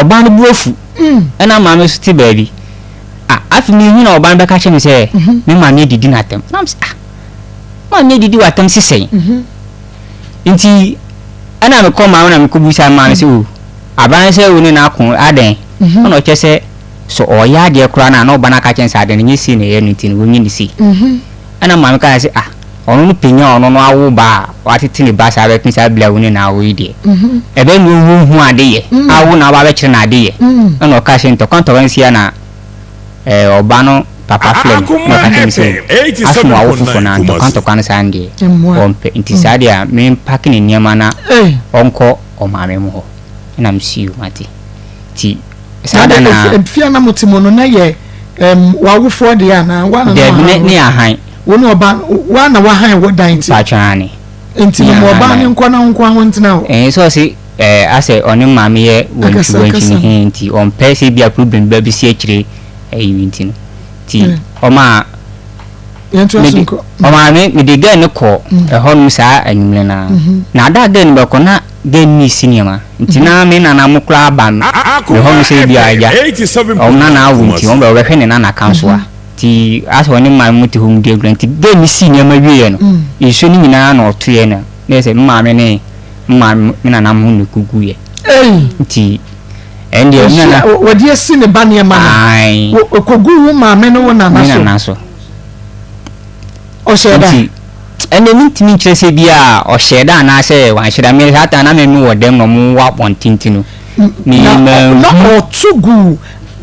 Ɔbaa no bo afu. Ɛna maame nso te baabi. Ah, afei mehu na ɔbaa no bɛka kyerɛ me sɛ me maame adidi n'atɛm. Na mesɛ, ah, maame adidi w'atɛm sesɛn? Nti ɛna mekɔ maame na mekɔbusa maame sɛ, o, aban sɛ wo ne no ako adɛn? Ɛna ɔkyerɛ sɛ sɛ ɔyɛ adeɛ koraa no a na ɔba no aka kyerɛ no sɛ adeɛ no nyɛ sei na ɛyɛ no nti no wɔnyɛ no sei. Ɛna maame kaa sɛ, ah, ɔno no panyin a ɔno no awo ba a watete ne ba saa bɛpem saa bere a wo ne no awo yi deɛ, ɛbɛyɛ na ɔnhu hu ade yɛ, a wo na woaba abɛkyerɛ no ade yɛ. Ɛna ɔkaa sɛ ntɔkwa ntɔkwa nsi a na ɛɛ ɔba no papa frɛ me na ɔka kyerɛ me sɛ asom w'awo foforɔ no a ntɔkwa ntɔkwa no saa no deɛ ɔmpɛ nti saa deɛ a mempake ne nneɛma na ɔnkɔ ɔmaame mo hɔ. Ɛna mese yoo mate. Nti saa da no a. Fie a na mote mu no na yɛ w'awofoɔ deɛ anaa? Dabi ne ne ahan. Wo ne ɔba wa na wahan wɔ dan ti. Mpatsɔ aane. Nti no mo ɔbaa ne nkɔ na wo nko ara wo ntena hɔ. Ɛɛ sɛ ɔse ɛɛ asɛ ɔne maame yɛ wantwi wantwi ne he nti ɔmpɛ sɛ ebia problem bi abɛsi akyire ɛyi nti no nti ɔmaa mede ɔmaa me mede girl no kɔ ɛhɔ nom saa anwummerɛ no ara na ada a girl no bɛkɔ na girl no resi nneɛma nti na me nana mo koraa aba me hɔ nom sɛ ebia agya ɔmo nana awo nti ɔmo bɛ ɔbɛhwɛ ne nana kansoa. Nti asɛ ɔne maame mu te hɔ mu di agorɔ nti girl no sii nneɛma wieɛ no nsuo no nyinaa na ɔtoeɛ no na yɛ sɛ me maame ne me maame me nana mo na ɛkɔguiɛ nti ɛn deɛ me nana wɔde asi ne ba nneɛma no ɔkɔgu wo maame ne wo nana so me nana so ɔhyɛ da nti ɛnna mentumi nkyerɛ sɛ bi a ɔhyɛ da anaasɛ wanhyɛ da me saa ta na me wɔ dɛm na ɔmo wɔ abɔnten ti no na ɔto gu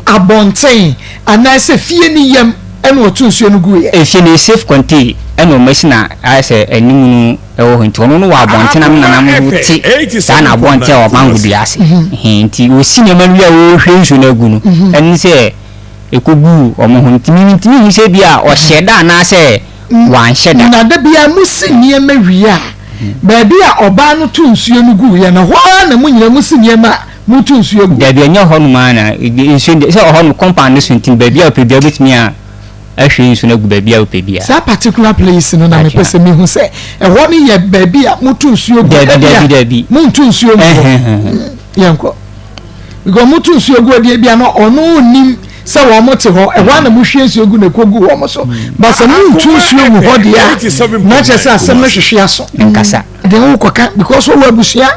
abɔnten anaasɛ fie no yam na ɔto nsuo no guiɛ. Efie no yɛ safe contain ɛna ɔmo asi na ayɛ sɛ anim no ɛwɔ hɔ nti ɔno no wɔ abɔnten na me nana mo te saa na abɔnten a ɔmango dua ase ɛhɛn nti ɔsi nneɛma no wie a ɔrehwie nsuo no agu no ɛne sɛ ɛkɔguu ɔmo ho nti me mentumi nhu sɛ bi a ɔhyɛ da anaasɛ wanhyɛ da. Na da biara mosi nneɛma wie a baabi a ɔbaa no to nsuo no guiɛ no ɛhɔ ara na mo nyinaa mosi nneɛma a Motu nsuo gu. Dabi ɛnyɛ hɔ nom ara na nsuo no deɛ sɛ ɔhɔ nom compound no so nti no baabi a wopɛ biara wobɛtumi a ahwie nsuo no agu baabi a wopɛ biara. Saa particular place no na mepɛ sɛ mehu sɛ ɛhɔ no yɛ baabi a motu nsuo gu. Dabi dabi dabi. Montu nsuo ngu hɔ. Yɛnkɔ. Because motu nsuo gu deɛ bia no ɔno nnim sɛ wɔn te hɔ ɛhɔ a na mohwie nsuo gu na ɛkɔ gu wɔn so. But sɛ montu nsuo ngu hɔ deɛ a na kyerɛ sɛ asɛm no hwehwe aso. Nkasa. De wo kɔka because wɔwɔ abusua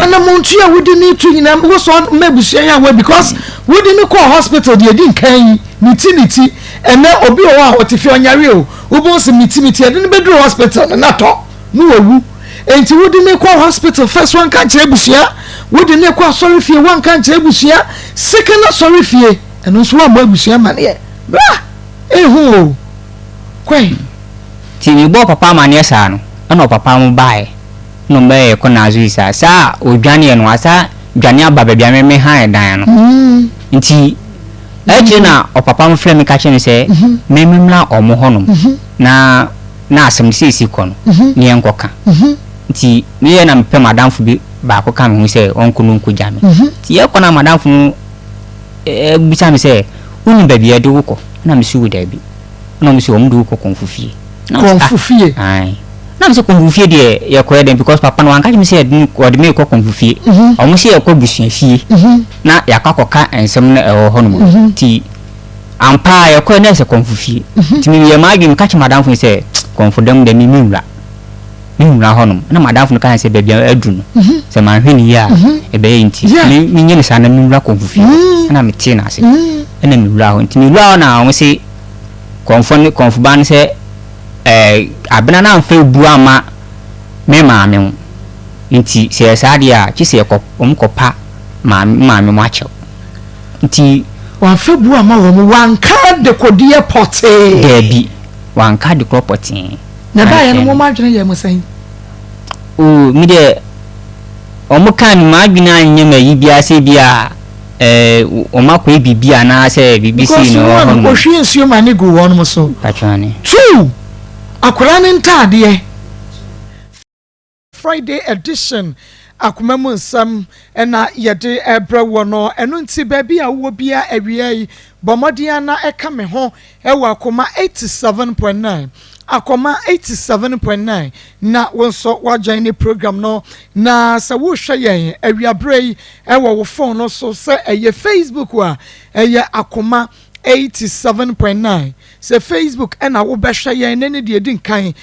ana mo ntu a wodi ne tu nyinaa wosɔ ma abusua yɛ awɔ because wodi ne kɔɔ hospital deɛ edi nkan yi ne ti ne ti ɛnɛ obi wɔ hɔ a ɔte fi ɔnyare o wobɛn sɛ ne ti ne ti ɛde ne bɛduru hospital no natɔ no wawu nti wodi ne kɔ hospital first wanka nkyerɛ abusua wodi ne kɔ asɔre fie wanka nkyerɛ abusua second asɔre fie ɛno nso wammɔ abusua maneɛ bra ehu o kɔe. Nti mebɔɔ papa amaneɛ saa no, ɛna ɔpapa mo baeɛ na ɔmo bɛyɛ yɛkɔ Nazui saa. Saa a ɔdwaneɛ no, wasa dwane aba baabi a me me han dan no. Nti akyire na ɔpapa mo frɛ me ka kyerɛ me sɛ me me mmra ɔmo hɔ nom na na asɛm no seesei kɔ no ne yɛn nkɔ ka. Nti me yɛ na mepɛ m'adamfo bi baako ka me ho sɛ ɔnkɔ no nkɔ gya me. Nti yɛkɔ na m'adamfo no bisa me sɛ wonim baabi a yɛde wo kɔ? Ɛna me se wo daabi. Ɛna ɔmo se ɔmo de wo kɔ kɔnfo fie. Kɔnfo fie? Ae. Na me se kɔnfo fie deɛ yɛkɔ yɛ dɛn because papa no wanka kyerɛ me sɛ yɛde no ɔde me rekɔ kɔnfo fie. Ɔmo se yɛkɔ abusua fie na yɛakɔ akɔka nsɛm no ɛwɔ hɔ nom. Nti ampa ara yɛkɔɛ na ɛsɛ kɔnfo fie. Nti me yɛ m'adwene meka kyerɛ m'adamfo no sɛ kɔnfo dɛm deɛ me menwura. Menwura hɔ nom. Ɛna m'adamfo no ka sɛ baabi a aduru no sɛ manhwɛ no yie a ɛbɛyɛ nti me menyɛ no saa na menwura kɔnfo fie hɔ. Ɛna metee no ase. Ɛna mewuraa hɔ. Nti mewuraa hɔ na ɔmo se kɔmfo ne kɔmfo ba no sɛ ɛɛ abena no amfa ebu amma me maame ho nti sɛ ɛyɛ saa deɛ a kye sɛ yɛkɔ wɔn kɔpa maame me maame mo akyɛw nti. Wamfa bu amma wɔn, wanka adekodeɛ pɔtee. Daabi, wanka adekorɔ pɔtee. Na ɛbaeɛ no wɔn adwene yɛɛ mo sɛn? Oo, me deɛ wɔn kaa no m'adwene anyɛ me ayi biara sɛ bi a. Ɛɛ wɔn akɔyɛ biribi anaasɛ biribi sei na ɛwɔ hɔ nom. Because one, ohwie nsuo ma ne gu wɔn so. Patwɔne. Two, akwadaa ne ntaadeɛ. Friday edition akoma mu nsɛm na yɛde rebrɛ woɔ no, ɛno nti baabi a wowɔ biara awia yi bɔ mmɔden ara na ɛka me ho wɔ akoma 87.9. Akoma 87.9 na wo nso woajoin ne program no. Na sɛ wohwɛ yɛn awiaberɛ yi ɛwɔ wo phone no so sɛ ɛyɛ Facebook a, ɛyɛ Akoma 87.9. Sɛ Facebook ɛna wobɛhwɛ yɛn ne ne deɛ di nkan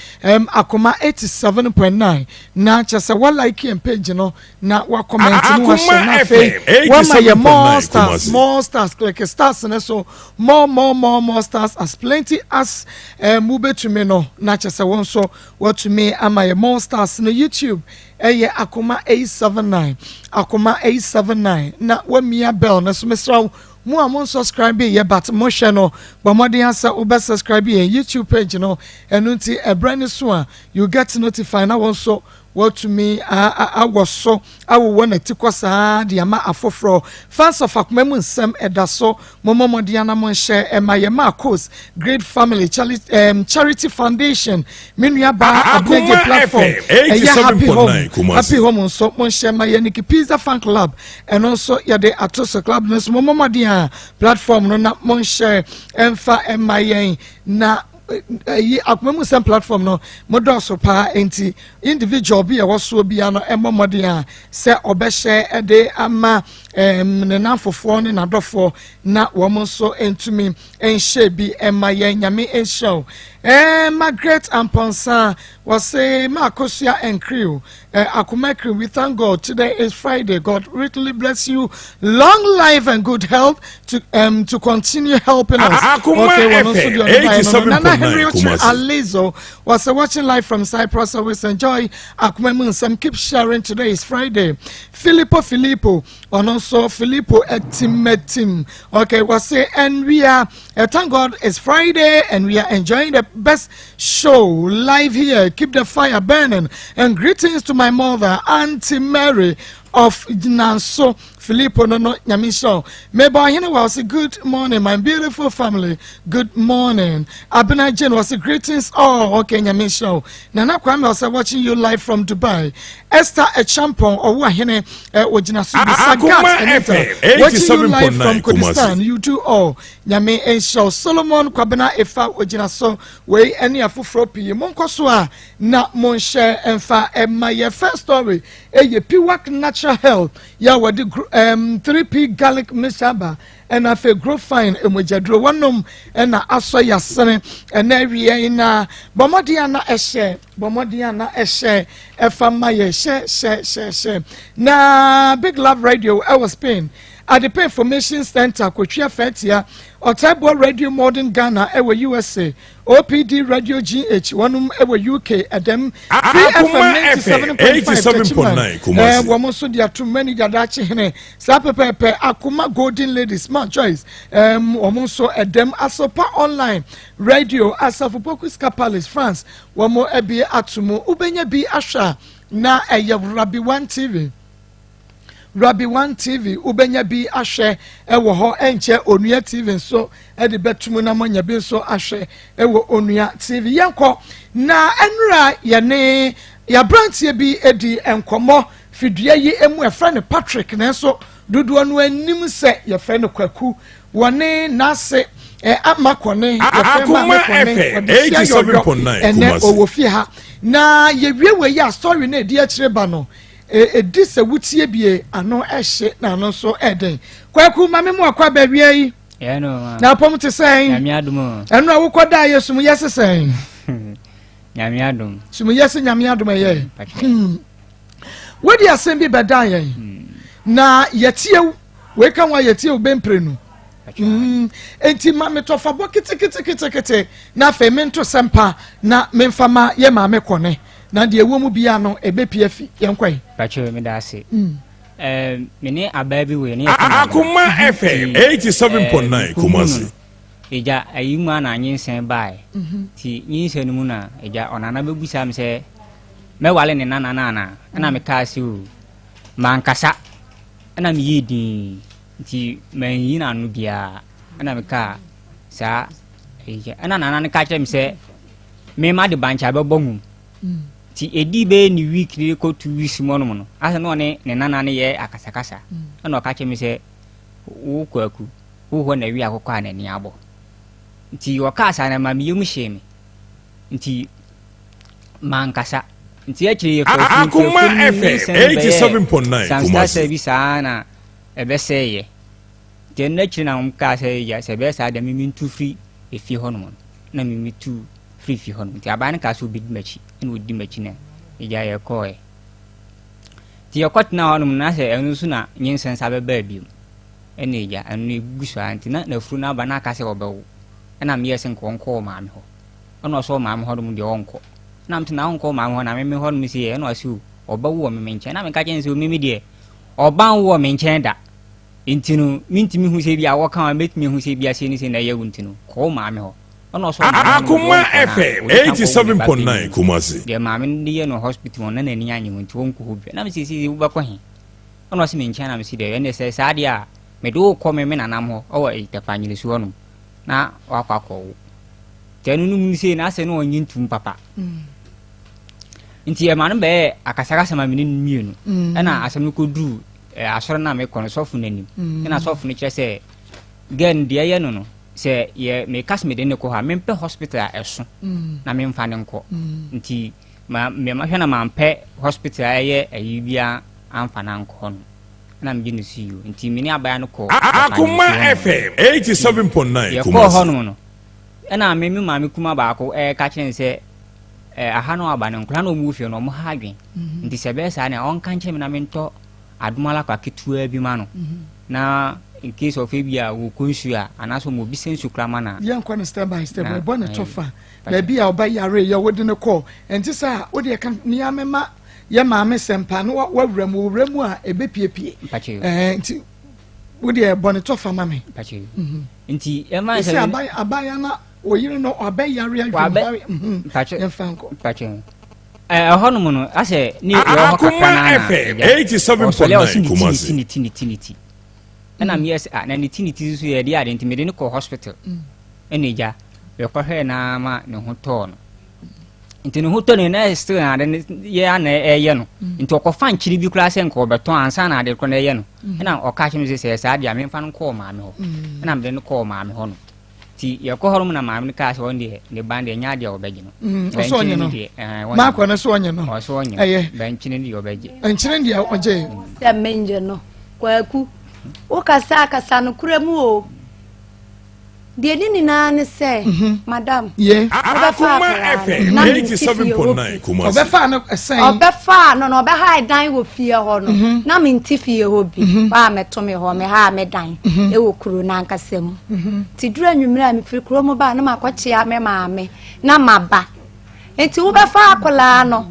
Akoma 87.9, na kyerɛ sɛ walike yɛn page no na wacomment no, wahyɛ, na afei wama yɛ more stars, more stars. Click stars ne so, more, more, more, more stars, as plenty as wobɛtumi no, na kyerɛ sɛ wɔn nso watumi ama yɛ more stars no. YouTube ɛyɛ Akoma 879, Akoma 879, na wamia bell no so. Mesrɛ wo, mo a mo subscribe yɛ but mo hwɛ no, bɔ mmɔden asa wobɛ subscribe yɛn YouTube page no. Ɛno nti ɛbrɛ ne so a, you get notified na wɔn nso wɔtumi awɔ so awowɔ n'ati kɔ saa de ama afoforɔ. Fans of Akoma mu Nsɛm ɛda so, mo mmɔ mmɔden ana mo nhyɛ ɛma yɛ Marcos Great Family Charity Foundation, me nua baa Abinagye platform, ɛyɛ Happy Home, Happy Home nso mo nhyɛ ma yɛ. Nikki Pizza Fan Club, ɛno nso yɛde ato so. Club no nso, mo mmɔ mmɔden a platform no na mo nhyɛ ɛmfa ɛma yɛn. Na ɛyi Akoma mu Nsɛm platform no, mo dɔɔso paa, nti individual bi a ɛwɔ soɔ bia no ɛmmɔ mmɔden a sɛ ɔbɛhyɛ ɛde ama ne nanfofoɔ ne n'adɔfoɔ na wɔn nso ntumi nhyɛ bi ɛma yɛn. Nyame nhyɛ o. Margaret Amponsa wɔse Maakosua and crew, Akoma crew, we thank God today is Friday. God richly bless you, long life and good health to continue helping us. Akoma okay, wɔn nso FM deɛ ɔde baeɛ no. Nana Henry 87.9 Ochi Kumasi. Alizo was watching live from Cyprus. Always enjoy Akoma mu Nsɛm. Keep sharing. Today is Friday. Filippo Filippo, ɔno nso Filippo Etimetim. Okay, was say and we are thank God it's Friday and we are enjoying the best show live here. Keep the fire burning. And greetings to my mother, Auntie Mary of Nanso. Filippo no no, Nyame nhyira. Meba Ohene was good morning, my beautiful family. Good morning. Abena Jane was greetings all. Okay, Nyame nhyira. Nana Kwame was watching you live from Dubai. Esther Echampon Owu Ahene ogyina so bi. Akoma Sagat Anita FM watching you live from 87.9 Kurdistan. Kumasi. You do all. Nyame nhyira. Solomon Kwabena Efa ogyina so. Wei ɛne afoforɔ pii. Monkɔ so a na monhyɛ ɛmfa ɛma yɛ. First story ɛyɛ Piwak Natural Health yɛ a wɔde 3P garlic mixture aba, ɛna afei Grow Fine emogyaduro wɔnom ɛna asɔ yasene ɛna awie yi. Na bɔmmɔden a na ɛhyɛ, bɔmmɔden a na ɛhyɛ ɛfa ma yɛ, hyɛ hyɛ hyɛ hyɛ. Na Big Love Radio ɛwɔ Spain, Adepa Information Center, Kotwia Fɛtia, Ɔtaiboɔ Radio Modern Ghana ɛwɔ USA, OPD Radio GH wɔnom ɛwɔ UK, ɛdɛm Free FM Akoma 97.5 FM Techiman. 87.9 Kumasi. Wɔn nso de ato manager daakye hene saa pɛpɛɛpɛ. Akoma Golden Ladies Ma Joyce, wɔn nso ɛdɛm Asopa Online Radio, Asafo Pokuska Palace, France, wɔn ɛbi ato mu. Wobɛnya bi ahwɛ a na ɛyɛ Rabi One TV, Rabi One TV wobɛnya bi ahwɛ ɛwɔ hɔ. Ɛnkyɛ Onua TV nso ɛde bɛtum na moanya bi nso ahwɛ ɛwɔ Onua TV. Yɛnkɔ na ɛnura yɛne yɛaberanteɛ bi edi nkɔmmɔ fidua yi emu, ɛfrɛ no Patrick, nanso dodoɔ no anim sɛ yɛfrɛ no Kwaku. Wɔne n'ase ama kɔne, yɛfrɛ maame Akoma kɔne FM wɔde sia yɔyɔ 87.9 ɛnɛ Kumasi. ɔwɔ fie ha na yɛwie wɔ yi a, story no edi akyire ba no edi sɛ wutie bie ano ɛhye na ano nso ɛden. Kwaku, maame mu akɔ abɛwia yi. Yɛ no ma. Na apɔm te sɛn? Nyame adom o. Ɛno a wokɔ da yɛ sum yɛ sesɛn? Nyame adom. Sum yɛ se Nyame adom ɛyɛ. Pakyɛ. Wode asɛm bi bɛda yɛn na yɛtie wo, wei ka ho a yɛtie wo bɛmprenu. Pakyɛ. Enti ma metɔfabɔ keteketekete na afei mento sɛmpa na memfa ma yɛ maame kɔne na deɛ ɛwɔ mu bia no ɛbɛpie afi yɛnkɔe. Pakyɛ, meda ase. Me ne abaa bi wɔ ne yɛfrɛ no Abena. Akoma FM 87.9 Nti, Kumasi. Ɛgya ayi mu a na nyinsɛn baeɛ, nti nyinsɛn no mu na ɛgya ɔnana bɛbusa me sɛ mɛwale ne nana no anaa, ɛna mekaa sɛ o mankasa, ɛna meyɛɛ dinn nti manyi n'ano biara, ɛna mekaa saa ɛyi, ɛna nana no ka kyerɛ me sɛ mema de bankya bɛbɔ nwom. Nti ɛdi bɛyɛ ne week ne kɔ 2 weeks mu ɔnom no asɛ na ɔne ne nana no yɛ akasakasa, ɛna ɔka kyerɛ me sɛ wo Kwaku wo hɔ na wi akokɔ a n'ani abɔ. Nti ɔkaa saa na ma meyam hyee me. Nti mankasa. Nti akyire yɛfaa funu nti Akoma afunu no FM nyinsɛn no bɛyɛɛ 87.9 samstasa Kumasi. bi saa na ɛbɛsɛeɛ. Nti ɛno akyire na wɔkaa sɛ agya sɛ ɛbɛyɛ saa deɛ me mentu firi efie hɔnom no. Na me metu firi fie hɔnom. Nti abaa no kaa sɛ ɔbɛdi m'akyi. Ɛna ɔdi m'akyi na agya yɛkɔɔɛ. Nti yɛkɔtenaa hɔnom no na sɛ ɛno nso na nyinsɛn sa bɛbaa bio. Ɛna agya ɛno no ɛgugu so ara nti na n'afuru no aba na aka sɛ ɔbɛwo. Ɛna meyɛɛ sɛ nka ɔnkɔ wɔ maame hɔ. Ɛna ɔsɛ ɔmaame hɔ nom deɛ ɔnkɔ. Ɛna mete na ɔnkɔ ɔmaame hɔ na meme hɔ nom sɛ ɛna ɔsɛ o ɔbɛwo wɔ meme nkyɛn. Ɛna meka kyerɛ no sɛ o meme deɛ ɔba nwo wɔ me nkyɛn da. Nti no mentumi hu sɛ bi a wɔka a mɛtumi ahu sɛ bi a sei ne sei na ɛyɛ wo nti no kɔ wo maame hɔ. Ɛna ɔsɛ ɔmaame hɔ nom deɛ Akoma ɔnkɔ na FM ɔdi kan kɔwo ne ba 87.9 panin no. Kumasi. Deɛ maame no de yɛ no hospital hɔ no na n'ani anye ho nti ɔnkɔ hɔ bio. Ɛna mese sɛ wobɛkɔ he? Ɛna ɔse me nkyɛn na mese deɛ ɛnde sɛ saa deɛ a mede wo kɔ me me nanam hɔ ɛwɔ Tɛpa Nyinisu hɔ nom na wakɔ akɔwo. Nti ɛno no mu sei na asɛ na ɔnye ntum papa. Nti ɛma no bɛyɛ akasakasa ma me ne no mmienu. Ɛna asɛm no kɔduru asɔre no a mekɔ no sɔfo no anim. Ɛna sɔfo no kyerɛ sɛ girl no deɛ ɛyɛ no no sɛ yɛ meka sɛ mede no kɔ hɔ a mempɛ hospital a ɛso na memfa no nkɔ. Nti ma mehwɛ na mampɛ hospital a ɛyɛ ayi biara amfa no ankɔ hɔ no. Na megye no si o. Nti me ne abaya no kɔɔ Akoma FM 87.9 Yɛkɔɔ Kumasi. hɔnom no, ɛna me me maame kuma baako ɛreka kyerɛ no sɛ eh, aha no aba no nkwadaa na wɔn wɔ fie no wɔn ha adwen. Mm-hmm. Nti sɛ ɛbɛyɛ saa na ɔnka nkyerɛ me na mentɔ adomalakwa ketewa bi ma no. Mm-hmm. Na in case of ebi a wɔkɔ nsuo a anaasɛ wɔn obi sɛ nsu kora ma na. Yɛnkɔ no step by step ɛbɔ ne to fa baabi a ɔba yare yɛ wode no kɔ ɛnti sɛ a wode ɛka nea mema yɛ maame sɛmpa no wawura mu owura mu a ɛbɛpiepie ɛɛ nti wodeɛ bɔ ne tɔfa ma me mhm. nti ɛma sɛ sɛ abaya na oyere no ɔbɛyare adwuma mhm. yɛmfa nkɔ ɛhɔ nom no asɛ ne yɛwɔ hɔ kakra na na ɔsɔle a ɔsi ne ti ne ti ne ti ne ti ɛna meyɛ sɛ ah na ne ti ne ti nso yɛ deɛ ade nti mede no kɔ hospital mm. ɛna agya yɛkɔhwɛɛ na ma ne ho tɔɔ no nti ne ho tɔ no na still na ade no yɛ ana ɛyɛ no mm. nti ɔkɔfa nkyiri bi koraa sɛ nka ɔbɛtɔn ansa na ade korɔ no ɛyɛ no mm. ɛna ɔka kyerɛ me sɛ sɛ saa deɛ memfa no nkɔɔ maame hɔ mm. ɛna mede no kɔɔ maame hɔ no nti yɛkɔ hɔ nom na maame no kaa sɛ ɔno deɛ ne ba no deɛ ɛnyɛ adeɛ a ɔbɛgye no bɛnkyene no deɛ maakɔ no so ɔnye no ɔso ɔnye no bɛnkyene no deɛ ɔbɛgye nkyene deɛ ɔgye sɛ mengye no kwaku wokasa akasa no korɛ mu o Deɛ ne nyinaa ne sɛ, madam, wobɛfa akwadaa no na mente fie hɔ bi. Ɔbɛfaa no sɛn? Ɔbɛfaa no na ɔbɛhae dan wɔ fie hɔ no mhm. na mente fie hɔ bi. Mhm. Baa mɛto me hɔ, mehaa me dan mhm. wɔ kuro no ankasa mu. Nti duru anwummerɛ a mefiri kuro mu baa na makɔkyea me maame na maba. Nti wobɛfa akwadaa no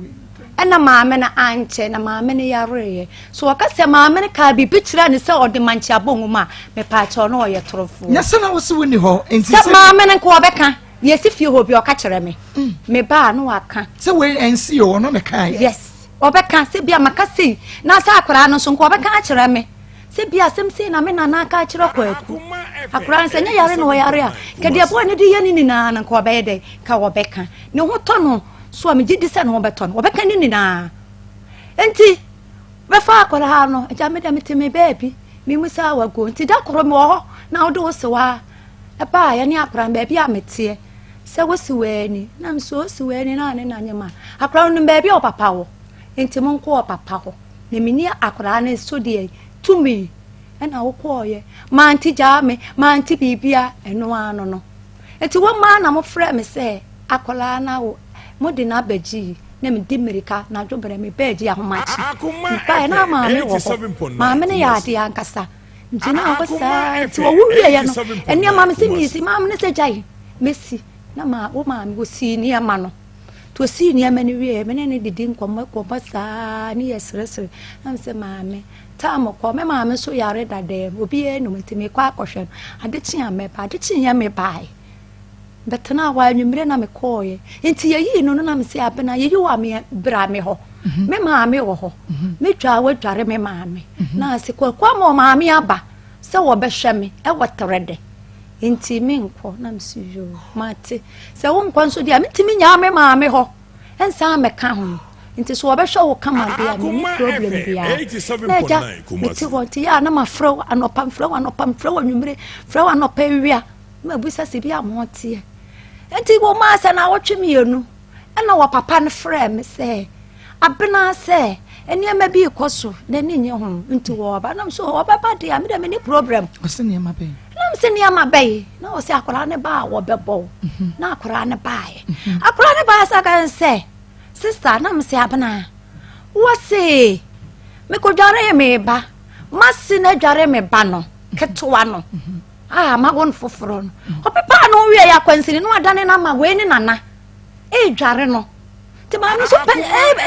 ɛna maame no ankyɛ na maame no yareeɛ. So wɔka sɛ maame no kaa biribi kyerɛɛ no sɛ ɔde mankyɛ abɔ nwoma a, mepaakyɛw na ɔyɛ torofoɔ. Nyɛ sɛ na wo se wonni hɔ nti sɛ maame no nka ɔbɛka deɛ ɛsi fie hɔ bi ɔka kyerɛ me. Mm. Me ba a na waka. Sɛ wei ɛnsi o ɔno ne kaeɛ. Yes ɔbɛka sɛ bi a maka sei na sɛ akwadaa no nso nka ɔbɛka akyerɛ me. Sɛ bi asɛm sei na me nana aka akyerɛ Kwaku. Akwadaa no sɛ nyɛ yare na ɔyare a, nka deɛ boy no de yɛ ne nyinaa no nka ɔbɛyɛ dɛn? Nka ɔbɛka. Ne ho tɔ no so a megye di sɛ ne ho bɛtɔ no. Ɔbɛka ne nyinaa. Nti bɛfa akwadaa no, agya me deɛ mete me baabi, memu sɛ awago. Nti da koro mewɔ hɔ na wode wo sewa ɛbaa yɛne akwadaa no baabi a meteɛ sɛ wosi w'ani na nso osi w'ani na ne na nyɛ ma akwadaa no nim baabi a ɔpapa wɔ nti monkɔ ɔpapa hɔ. Na menni akwadaa no so deɛ tumi ɛna wokɔɔyɛ mante gyaa me mante biribia ɛno ano no nti wo maa na mofrɛ me sɛ akwadaa no awo mode no abɛgye yi na medi mmirika na adwobrɛ me bɛɛgye ahomakye mebaeɛ na maame wɔ hɔ maame no yɛ adeɛ ankasa gyina hɔ saa nti wɔwo wieɛ no nneɛma me sɛ mesi maame no sɛ gyae mɛsi na ma wo maame wɔsii nneɛma no Nti ɔsii nneɛma no wieeɛ, me ne no didi nkɔmmɔ nkɔmmɔ saa ne yɛseresere. Na me sɛ maame, tam kɔ, me maame nso yare dada mu, obiara nnim nti mekɔ akɔhwɛ no. Ade kye a mɛba, ade kyeeɛ mebaeɛ. Bɛtenaa hɔ anwummerɛ na mekɔeɛ. Nti yɛyii no no na me sɛ Abena, yɛyi wo a me bra me hɔ. Mhm. Me maame wɔ hɔ. Mhm. Metwa wadware me maame. Mhm. Na ase kwaku ama ɔmaame aba sɛ wɔbɛhwɛ me ɛwɔ trɛdɛ. Nti menkɔ na mese yoo mate. Sɛ wonkɔ nso deɛ a mentumi nyaa me maame hɔ nsan mmɛka ho. Nti sɛ wɔbɛhwɛ wo kama deɛ a menni problem biara. Na agya mete hɔ nti yɛ a na mafrɛ wo anɔpa mfrɛ wo anɔpa mfrɛ wo anwummere frɛ wo anɔpa awia na mabisa sɛ bi a mo teɛ. Nti wɔmaa sɛ naawɔtwe mmienu. Ɛna wɔ papa no frɛɛ me sɛ, Abena sɛ nneɛma bi rekɔ so n'ani nnye ho nti wɔreba. Na mesɛ ɔbɛba deɛ a me deɛ menni problem. Ɔse nneɛma bɛn? Na mesɛ nneɛma bɛn? Na ɔse akwadaa no ba a wɔbɛbɔ wo. Mhm. Na akwadaa no baeɛ. Mhm. Akwadaa no baeɛ sɛ aka sɛ sista na mesɛ Abena wɔse mekɔdwaree me ba mase no adware me ba no ketewa no. Mhm. A mawo no foforɔ no. Ɔpepaa no wie yɛ akwansini na wadane no ama wei ne nana. Ɛredware no. Nti maame nso pɛ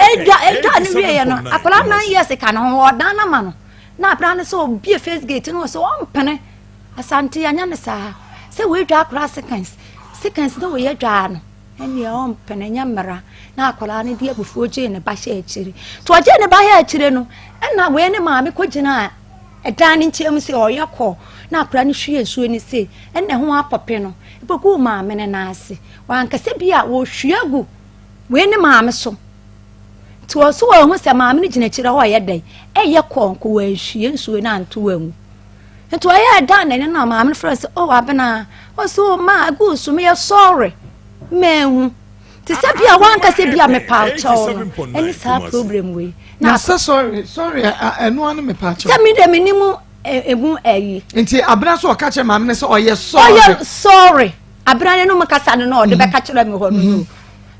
ɛdwa ɛdwa ne wieɛ no akwadaa nine years ka ne ho ɔdan no ama no na abira no sɛ ɔbie face gate no sɛ ɔmpene asante yɛnyɛ no saa sɛ wɔadwa akwadaa seconds seconds na wɔyɛ dwaa no ɛnneɛ ɔmpene nyɛ mmara na akwadaa no de abufuo gyee ne ba hyɛ akyire nti ɔgyee ne ba hyɛ akyire no ɛna wei ne maame kɔgyina ɛdan no nkyɛn mu sɛ ɔyɛ kɔ na akwadaa no hwie nsuo no sei ɛna ɛho apɔpe no ɛbɛguu maame no nan ase Wankasa bi a wɔhwie agu wei ne maame so. Nti wɔn so wɔn ho sɛ maame no gyina akyire hɔ ɔyɛ dɛn ɛyɛ kɔnko wɔanhwie nsuo no anto angu. Nti ɔyɛ dan n'ani na maame no frɛ sɛ oh abena ɔsɛ oh ma agu so meyɛ sɔre manhu. Te sɛ bi a wankasa bi a mepa kyɛw no ɛne saa problem wei. Na sɛ sɔre sɔre ɛno ano mepa kyɛw. Sɛ mi dɛ mi ni mu emu ɛyi. Nti abena so ɔka kyerɛ maame no sɛ ɔyɛ sɔre. Ɔyɛ sɔre. Abena no nom kasa no na ɔde bɛka kyerɛ me hɔ no no.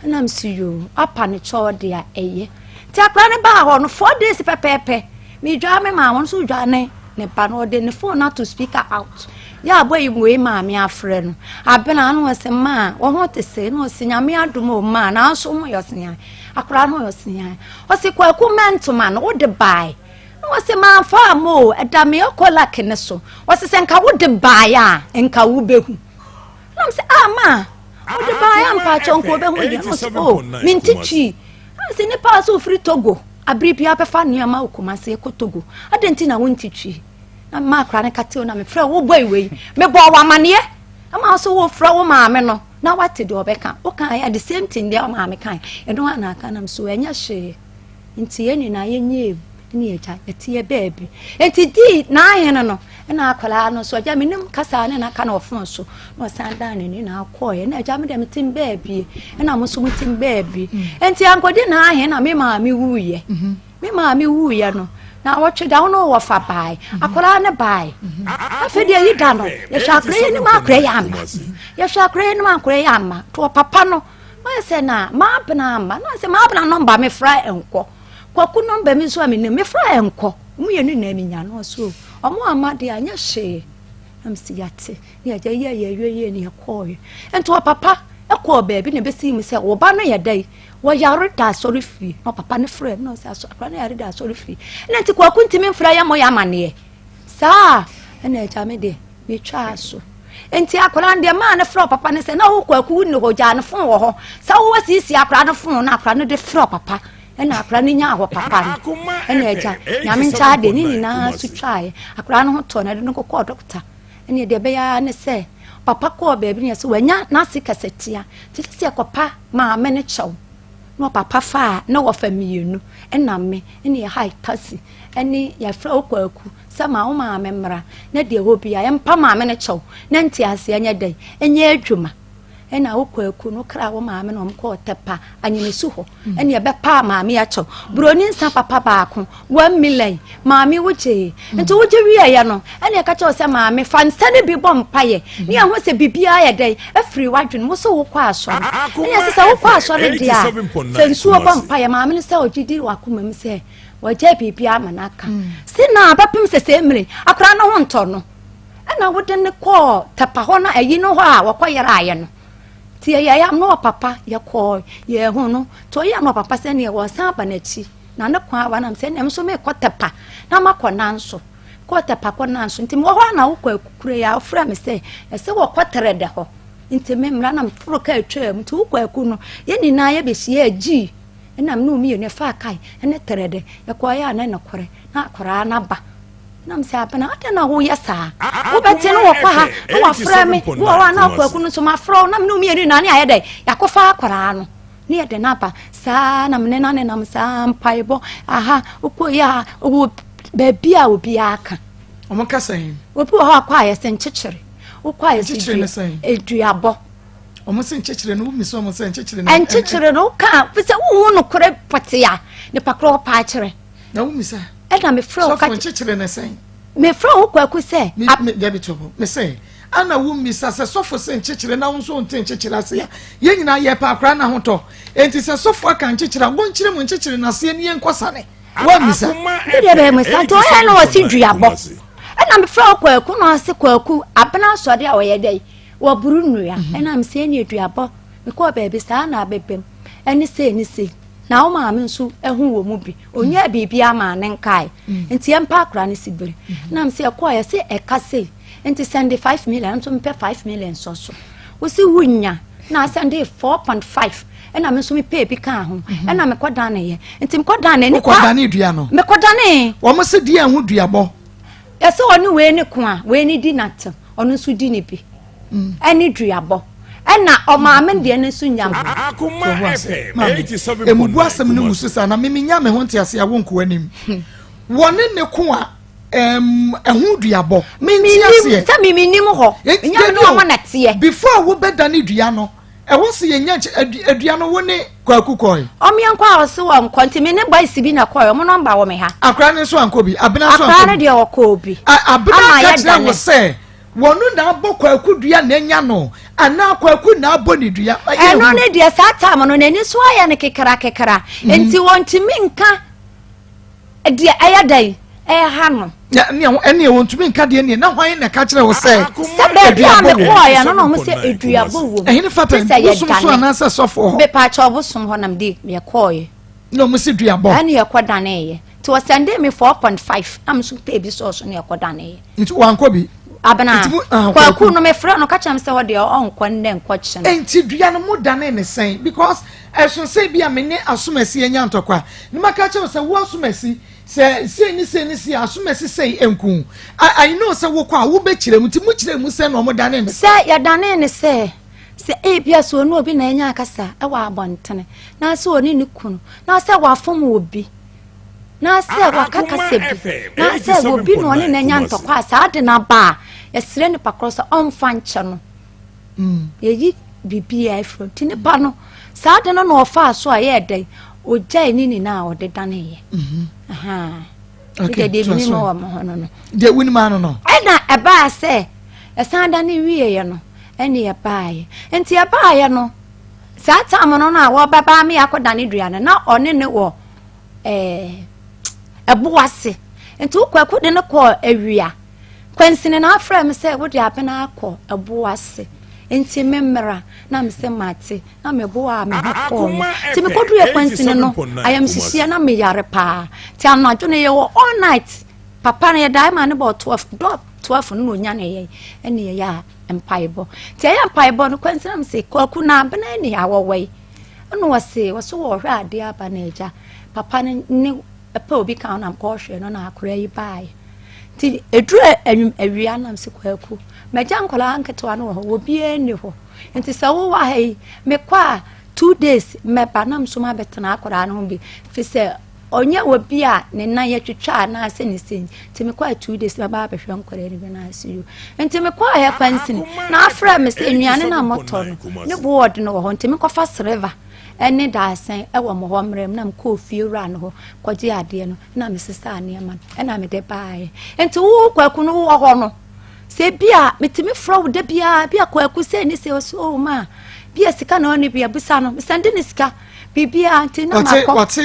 Ɛna me si yoo, apa ne kyɛw de a ɛyɛ. Nti akora no baa hɔ no, 4 days pɛpɛɛpɛ, medwaa me maa wɔn nso dwaa ne ne ba no, ɔde ne phone ato speaker out. Yɛ abɔ yi wei maame afrɛ no. Abena no ɔsɛ maa, wɔn ho te sɛ, na ɔsɛ nyame adom o maa, nanso ho yɛ ɔsɛ akora no yɛ ɔsɛ ɔsɛ kwaku mɛntoma no, wode bae. Na ɔsɛ mamfa ama o, ɛda me ɔkɔlak ne so. Ɔsɛ sɛ nka wode bae a, nka wobɛhu. Na sɛ ah ma wode baeɛ a mpaakyɛw nka wobɛhu deɛ na ɔsɛ o mente twi na sɛ nipa a sɛ ofiri Togo abere biara bɛfa nneɛma wɔ Kumase kɔ Togo adɛn nti na wonte twi na mma akora no katew na mefrɛ wo bɔi wei mebɔɔ wo amaneɛ ama wo so wofrɛ wo maame no na wate deɛ ɔbɛka woka yɛ the same thing deɛ wo maame kan ɛno a na aka nam so ɛnyɛ hwee Nti yɛn nyinaa yɛnyɛɛ mu ne agya yɛteɛ baabi. Nti dii n'ahene no ɛna akwadaa no nso agya menim kasa ne n'aka na ɔfon so na ɔsan dan n'ani na akɔɛ na agya me deɛ metem baabi ɛna mo nso motem baabi. Nti ankɔdi n'ahene na me maame wuiɛ. Me maame wuiɛ no na wɔtwe da wo no wɔfa bae akwadaa no bae. Afei deɛ yi da no yɛhwɛ akwadaa yi anim akwadaa yi amma yɛhwɛ akwadaa yi anim akwadaa yi amma to ɔpapa no. Ɔyɛ sɛ na m'abena amma na sɛ m'abena nɔmba mefra nkɔ kwaku nɔmba mi nso a menim mefra nkɔ ɔmo yɛ no nyinaa menya no ɔso ɔmo amma deɛ anyɛ hwee na mesi yate ne agya yɛ yɛ yɛ yɛ ne yɛkɔɔɛ nti ɔpapa ɛkɔɔ baabi na ɛbɛsi mu sɛ ɔba no yɛ dɛn wɔyare da asɔre fie na ɔpapa no frɛ na ɔsɛ akora no yare da asɔre fie na nti kwaku ntumi mfrɛ yɛ mo yɛ amaneɛ saa ɛna agya me deɛ Metwaa so. Nti akwadaa no deɛ maa no frɛ ɔpapa no sɛ na wo kwaku wo nni hɔ gyaa no fon wɔ hɔ sɛ wowɔ siesie akwadaa no fon na akwadaa no de frɛ ɔpapa ɛna akwadaa no nyaa hɔ papa no ɛna agya nyame nkyɛ adeɛ ne nyinaa so twaeɛ akwadaa no ho tɔ no ɛde no kɔkɔɔ dɔkta ɛne deɛ ɛbɛyɛ ara ne sɛ papa kɔɔ baabi ne yɛ sɛ wanya n'ase kasatia nti sɛ ɛkɔpa maame no kyɛw na ɔpapa faa na wɔfa mmienu ɛna me ɛne yɛhae taxi ɛne yɛfrɛ wo kwaku sɛ ma wo maame mmra na deɛ ɛwɔ biara yɛmpa maame no kyɛw na nteaseɛ nyɛ dɛn ɛnyɛ adwuma ɛna wo kwaku no kra wo maame na wɔn kɔɔ tɛpa anyenesu hɔ ɛne ɛbɛpaa maame akyɛw buroni nsa papa baako 1 million maame wo gyee nti wogye wieɛ no ɛne ɛka kyɛw sɛ maame fa nsa no bi bɔ mpayɛ ne ɛho sɛ biribiara yɛ dɛn afiri w'adwene wo so wokɔ asɔre ɛne ɛsɛ sɛ wokɔ asɔre deɛ a sɛ nsuo bɔ mpayɛ maame no sɛ ɔgye di wakoma mu sɛ wɔgya biribi ama no aka si na abɛpem sɛ sɛ mmere akora no ho ntɔ no ɛna wode ne kɔɔ tɛpa hɔ no ayi no hɔ a wɔkɔ yɛraeɛ no nti yɛyɛ no ɔpapa yɛkɔɔ yɛhu no nti ɔyɛ no ɔpapa sɛ neɛ wɔsan aba n'akyi na ne kwan aba nam sɛ neɛ nso mekɔ tɛpa na makɔ nanso kɔɔ tɛpa kɔ nanso nti mewɔ hɔ a na wokɔ akukure a wofrɛ me sɛ ɛsɛ wɔkɔ trɛ dɛ hɔ nti me mmra na meforo kaa twaa mu nti wokɔ aku no yɛn nyinaa yɛbɛhyia agyii Ɛna me ne wo mmienu yɛfaa kae ne trɛ dɛ yɛkɔeɛ a na nokorɛ na akwaraa no aba na mesɛ abena adɛn na woyɛ saa wobɛte no wɔkɔ ha na wafrɛ me bi wɔ hɔ a na akwaku no nso mafrɛ wo na me ne wo mmienu nyinaa ne ayɛ dɛ yɛakɔfa akwaraa no ne yɛde no aba saa na mene no nenam saa mpaebɔ aha wokɔyɛ a wɔ baabi a obiara ka ɔmo ka sɛn obi wɔ hɔ akɔ a yɛsɛ nkyekyere wokɔ a yɛsɛ duabɔ. Wɔn se nkyekyere no, womisa wɔn sɛ nkyekyere no. Nkyekyere no ka sɛ wohu nokorɛ pɔtee a nipa korɔ ɔpa akyerɛ. Na womisa. Ɛna mefrɛ wo ka. Sɔfo nkyekyere ne sɛn? Mefrɛ wo Kwaku sɛ. Me me dabi to bo. Me sɛ ana wommisa sɛ sɔfo se nkyekyere na wo nso wonte nkyekyere ase a yɛn nyinaa yɛpɛ akora no ahotɔ. Enti sɛ sɔfo aka nkyekyere a wɔnkyerɛ mu nkyekyere no aseɛ ne yɛnkɔ sane. Woammisa. Me deɛ bɛyɛ misa nti ɔyɛ na ɔse duabɔ. Ɛna mefrɛ wo Kwaku na ɔse Kwaku abena asɔre a ɔyɛ dɛ wɔboro nnua. Ɛna mesɛ ɛne aduabɔ mekɔɔ baabi saa na abɛbam ɛne sei ne sei. Na wo maame nso ho wɔ mu bi. Ɔnyaa biribi ama ne nkae. Nti yɛmpa akora no si bere. Na mesɛ ɛkɔɔ yɛ sɛ ɛka sei. Nti sɛnde 5 million nso mepɛ 5 million sɔ so. Wo se wonya na asɛnde 4.5 ɛna me nso mepɛɛ bi kaa ho. Ɛna mekɔ daneyɛ. Nti mekɔ dane nipa. Wokɔ dane dua no. Mekɔ dane. Wɔn se deɛ ɛho duabɔ. Yɛsɛ ɔne wei ne ko a wei ne di n'atem ɔno nso di ne bi. Ɛne duabɔ. Ɛna ɔmaame deɛ no nso nya. Akoma FM 87.9 Emubu asɛm no mu so saa na mimi nya me ho ntease a wonko anim. Wɔne ne ko a ɛho duabɔ. Mente aseɛ. Sɛ mimi nim hɔ. Nya me ɔmo na teɛ. Before wobɛdane dua no ɛwɔ sɛ yɛnya adua no wo ne Kwaku kɔe. Ɔmo yɛn kɔ a ɔse wɔn kɔ nti me ne boys bi na kɔe ɔmo nɔmba wɔ me ha. Akora no nso ankɔ bi Abena nso ankɔ bi. Akora no deɛ ɔkɔɔ bi. Abena ka kyerɛ wo sɛ wɔno na abɔ Kwaku dua na anya no anaa Kwaku na abɔ ne dua. Ɛno ne deɛ saa time no n'ani so ayɛ no kekra kekra nti wɔntumi nka deɛ ɛyɛ dɛn ɛha no. Ɛneɛ wɔntumi nka deɛ neɛ na hwan na ɛka kyerɛ wo sɛ sɛ baabi a mekɔɔeɛ no na ɔmo sɛ aduabɔ wom ɛhene fa pɛn bosom so anaasɛ sɔfoɔ hɔ mepaakyɛ ɔbosom hɔ nam de yɛkɔɔeɛ na ɔmo sɛ duabɔ ɛne yɛkɔ daneeɛ nti wɔsɛnde me 4.5 na me nso pɛɛ bi sɔɔ so ne yɛkɔ daneeɛ nti wankɔ bi abena kwaku no mefrɛ no ka kyerɛ me sɛ ɔdeɛ ɔnkɔ nnɛ nkɔ kyena nti dua no mo dane ne sɛn because ɛso sɛ bi a me ne asomasi anya ntɔkwa na maka kyerɛ sɛ wo asomasi sɛ sei ne sei ne sei asomasi sei nku I, I know sɛ wokɔ a wobɛkyerɛ mu nti mo kyerɛ mu sɛ na ɔmo dane ne sɛ yɛdane ne sɛ sɛ ebia sɛ ɔne obi na anya akasa ɛwɔ abɔntene na sɛ ɔne ne kunu na sɛ wafom obi na sɛ waka kasa bi na sɛ obi na ɔne no anya ntɔkwa a saa de no aba a yɛsrɛ nipa korɔ sɛ ɔmfa nkyɛ no mm. Yɛyi biribiara afiri nti nipa no saa de no na ɔfaa so a yɛyɛ dɛn ɔgyae ne nyinaa a ɔde daneeɛ mhm. Deɛ deɛ menim wɔ mo ho no no deɛ wonim ano no ɛna ɛbaa sɛ ɛsan dane wieeɛ no ɛne ɛbaeɛ nti ɛbaeɛ no saa tam no no a wɔbɛba me akɔdane dua no na ɔne ne wɔ ɛɛ ɛbo ase nti wo Kwaku de no kɔɔ awia kwansini na afrɛ me sɛ wode abena akɔ ɛbo ase nti me mmra na me sɛ mate na me bo a me ho kɔɔ me nti mekɔduru yɛ kwansini no ayamhyehyeɛ na meyare paa nti anadwo no yɛwɔ all night papa no yɛdae ma ne bɔ 12 dɔ 12 no na ɔnya ne yɛ ɛne yɛyɛ a mpaebɔ nti ɛyɛ mpaebɔ no kwansini na me sɛ Kwaku na abena ne awɔwɔ yi Ɛna ɔse ɔse wɔhwɛ adeɛ aba na agya papa no ne ɛpɛ obi ka ho na mekɔhwɛ no na akora yi baeɛ nti ɛduru awia nam se Kwaku magya nkwadaa nketewa no wɔ hɔ obiara nni hɔ nti sɛ wowɔ ha yi mekɔ a 2 days mɛba na nso mabɛtena akwadaa no ho bi fi sɛ ɔnyɛ obi a ne nan yɛtwitwa anaasɛ ne sei nti mekɔ a 2 days mɛba abɛhwɛ nkwadaa no bi na ase yo nti mekɔ a yɛ kwansini na afrɛ me sɛ nnuane no a mɔtɔ no ne board no wɔ hɔ nti mekɔfa silver ɛne daasɛn ɛwɔ mo hɔ mmerɛ mu na mekɔɔ fie wura no hɔ kɔgye adeɛ no na mesesa nneɛma no ɛna mede baeɛ nti wo Kwaku no wowɔ hɔ no sɛ bi a metumi frɛ wo da biara bi a Kwaku sɛ ne sɛ ɔsɛ o ma bi a sika na ɔne bi a busa no mesɛnde ne sika biribiara nti na makɔ wɔte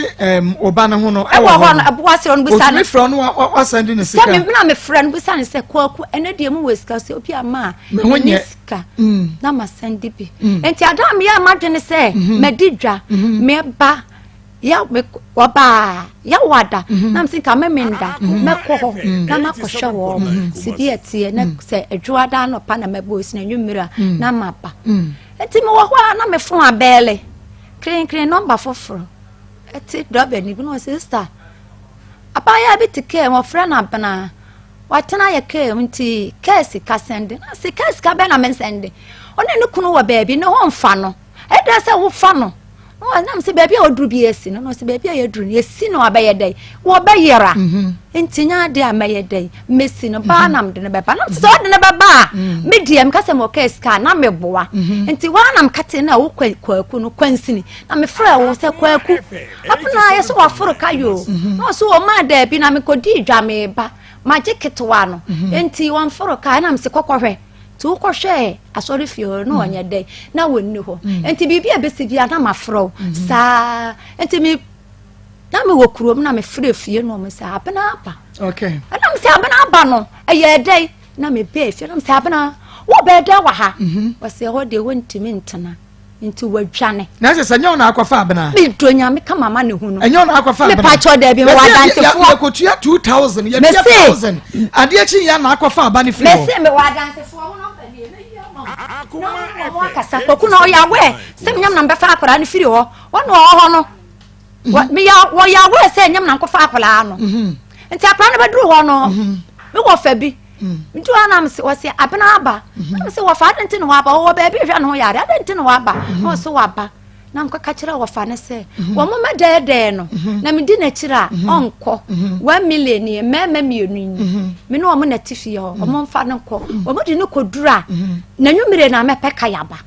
ɔba ne ho no ɛwɔ hɔ no ɛboa sɛ ɔno busa no otumi frɛ no wasɛnde ne sika sɛ me na mefrɛ no busa ne sɛ Kwaku ɛnɛ deɛ mu wɔ sika sɛ obi ama a me sika na ma sɛnde bi nti ada a meyɛ m'adwene sɛ madi dwa meba yɛ me ɔbaa yɛ wada na mesi nka me menda mɛkɔ hɔ na makɔhwɛ wɔ mo si bi ɛteɛ na sɛ adwoada anɔpa na mɛbɔ osi na anwummere a na maba nti mewɔ hɔ a na me phone abɛɛle krenkren nɔmba foforɔ ɛte dɔbɛ ni bi na ɔsɛ sister abaayewa bi te kaa mu ɔfrɛ no Abena watena yɛ kaa mu nti kaa sika sɛnde na sɛ kaa sika bɛn na mensɛnde ɔne ne kunu wɔ baabi ne ho mfa no ɛdɛ sɛ wofa no. Na ɔnam sɛ baabi a ɔduru bi asi no, na ɔsɛ baabi a yɛduru no, yɛsi no abɛyɛ dɛn? Wɔbɛyera. Mhm. Nti nyɛ ade a mɛyɛ dɛn? Mɛsi no. Baa na mede no bɛba. Na sɛ ɔde no bɛba a, mhm. me deɛ meka sɛ mɔka sika na meboa. Mhm. Nti hɔ a na meka te na wo kwaku no kwansini. Na mefrɛ wo sɛ kwaku. Abena yɛ sɛ waforo ka yo. Na ɔsɛ ɔmaa daabi na mekɔdii dwa meba. Magye ketewa no. Nti wɔmforo ka ɛna mese kɔkɔhwɛ. Nti wokɔhwɛɛ asɔrefie hɔ na ɔnyɛ dɛn na wɔnni hɔ. Mm. Nti biribi a ɛbɛsi bia na mafrɛ wo mm-hmm. saa. Nti me na mewɔ kurom na mefrɛ fie no ɔmo sɛ abena aba. Okay. Ɛna me sɛ abena aba no ɛyɛ dɛn na mebɛɛ fie na me sɛ abena wobɛɛ dɛn wɔ ha. Mm-hmm. Wɔsɛ hɔ deɛ wɔntumi ntena. nti wadwane. Na ɛsɛ sɛ nyɛ ɔna akɔfa abena. Mi do nyame kama ma ne hu no. Ɛnyɛ ɔna akɔfa abena. Mepa kyɛw dɛbi wɔ adansefoɔ. Yɛkɔtua 2000 yɛtua 1000 adeɛ kyi yɛ na akɔfa aba ne firi hɔ. Mese mewɔ adansefoɔ ho nɔmba nie mɛyi ama wo. Na ɔmo wɔn akasa kɔku na ɔyɛ awɛ sɛ menyam na mbɛfa akwadaa no firi hɔ wɔn na ɔwɔ hɔ no. Meyɛ wɔyɛ awɛ sɛ nyam na nkɔfa akwadaa no. Nti akwadaa no bɛduru hɔ no mewɔ fa bi. Nti hɔ na mese wɔse abena aba. Na mese wɔfa adɛn nti na waba wɔwɔ baabi hwɛ ne ho yare adɛn nti na waba na ɔse waba na mekɔka kyerɛ wɔfa no sɛ wɔn mo mɛdɛɛdɛɛ no na medi n'akyiri a ɔnkɔ 1 million yɛ mmarima mmienu yi me ne wɔn na te fie hɔ wɔn mfa no nkɔ wɔn de no kɔduru a n'anwummere na mɛpɛ kayaba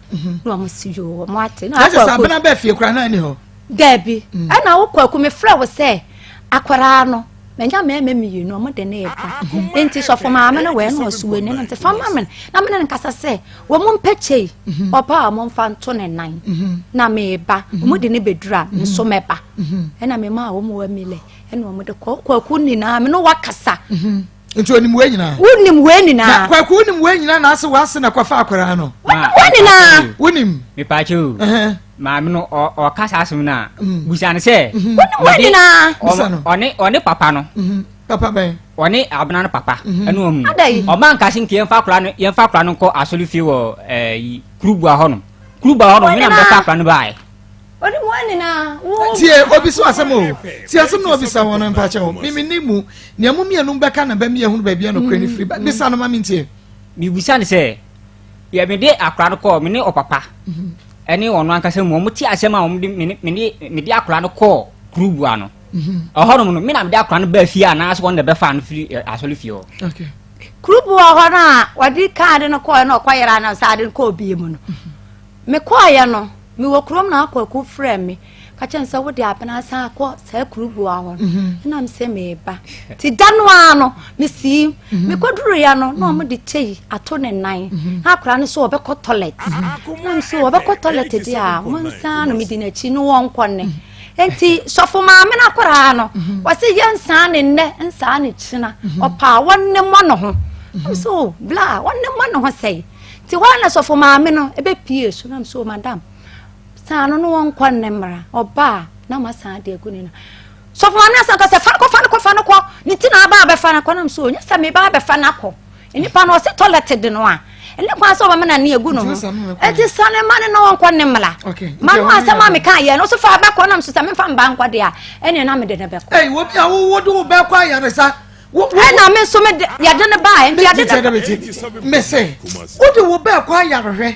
na wɔn si yoo wɔn ate na akɔ akɔ abena bɛɛ fie koraa na ɛni hɔ daabi ɛna wokɔ aku mefrɛ wo sɛ akwaraa no manya mmarima mmienu ɔmo de ne ba nti sɔfo maame no wɛn na ɔso wɔ no nti fa ma me na me ne no nkasa sɛ wɔn mo mpɛ kyei mhm. ɔba a wɔn mfa nto ne nan mhm. na meba mhm. wɔn de ne bɛduru a nso mɛba ɛna me maa wɔn wɔ mi lɛ ɛna wɔn de kɔ kwaku nyinaa me no wakasa. Nti onim wei nyinaa. Wonim wei nyinaa. Na kwaku wonim wei nyinaa na ase wase na kɔfa akwaraa no. Wonim wei nyinaa. Wonim. Mepaakyɛ o. Maame no ɔka saa asɛm no a mm. busa no sɛ. Mm-hmm. Wonim wei nyinaa. Busa no. Ɔne ɔne papa no. Mm-hmm. Papa bɛn. Ɔne abena no papa. Mm-hmm. Ɛne ɔmu. Ɔma nkase nka yɛmfa akwaraa no yɛmfa akwaraa no nkɔ asɔre fie wɔ ɛɛ kurubua hɔ nom. Kurubua hɔ nom mi na mbɛfa akwaraa no baeɛ. Ɔne wɔn nyinaa. Wo. Tie obi so asɛm o. Tie asɛm na obisa wɔn no mpakyɛ o. Mimi ni mu. Nea mo mmienu bɛka na bɛmi ehunu baabi a nokura ne firi ba. Bisa no ma mi ntie. Mibisa no sɛ, yɛ mede akora no kɔɔ me ne ɔpapa ɛne ɔno ankasa mu wɔn te asɛm a wɔn de me ne me ne mede akora no kɔɔ kurubua no. Ɛhɔnom no me na mede akora no baa fie anaasɛ wɔn na bɛfa no firi asɔre fie hɔ. Okay. Kurubua hɔ no a wɔde kaa de no kɔɔ na ɔkɔyera na ɔsan de no kɔɔ bie mu no. Mekɔeɛ no, mewɔ kurom na Kwaku frɛɛ me ka kyerɛ me sɛ wode abena asan akɔ saa kuruboa hɔ no mhm. ɛna me sɛ meba nti da no ara no mesii mhm. mekɔduruiɛ no na ɔmo de kyei ato ne nan mhm. na akwadaa no so ɔbɛkɔ toilet na me so ɔbɛkɔ toilet deɛ a monsan no medi n'akyi no wɔnkɔ ne nti sɔfo maame no akwadaa no wɔse yɛnsan ne nnɛ nsaa ne kyena ɔpaa wɔne mmɔ ne ho so bla wɔne mmɔ ne ho sɛe Nti hɔ ara na sɔfo maame no bɛpie so na mesɛ, madam, saa no no wɔnkɔ ne mmara. Ɔba a, na masan de agu ne na. Sɔfo maame no asan ka sɛ, fa no kɔ, fa no kɔ, fa no kɔ. Ne ti na aba abɛfa no akɔ. Na mesɛ, onyɛ sɛ meba abɛfa no akɔ. Nnipa no ɔse toilet de no a, ɛne kwan sɛ ɔbɛma n'ani agu no ho. Nti sane ma no na wɔnkɔ ne mmara. Ma no asɛm a meka yɛ no, ɔso fa bɛkɔ na mesɛ sɛ memfa mba nkɔ deɛ a, ɛneɛ na mede no bɛkɔ. Ei, obi a wowɔ de wo bɛkɔ ayaresa. Ɛna me nso me de yɛde no baa nti yɛde no. Mese wode wo bɛɛ kɔ ayarehwɛ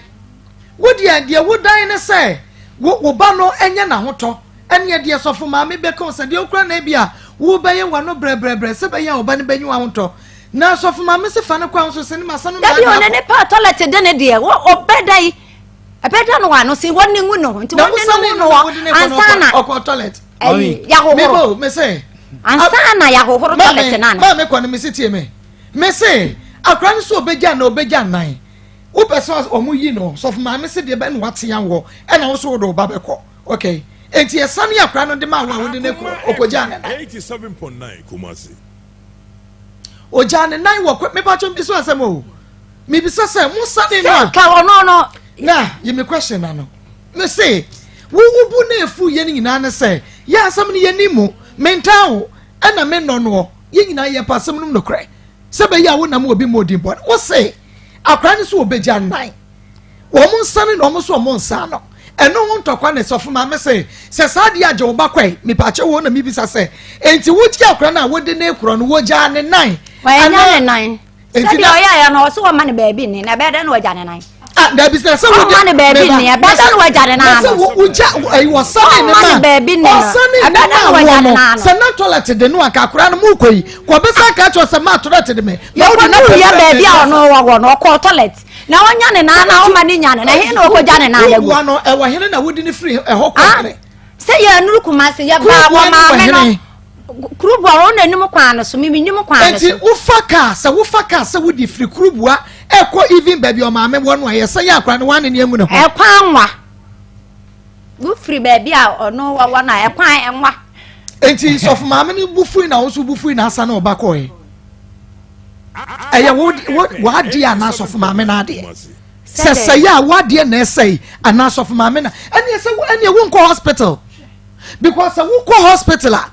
wo deɛ deɛ wodan ne sɛ wo ba no nyɛ n'ahotɔ ɛneɛ deɛ sɔfo maame bɛka sɛ deɛ okura na ebi a wobɛyɛ wano brɛbrɛbrɛ sɛ bɛyɛ a ɔba no bɛnyi w'ahotɔ na sɔfo maame se fa no kɔ ahosuo sɛ ne ma sɛ no dabi ɔne ne pa tɔlɛt de ne deɛ ɔbɛda yi ɛbɛda no wano se wɔne ngu no nti wɔne no ngu no hɔ ansa na ɔkɔ tɔlɛt ɛyi yahohoro mese ansa na yahohoro toilet na na maame kɔ no mese tie me mese akora no so obɛgya na obɛgya nan wopɛ sɛ ɔmo yi no sɔfo maame se deɛ bɛ na wate awɔ ɛna wo so wode wo ba bɛkɔ okay enti ɛsane akora no de ma wo a wode ne kɔ ɔkɔgya ne nan ogya ne nan wɔ mepatwɔ mbi so asɛm o mebisa sɛ mo sane no a sɛ nka ɔno no na yi me question na no Mese, wo wo bo na efuw yɛn nyinaa ne sɛ, yɛn asɛm no yɛnni mu, mentaa wo, ɛna mennɔ noɔ. Yɛn nyinaa yɛpɛ asɛm no mu nokorɛ, sɛ ɛbɛyɛ a wonam obi mmɔ odin bɔne. Wose, akwadaa no so wɔbɛgya nnan. Wɔn nsane na wɔn nso wɔn nsa ano. Ɛno ho ntɔkwa ne sɔfo maame se, sɛ saa deɛ agye wo ba kɔe, mepaakyɛ wo na mebisa sɛ, enti wogye akwadaa no a wode ne korɔ no, wɔgyaa ne nan? Wɔannya ne nan. Sɛdeɛ ɔyɛeɛ no, ɔse wɔma no baabi nne, na ɛbɛyɛ dɛn na wagya ne nan? Ah, dabi sɛ sɛ wode Ɔmma no baabi nne, ɛbɛda na wagya ne nan na sɛ ano. wogya ɛyi wɔsane ne Ɔmma ma no baabi nne no, ɔsane ne ɛbɛda ma na wagya wɔ ne no nan ano. sɛ na toilet de no anka akora no mu kɔ yi kɔ ɔbɛsa ka kyerɛ sɛ ma toilet de me na wode na Yɛkɔduru yɛ toilet baabi de a me. ɔno wɔ hɔ no, ɔkɔɔ toilet. Na ɔnya ne nan na ɔma ne nya no, na ɛhe na ɔkɔgya ne nan agu? Kuruboa no ɛwɔ hene na wode ne firi ɛhɔ kɔ Ah, hene sɛ yɛnuru Kumasi, yɛbaa Kuruboa wɔ no wɔ maame no. hene. Kuruboa wɔn na anim kwan no so, mimi nim kwan no Enti so. wofa kaa sɛ wofa kaa sɛ wode firi Kuruboa ɛkɔ even baabi ɔmaame wɔ no a yɛsɛ yɛ akora no wane ne angu ne ho. Ɛkwan nwa. Wofiri baabi a ɔno wɔwɔ no a, ɛkwan nwa. Enti sɔfo maame no bu fui na wo nso bu fui na asa na ɔba kɔɛ. Ɛyɛ wo wo w'adeɛ anaa sɔfo maame no adeɛ? Sɛ sɛe a w'adeɛ na ɛsɛe anaa sɔfo maame na ɛneɛ sɛ ɛneɛ wonkɔ hospital because sɛ wokɔ hospital a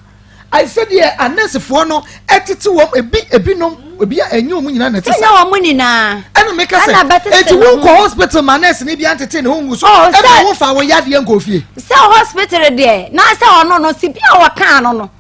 ayɛ sɛdeɛ anɛsefoɔ no ɛtete wɔn ebi ebinom ebi a ɛnyɛ wɔn nyinaa na ɛte Sɛ saa nyɛ wɔn nyinaa. ɛna meka Ɛna sɛ bɛtete eti ne ho. wonkɔ hospital ma nɛɛse ne bi antete ne ho ngu so Oh, ɛna sɛ- wofa wo yadeɛ nkɔ fie Sɛ hospital deɛ, na sɛ ɔno no, si bi a wɔkaa no no,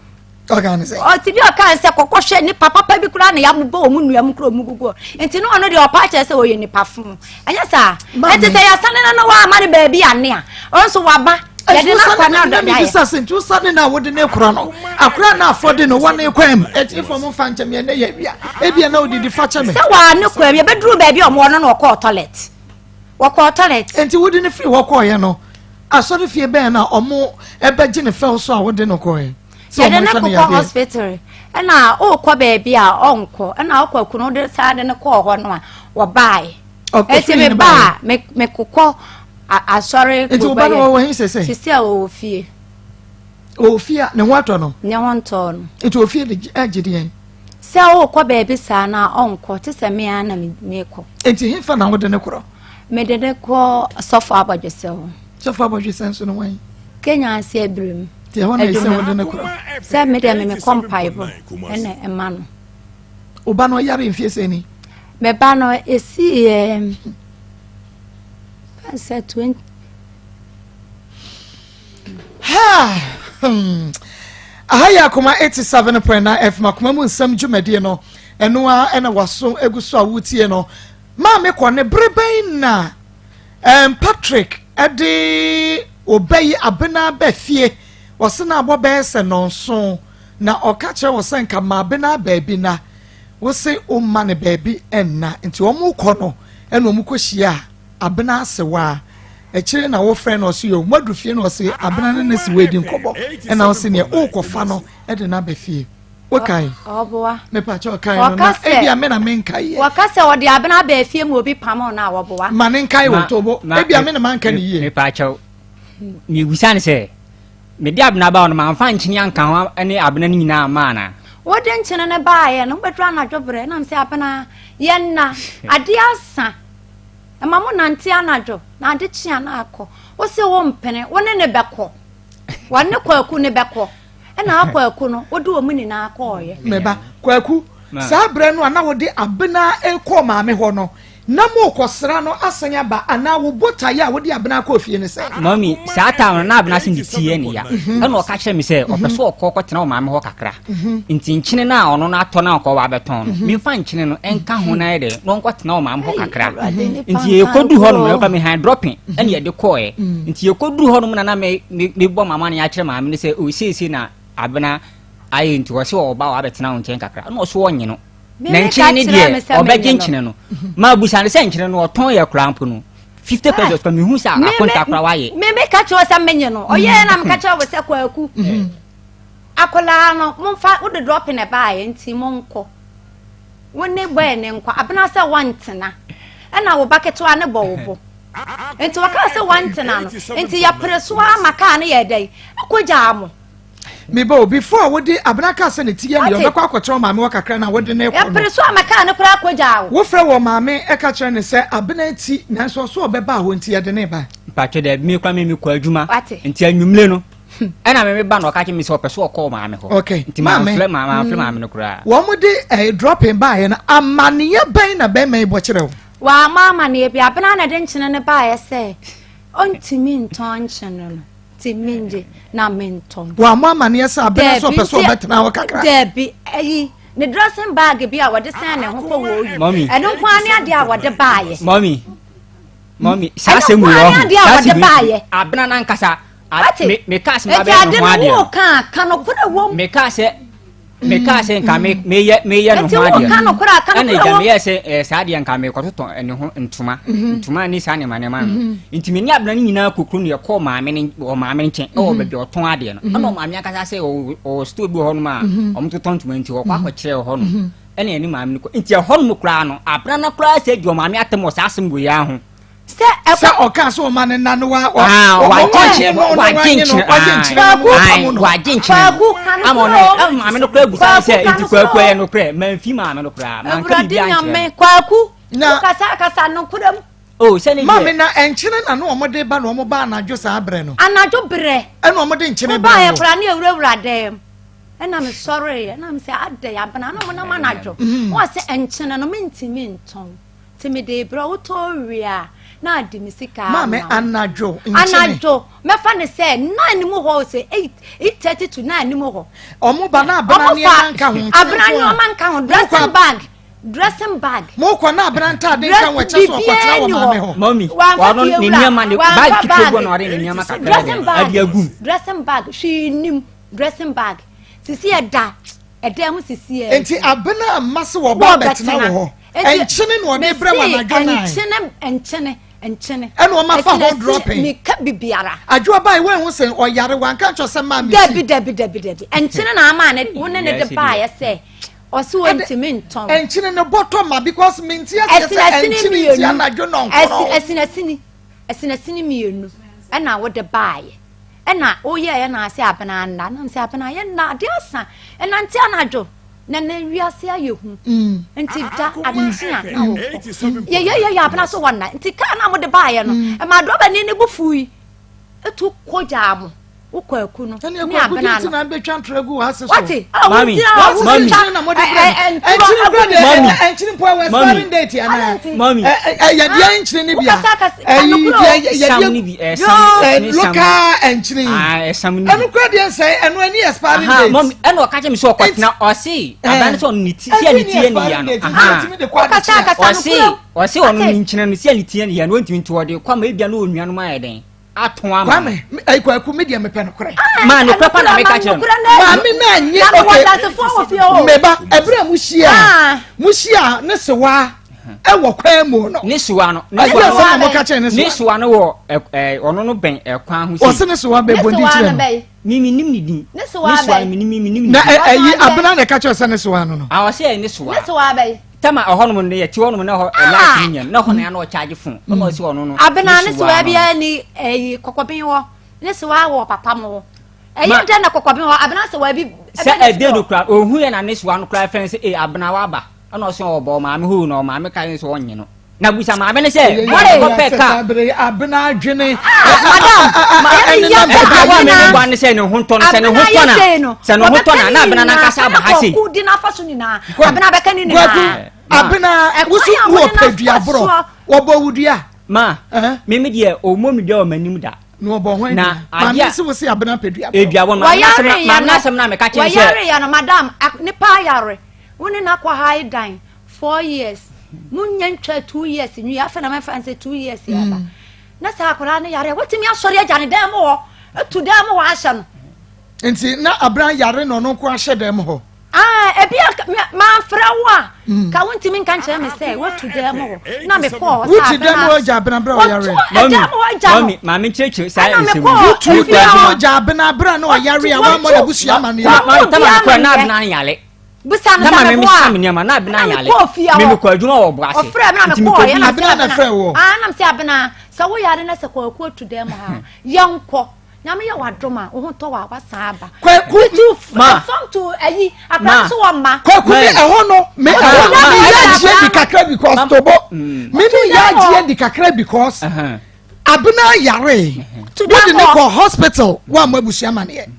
ɔka ne sɛ ɔte bi a ɔkaa sɛ kɔkɔhwɛ nipa papa bi koraa na yɛabobɔ wɔn nnua mu koraa wɔn gugu hɔ nti na ɔno deɛ ɔpa akyerɛ sɛ ɔyɛ nipa fo ɛnyɛ saa Maame. ɛnti sɛ yɛasane no na wɔama no baabi ane a ɔno nso waba yɛde no akɔ na ɔdɔ daeɛ bisa sɛ nti wosane no a wode ne kora no akora no afɔde no wɔne kwan mu ɛti fam mfa nkyɛm yɛ ne yɛ bia ebia na wodidi fa kyɛ me sɛ wɔa ne kwan mu yɛbɛduru baabi a ɔmo wɔ no na ɔkɔɔ toilet wɔkɔɔ toilet nti wode ne firi hɔ kɔɔyɛ no asɔre fie bɛn na ɔmo ɛbɛgye ne fɛw so a wode no kɔɔyɛ sɛ yɛde ɔmo ne nhwɛ no kokɔ yadeɛ hospital ɛna ɔrekɔ baabi a ɔnkɔ ɛna ɔkɔ akunu wode saa de ne kɔɔ hɔ no a wɔbaeɛ Ɔ- ɛti ɔfiri me ne ba baeɛ? a me mekokɔ asɔre nti wo ba no wɔwɔ he sɛsɛ sisi a wɔwɔ fie ɔwɔ fie a ne ho atɔ no ne ho ntɔɔ no nti ofie de agye deɛn sɛ wokɔ baabi saa na ɔnkɔ te sɛ me ara na mekɔ nti hefa na wode ne korɔ mede ne kɔ sɔfo abɔdwesɛ hɔ sɔfo abɔdwesɛ nso no wan kenya ase abirim nti ɛhɔ na ɛsɛ wode ne korɔ sɛ me deɛ me mekɔ mpaebɔ ɛna ɛma no wo ba no ɔyare mfie sɛ ni me ba no ɛsii ɛɛ sɛ 20 Hmm. Aha yɛ Akoma 87.9 FM Akoma mu nsɛm dwumadie no ɛno ara ɛna waso egu so a wotie no maame kɔ ne bere bɛn na um, Patrick ɛde ɔbɛ yi abena bɛ fie wɔse na abɔ bɛyɛ sɛ nɔnso na ɔka kyerɛ wɔ sɛ nka ma abena baabi na wose ɔmma ne baabi ɛnna nti wɔn kɔ no ɛna wɔn kɔ hyia Abena Asewaa, akyire na wofrɛ no ɔse yoo moaduru fie no ɔse Abena ne ne Sewaa di nkɔbɔ ɛna ɔse neɛ wokɔfa no de no aba fie wokae? Ɔboa. Mepakyɛ ɔkae no na ebia me na menkaeɛ. Wɔka sɛ ɔde Abena aba fie ma obi pamo no a wɔboa. Ma ne nkae wɔ tobo ebia me na manka ne yie. Mepakyɛw mebisa no sɛ mede Abena ba hɔ no mamfa nkyene anka ho ne Abena no nyinaa amma anaa? Wode nkyene no baeɛ no wobɛduru anadwo berɛ na mesɛ Abena yɛnna adeɛ asa. Ɛma mo nante anadwo na ade kye a na akɔ. Wo se wo mpene, wo ne ne bɛkɔ. Wɔne Kwaku ne bɛkɔ. Ɛna Kwaku no, wode wɔn nyinaa kɔɔeɛ. Me ba, Kwaku, saa berɛ no a na wode Abena rekɔ maame hɔ no, na morekɔsra no asan aba anaa wo botaeɛ a wode Abena kɔɔ fie ne sɛn? Mummy, saa time no na Abena se ne ti yɛ ne ya. Ɛna ɔka kyerɛɛ me sɛ ɔpɛ sɛ ɔkɔ kɔtena wɔ maame hɔ kakra. Nti nkyene no a ɔno no atɔ no a ɔkɔ abɛtɔn no, memfa nkyene no nka ho na ayɛ dɛ na ɔnkɔtena wɔ maame hɔ kakra. Nti yɛkɔduru hɔ nom no, me han dropping ɛne yɛde kɔɔɛ. Nti yɛkɔduru hɔ nom na na me mebɔ mama no akyerɛ maame no sɛ o seesei na Abena ayɛ nti ɔse ɔba wɔ abɛtena wo nkyɛn kakra. Ɛna ɔso ɔnye no. Na nkyene no deɛ ɔbɛgye nkyene no. Ma abusa no sɛ nkyene no ɔtɔn yɛ koraa mpo no 50 pesos kora mehu sɛ akonta koraa wayɛ. Me meka kyerɛ sɛ menye no. Ɔyɛɛ na meka kyerɛ wo sɛ Kwaku. Akwadaa no, momfa, wode drɔpe na ɛbaeɛ nti monkɔ. Wo ne bɔɛ ne nkɔ. Abena sɛ wɔntena. Ɛna wo ba ketewa ne bɔ wo bo. Nti wɔkaa sɛ wɔntena no. Nti yɛpere so ara ma kaa no yɛɛ dɛn? Ɛkɔgyaa mo. Me ba o, before wode Abena kaa sɛ ne ti yɛ ne yɛ, ɔbɛkɔ akɔkyerɛ ɔmaame hɔ kakra na wode ne kɔ no. Yɛpere so ama kaa no koraa kɔgyaa wo. Wofrɛ wɔ maame ɛka kyerɛ ne sɛ Abena ti nanso ɔso ɔbɛba hɔ nti yɛde ne ba. Mpakyɛ daabi, me koraa me mekɔ adwuma. Nti anwummere no, ɛna me ba na ɔka kyerɛ me sɛ ɔpɛ so ɔkɔ maame hɔ. Okay. Nti mamfrɛ mamfrɛ maame no koraa. Wɔn de ɛɛ eh, dropping baayɛ no amaneɛ bɛn na bɛrima yi bɔ kyerɛ wo. Wɔama amaneɛ bi abena na de nkyene no baayɛ sɛ ɔntumi ntɔn nkyene no nti mengye na mentɔn. Wɔama amaneɛ sɛ abena sɛ ɔpɛ sɛ ɔbɛtena hɔ kakra. Daabi ɛyi ne dressing bag bi a wɔde sɛn ne ho kɔ wɔ oyi ɛno nko ara ne adeɛ a wɔde baayɛ. Mɔmi. Mɔmi saa asɛm wei ɔho saa asɛm wei abena nankasa meka sɛ mabɛyɛ ne ho adeɛ no ka nokorɛ wom meka sɛ meka sɛ nka meyɛ meyɛ ne ho adeɛ no ɛna agya meyɛ sɛ ɛɛ saa adeɛ nka mekɔtotɔ ne ho ntoma mhm. ntoma ne saa nneɛma nneɛma no mhm. nti me ne abena no nyinaa kɔ kurom no yɛkɔɔ maame ne wɔ maame nkyɛn ɛwɔ mhm. baabi ɔtɔn adeɛ no ɛna ɔmaame ankasa sɛ ɔwɔ store bi wɔ hɔ nom a wɔn totɔ ntoma nti ɔkɔ akɔkyerɛ wɔ hɔ nom ɛna ɛne maame no kɔ nti ɛhɔ nom koraa no abena no koraa sɛ di ɔmaame atɛm wɔ saa asɛm wɔ yi ho sɛ ɛkɔ. Sɛ ɔka sɛ ɔma ne nna no wa wagye no na wagye no wagye nkyerɛ no wapam no wagye nkyerɛ no ama ɔno ɛma maame no koraa busa sɛ nti kwaku ɛyɛ no korɛ manfi maame no koraa manka biribi ankyerɛ no kwaku na kasa kasa no korɛ mu. Oh, sɛ ne deɛ. Maame na nkyene na no wɔn de ba na wɔn ba anadwo saa brɛ no. Anadwo brɛ. Ɛna wɔn de nkyene brɛ wɔ. Wobaayɛ koraa ne ewurawura dɛm. Ɛna me sɔreeɛ na me sɛ adɛ abena na mo nam anadwo. Wɔn sɛ nkyene no mentumi ntɔn. Nti mede rebrɛ wo, wotɔ wie a, na ade me sika ama Maame, wo. anadwo nkyene. Anadwo, mɛfa no sɛ 9 mu hɔ o, sɛ 8, 8:30 to 9 mu hɔ. Ɔmo ba na abena Ɔmo nneɛma fa nka ho, nkyene abena nko a. nneɛma nka ho, Mokɔ dressing a- bag, dressing bag. Mokɔ na abena ntaade nka ho, ɛkyɛ sɛ ɔkɔtena Biribiara wɔ nni maame hɔ. hɔ. Mami, Wamfa ɔno fie ne wura, nneɛma ne wamfa bag ketewa bi bag. na ɔde ne nneɛma kakra Dressing de bag, ade agum. dressing bag, hwee nnim, dressing bag. Sisi ɛda, ɛdan mu sisi ɛ. Nti abena amma sɛ wɔba abɛtena wɔ hɔ. Nkyene na ɔde brɛ wɔ anadwo nan. Nkyene nkyene nkyene. Ɛna ɔma fa hɔ dropping. Meka bibiara. Adwoa baa yi wɔn sɛ ɔyare wanka nkyɛn sɛ maa mi si. Dabi dabi dabi dabi nkyene na ama ne wo ne ne de baa yɛ sɛ ɔsi wɔn ntumi ntɔn. Nkyene ne bɔtɔ ma because mi nti aseɛ sɛ nkyene nti anadwo nɔnkoro. Ɛsinasini ɛsinasini mmienu ɛna wɔde baa yɛ. Ɛna woyɛeɛ na ase abena nna na mesɛ abena yɛ nna ade asa ɛnante anadwo na na wiase ayɛ hu mm. nti da adekye a na wokɔ yɛyɛyɛyɛ abena so wɔ nna nti kaa na mode baeɛ no mm. ɛma drɔbani ne bo fui ɛtu kɔ gyaa mo wokɔ aku no ne abena no wate mami mami mami yɛdeɛ nkyene no bia ɛyi deɛ yɛdeɛ local nkyene ɛno kura deɛ nsɛn ɛno ɛni expiring date mami ɛna ɔka kyerɛ mi sɛ ɔkɔtena ɔse aban sɛ ɔno ne ti si a ne ti yɛ ne ya no ɔse ɔse ɔno ne nkyene no si a ne ti yɛ ne ya no ɔntumi nti ɔde kɔ ama ebia na onuanom ayɛ dɛn atɔn ama Kwame ɛyi kwaku mi deɛ mepɛ nokorɛ. Maa nokorɛ pa na meka kyerɛ no. Maame naa nye oke meba ɛbrɛ mu hyia mu hyia ne sewa ɛwɔ kwan mu no. Ne sewa no. Ne sewa no na mo ka kyerɛ ne sewa. Ne sewa no wɔ ɛ ɔno no bɛn ɛkwan ho. Ɔsi ne sewa bɛ bɔ ndi kyerɛ no. Mi mi nim ne din. Ne sewa bɛ. Ne sewa mi mi nim ne din. Na ɛyi abena na ɛka kyerɛ sɛ ne sewa no no. A ɔsi ɛyɛ ne sewa. Ne sewa bɛ. Tama ɛhɔ nom no yɛte hɔ nom na hɔ light no nyɛ na hɔ na ya na ɔcharge phone ɛna ɔsi ɔno no. Abena ne sewa biara ni ɛyi kɔkɔben wɔ ne sewa wɔ papa mo hɔ ɛyɛ dɛ na kɔkɔben wɔ abena sewa bi. Sɛ ɛde no kura ohu yɛ na ne sewa no kura fɛn sɛ ee abena waba ɛna ɔsi ɔbɔ ɔmaame hoo na ɔmaame ka yɛn sɛ ɔnye no na busa maame no sɛ wɔde kɔ pɛ kaa. Abena adwene. Madam ɛnenam baabi a mene bɔ ne sɛ ne ho ntɔ no sɛ ne ho tɔ na sɛ ne ho tɔ na na abena nankasa aba ha sei. Kwaku di n'afa so nyinaa abena bɛka ne nyinaa. Abena wosi wɔ pɛ dua borɔ wɔbɔ wo dua. Ma mimi deɛ ɔmmɔ mi dua wɔ m'anim da. Na ɔbɔ hwan dua? Maame si wo se abena pɛ dua borɔ. Edua bɔ no maame n'asɛm na meka kyɛn sɛ. Wɔyare yɛ no madam nipa ayare wo ne n'akɔ ha dan 4 years munya ntwa 2 years nwi afei na mɛfa nsɛ 2 years yɛ aba. Na sɛ akwadaa no yare a, watumi asɔre agya ne dan mu hɔ, atu dan mu hɔ ahyɛ no. Nti na abran yare na ɔno nko ahyɛ dan mu hɔ. Ah, ebi a manfrɛ wo a, mm. ka wontumi nka nkyerɛ me sɛ watu dan mu hɔ. Na mekɔɔ hɔ sɛ Wotu dan mu hɔ gya abena berɛ a ɔyare. Wɔtu dan mu hɔ gya no. Mami, maame nkyerɛkyerɛ saa nsɛm yi. Wotu dan mu hɔ gya abena berɛ na ɔyare a wammɔ n'abusua amaneɛ. Mami, tama mekɔɔ na abena yare. Bisa no na sɛ maame meboa mesa me nneɛma na abena na yale mekɔɔ fie hɔ me mekɔ adwuma wɔ ɔbo ase ɔfrɛ me na nti mekɔɔ mekɔdi yɛ na Abena na frɛ wo. Ah na mesɛ abena sɛ wo yare na sɛ kwaku atu dan mu ha yɛnkɔ nyame yɛ wadom a wo ho tɔ wa wasan aba Kwaku tu Ma. fam to ayi akora Ma. so wɔ mma Kwaku mi ɛhɔ no me ɛhɔ no me yɛ agyeɛ di kakra because tobo me no yɛ agyeɛ di kakra because Uh-huh. abena yare wode ne kɔ hospital woammɔ abusua amaneɛ.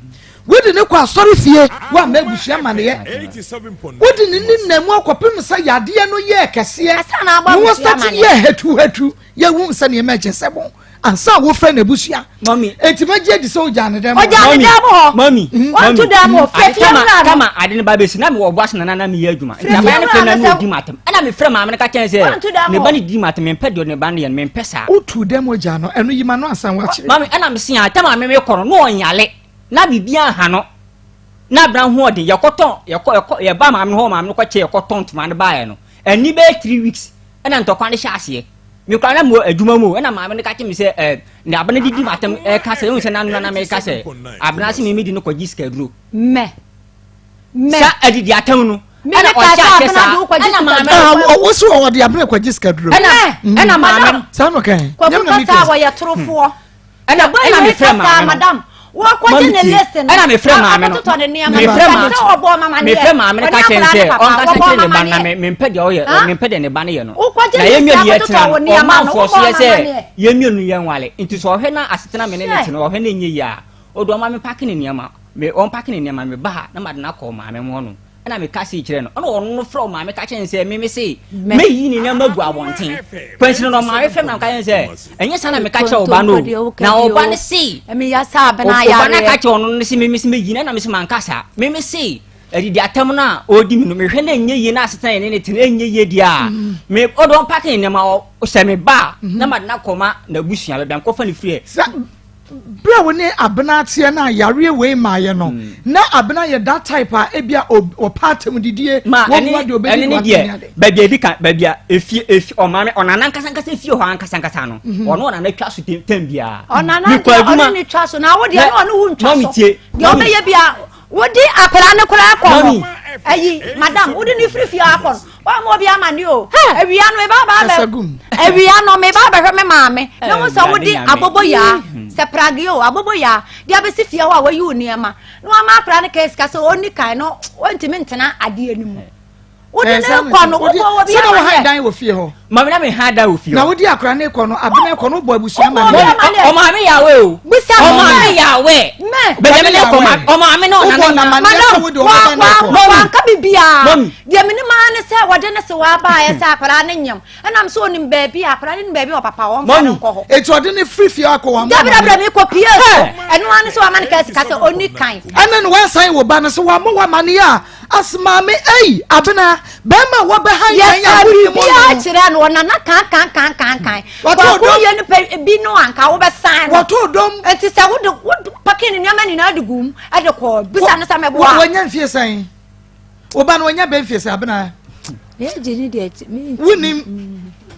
Wode ne kɔ asɔre fie, woamma abusua amanneɛ. Wode ne nenam mu akɔpem sɛ yadeɛ no yɛɛ kɛseɛ na wɔstate yɛɛ hatuhatu, yɛhu sɛ nneɛma ɛkyɛ sɛ bon ansa wofrɛ n'abusua. Enti magye adi sɛ wogyaa ne dɛm hɔ. Ɔgyaa ne dɛm hɔ. Mami, Wɔnto dɛm hɔ. Frɛ fie wura no. Kama ade no ba bɛsi na mewɔ ɔboase nana na meyɛ adwuma. Nti abaya no frɛ na ne ɔdi m'atam. Ɛna mefrɛ maame no ka kyɛn sɛ ne ba no di m'atam, mempɛ deɛ ne ba no yɛ no, mempɛ saa. Wotu dɛm ogyaa no, ɛno yi ma no ansa woakyerɛ. Mami, ɛna mese a, tam a me mekɔ no, na ɔnyale. Na biribiara nha no. Na abena ho ɔden. Yɛkɔtɔn, yɛkɔ, yɛkɔ, yɛba maame no hɔ, maame no kɔkyɛ, yɛkɔtɔn ntoma no baeɛ no. Ɛnni bɛyɛ 3 weeks, ɛna ntɔkwa no hyɛ aseɛ. Mekora na mewɔ adwuma mu o, ɛna maame no ka kyerɛ me sɛ, ɛɛ, ne abena didi m'atam ɛka sɛ, ehu sɛ n'ano na meka sɛ, abena se me medi no kɔgye sikaduro. Mɛ. Mɛ. Sa adidi atam no. Me Ɛna ne ka ɔhyɛ sɛ aseɛ abena saa. de wo kɔgye Ɛna maame sikaduro. no. Ah, wo so ɔde abena kɔgye sikaduro. Ɛna, ɛna maame no. Saa na ɔka ɛ. Kwaku Nyɛ me na kasa a meka. wɔyɛ torofoɔ. Ɛna Sɛ boy ɛna wei mefrɛ kasa a, maame no. madam, wɔkɔgye Mami ne tie. list no. Ɛna mefrɛ na maame no. akɔtotɔ ne nneɛma. Mefrɛ Sɛ maame. sɛ ɔbɔ mama neɛ. Mefrɛ maame no Ɔne ka kyerɛ no akwadaa sɛ ne papa, ɔnkasa wɔbɔ kyerɛ ne mama ba no na neɛ. me mempɛ deɛ ɔyɛ Ha? mempɛ deɛ ne ba no yɛ no. Wokɔgye Na list yɛn mmienu yɛ akɔtotɔ tena wo no nneɛma ɔma no, mfɔsoyɛ wobɔ sɛ mama neɛ. yɛn mmienu yɛn nwale nti sɛ ɔhwɛ na asetena me ne ne Hwɛ. te no ɔhwɛ na ɛnyɛ yie a ɔde ɔma me pake ne nneɛma me ɔmpake ne nneɛma me ba ha na made no akɔ maame mu hɔ nom ɛna meka sei kyerɛ no ɛna ɔno no frɛ ɔmaame ka kyerɛ no sɛ meme se mɛyi ne nneɛma agu abɔnten kwansini no ɔmaame frɛ me na meka kyerɛ no sɛ ɛnyɛ saa na meka kyerɛ ɔba no o na ɔba no se ɔba no aka kyerɛ ɔno no se meme se mɛyi no ɛna mese manka saa meme se adidi atam no a ɔredi me no mehwɛ na ɛnyɛ yie na asetena yɛ ne ne tena ɛnyɛ yie deɛ a me ɔde ɔmpake ne nneɛma sɛ me ba a na made no akɔma n'abusua baabi a mekɔfa no firi ɛ. Berɛ a wo ne Abena teɛ no a yareɛ wei maaeɛ no, na Abena yɛ that type a ebia ɔpɛ atɛm didie, Ma ɛne wɔmmoa deɛ ɔbɛdi ɛne no ne atɛm deɛ ne ade. baabi a edi kan baabi a efie efi ɔmaame ɔnana ankasa ankasa efie hɔ ankasa ankasa no ɔno ɔnana twa so tɛm biara. Ɔnana Mekɔ deɛ adwuma ɔne ne twa so na wo deɛ Hwɛ, na ɔne wo ntwa mami so. tie, Deɛ mami. ɔbɛyɛ bia wode akwadaa no koraa kɔ Mami. hɔ. Ayi madam wode ne firi fie akɔ no wɔn obi ama ne o. Awia no meba aba abɛ Kasa gum. awia no meba abɛhwɛ me maame na wo sɛ Awurade wode Nyame. abobo yaa sɛ prage o abobo yaa de abɛsi fie hɔ a wayi wo nneɛma na wama akwadaa no kaa sika sɛ ɔnni kan no ɔntumi ntena adeɛ no mu. Wode ne kɔ no wobɔ obi Sɛ na ama wɔhan ne. dan wɔ fie hɔ. Maame na me ha da wɔ fie Na hɔ. wode akora ne kɔ no, Abena kɔ no, wobɔ abusua ma Wobɔ ne. obi ama ne. Ɔmaame yɛ awɛ o. Bisa me Ɔmaame mɛ. yɛ awɛ. Mɛ. Baabi a me ne kɔ ma ɔmaame ne ɔnana Wobɔ nyinaa. n'amanneɛ Madam, sɛ wode ɔbɛba ne kɔ. wa wanka biribiara. Mami. Deɛ menim ara ne sɛ wɔde ne sewaa baeɛ sɛ akwadaa no nyem. Ɛnam sɛ ɔnim baabi a akwadaa no nim baabi a ɔpapa wɔmfa no Mami. nkɔ hɔ. Eti ɔde ne firi fie akɔ wɔn Dabi dabi dabi mekɔ pie so. Hey. Ɛno ara ne sɛ wama no kaa sika sɛ ɔnni kan. Ɛna no wansan wo ba no sɛ wammɔ w'amanneɛ a As maame ei, Abena, bɛrima a wɔbɛhan dan Yɛka a wonim biribiara no. kyerɛ no, ɔnana kan kan kan kan kan. Wɔtoo Kwaku dɔm. yɛ nipa bi no anka wobɛsan no. Wɔtoo dɔm. Nti sɛ wode wode paki ne nneɛma nyinaa de gu mu de kɔ bisa no sɛ mɛboa. Wɔnya mfie sɛn? Wo ba no wɔnya bɛn mfie sɛn, Abena? N'agye ne deɛ mi. Wonim.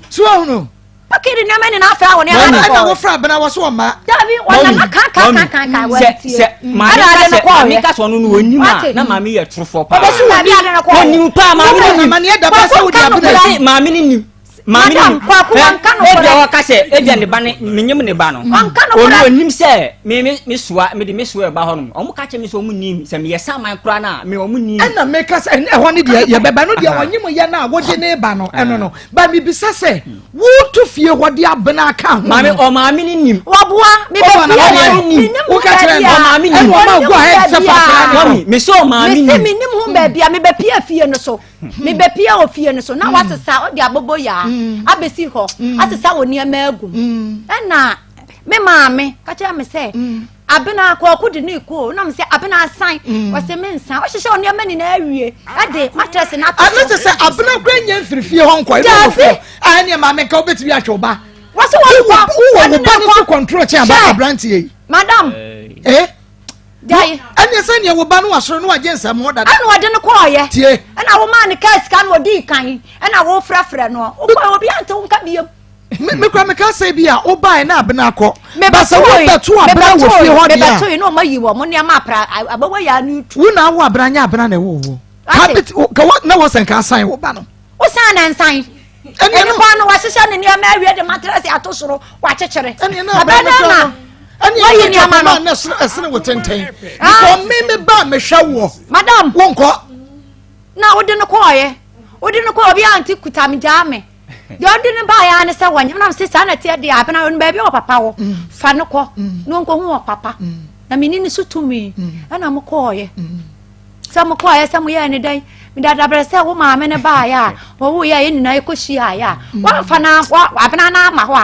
So ahunu. Paki ne nneɛma nyinaa fɛ wo nneɛma Ɛna de kɔ. wofra Abena wɔ so ɔma. Dabi ɔnana kan kan kan kan kan Sɛ wɔntie. sɛ maame Ɛna ka ade no sɛ kɔɔ maame yɛ. ka sɛ ɔno no ɔnim a Wate. na maame yɛ torofoɔ paa. Ɔbɛsi wɔ Dabi ade no kɔɔ yɛ. Ɔnim paa maame no nim. Amaneɛ da bɛɛ sɛ wode Kwaku Abena. ka Sɛ maame no nim. Maame no Madam, nim. Kwaku, Hwɛ, wanka nokorɛ. Ebia ɔka sɛ ebia ne ba ne menyem ne ba no. Wanka nokorɛ. Ɔno ɔnim sɛ me me me soa me de me soa ɛba hɔ nom. Ɔmo ka kyerɛ me sɛ ɔmo nim sɛ meyɛ saman koraa na me ɔmo nim. Ɛna meka sɛ ɛne ɛhɔ ne deɛ yɛbɛba no deɛ ɔnyem yɛ no a wode ne ba no ɛno no ba mebisa sɛ woto fie hɔ de abena aka ho Maame no ɔmaame no nim. Waboa me Ɔba na bɛ ɔmaame pie. nim. Menim ho Woka kyerɛ baabi no. a. Ɔmaame nim. Ɛna ɔma Ɔnim go ahead sɛ baabi fa akwadaa a. no kɔ. Mami me sɛ ɔmaame Mese nim. menim ho baabi a mebɛpia fie no so. Mebɛpia wɔ fie no so na wasesa ɔde abobo yaa abɛsi hɔ asesa wɔ nneɛma agu mu. Ɛna me maame ka kyerɛ me sɛ Abena kɔɔko de ne kɔ o na me sɛ Abena asan wɔsɛ me nsan ɔhyehyɛ wɔ nneɛma nyinaa awie ɛde matress no ato Ɛno so. te sɛ Abena kura nya mfiri fie hɔ nkɔ ɛno wɔ Dabi. fie a ɛneɛ maame nka wobɛtumi ahwɛ wo ba. Wɔsɛ wɔnkɔ Wowɔ wo wɔde ba ne no so kɔ. control kyɛn aba Hwɛ. aberanteɛ yi. Madam Eh? gyae. Ɛneɛ sɛ neɛ wo ba no wasoro no wagye nsɛm ho dada. Ɛna ɔde no kɔɔyɛ. Tie. Ɛna womaa no kaa sika na ɔdii kan ɛna wofrɛfrɛ no wokɔɛ obi ante wo nka biam. Me me kura meka sɛ bi a wobae na abena akɔ. Ba sɛ wobɛto abena wɔ fie hɔ deɛ a. Mebɛtoe na ɔma yi wɔ mo nneɛma apra abɛwɔ yɛ ano tu. Wo na awo abena nyɛ abena na ɛwɔ wo. Ate. Ka na wɔ sɛ nka asan wo ba no. Wosan na nsan. Ɛne no. Ɛnipa no wahyehyɛ ne nneɛma awie de matrɛse ato soro wakyekyere. Ɛne na abena no kura no. Ɛne Wayi ɛne nneɛma no. na ɛsene wo tenten. Because me me ba mehwɛ woɔ. Madam. Wonkɔ. Na wode no kɔɔyɛ. Wode no kɔɔ obi ante kuta me gyaa me. Deɛ ɔde no baeɛ ara ne sɛ wɔnyem nam se saa na ɛteɛ deɛ abena ɔno baabi a ɔpapa wɔ fa no kɔ na ɔnkɔhu ɔpapa. Na menni ne so tumi. Ɛna mokɔɔeɛ. Sɛ mokɔɔeɛ sɛ moyɛɛ ne dɛn? Mede adabrɛ sɛ wo maame no baeɛ a wɔwoeɛ a yɛn nyinaa yɛkɔhyiaeɛ a woamfa no abena no ama hɔ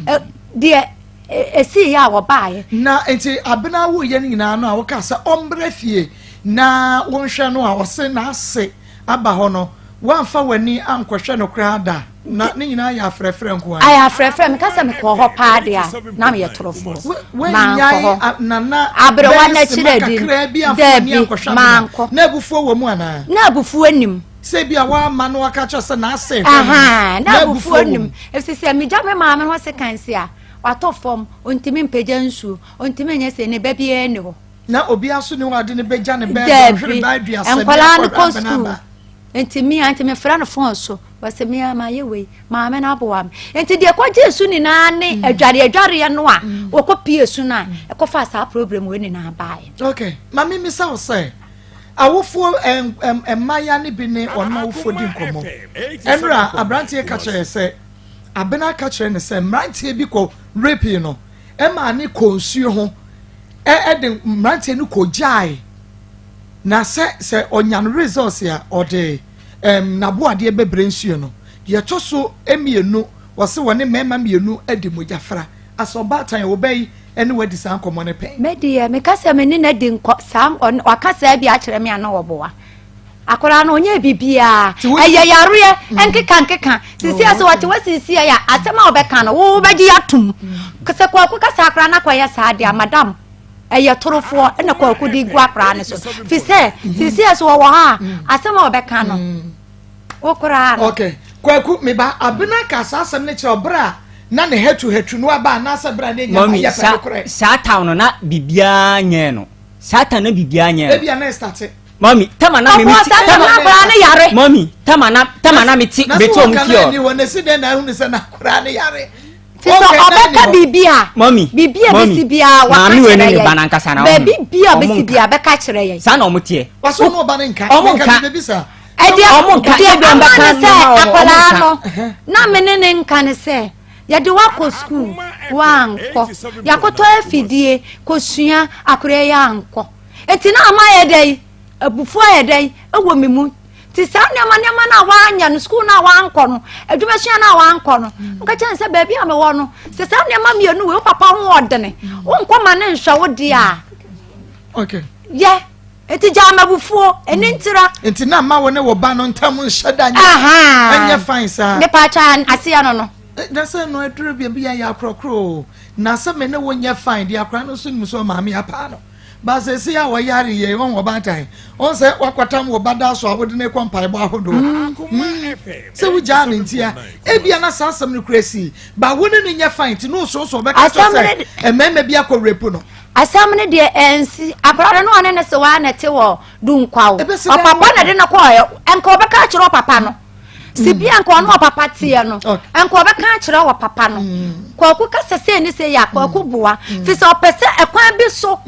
a deɛ ɛsiiɛ a wɔbaeɛ. Na nti abena woyɛ no nyinaa no a wokaa sɛ ɔmmrɛ fie na wonhwɛ no a ɔse n'ase aba hɔ no woamfa w'ani ankɔhwɛ no koraa da na ne nyinaa yɛ afrɛfrɛ nko ara. Ayɛ afrɛfrɛ meka sɛ mekɔɔ hɔ paa deɛ a na meyɛ torofoɔ. Mankɔ hɔ. Nana Aberewa bɛyɛ no sima akyiri adi kakraa bi amfa w'ani daabi ankɔhwɛ abena mankɔ. na abufuo wɔ mu anaa? Na abufuo nim. Sɛ bi a woama no aka kyerɛ sɛ n'ase hwɛ no Ahaa, na na abufuo abufuo wɔ nim. mu. Ɛfiri sɛ megya me maame ho sekan si a, watɔ fam, ɔntumi mpagya nsuo, ɔntumi nyɛ sei, ne ba biara nni hɔ. Na obiara nso ni hɔ a ɔde no bɛgya ne bɛɛ Daabi, dɔnhwere baa aduasa bi nkwadaa no akɔhwɛ kɔ abena sukuu. aba. Nti me a, nti mefrɛ no fon so, wɔsɛ me a mayɛ wei, maame no aboa me. Nti deɛ ɛkɔgyee so nyinaa ne adwareɛ adwareɛ no a wɔkɔ pie so no a ɛkɔfaa saa problem wei nyinaa baeɛ. Okay, ma me misa wo sɛ, awofoɔ mmaayewa no bi ne wɔn awofoɔ di nkɔmmɔ. Ɛnora aberanteɛ ka kyerɛ sɛ, Abena ka kyerɛ no sɛ mmeranteɛ bi kɔ rape no, ɛmaa ne kɔ nsuo ho, ɛde mmeranteɛ no kɔ gyae. Na sɛ sɛ ɔnya no results a ɔde ɛm n'aboadeɛ bɛbrɛ nsuo no. Deɛ ɛtɔ so mmienu, wɔse wɔne mmarima mmienu adi mogyafra. Asɛ ɔbaatan a ɔba yi ne wo adi saa nkɔmmɔ no pɛn? Me deɛ, meka sɛ me ne no adi nkɔ saa ɔne waka saa bi akyerɛ me a na ɔboa. Akwadaa no ɔnyɛɛ biribiara. Ɛyɛ yareɛ nkeka nkeka. Sisi a sɛ wɔte hɔ sisi a asɛm a ɔbɛka no wo wobɛgye atom. Sɛ Kwaku ka saa akwadaa no akɔyɛ saa deɛ a madam ɛyɛ torofoɔ ɛna Kwaku de gu akwadaa no so. Fi sɛ sisi a sɛ wɔwɔ hɔ a asɛm a ɔbɛka no wo koraa no. Okay. Kwaku, me ba, Abena ka saa asɛm no kyerɛ ɔberɛ a na ne hatu-hatu no aba anaasɛ berɛ a na ɛnya Mɔmi, yɛ pɛ no korɛ? saa town no na biribiara nyɛɛ no. Saa town na biribiara nyɛɛ no. Ebia na ɛstate. Mami, tama na me ti tama na akora ne yare. Mami, tama na tama na me ti me to mu fie. Na so wɔn na si dɛn na ahunu sɛ na akora ne yare. Ti sɛ ɔbɛka biribi a. Mami, biribi a besi biara waka kyerɛ yɛn. Ne ba nankasa na Baabi bi a besi biara bɛka kyerɛ yɛn. Saa na ɔmo teɛ. Wɔsɔ ɔmo ba ne nka. Ɔmo nka. Ɛdeɛ ɔmo nka. Deɛ ama ne sɛ akwadaa no na me ne ne nka ne sɛ yɛde wakɔ sukuu wankɔ yɛakɔtɔ afidie kosua akwadaa yi ankɔ. Enti na ama ayɛ dɛn? Abufuo ayɛ dɛn? Ɛwɔ me mu. Nti saa nneɛma nneɛma no a wanyɛ no, sukuu no a wankɔ no, adwumasua no a wankɔ no, nka kyɛn sɛ baabi a mewɔ no, sɛ saa nneɛma mmienu wei, wo papa ho ɔdene, wonkɔ ma ne nhwɛ wo deɛ a, okay. yɛ. Nti gyaa m'abufuo, ɛni ntira. Nti na ma wo ne wo ba no ntam nhyɛ da nyɛ ɛnyɛ fine saa. Mepa atwa aseɛ no no. Na sɛ no aduro bi bi yɛ akorɔkorɔ o, na sɛ me ne wo nyɛ fine deɛ akora no nso nim sɛ ɔmaame apaa no. Ba seesei a wɔyare yei, wɔn ɔbaatan, wɔn sɛ wakɔtam wo ba da so a wode no kɔ mpaebɔ ahodoɔ. Mm. Sɛ wogyaa no ntia, ebia na saa asɛm no kura si. Ba wo ne no nyɛ fine nti na osuro sɛ ɔbɛka kyerɛ sɛ mmarima bi akɔ rape no. Asɛm no deɛ ɛnsi. Akwadaa no ne ɔne ne sewaa na ɛte wɔ Dunkwaw. Ɔpapa na de no kɔɔ nka ɔbɛka akyerɛ ɔpapa no. Si mm. bia nka ɔno ɔpapa teɛ no nka ɔbɛka akyerɛ wɔ papa no mm. Kwaku kasa sei ne sei a kwaku mm. boa fi sɛ ɔpɛ sɛ ɛkwan bi so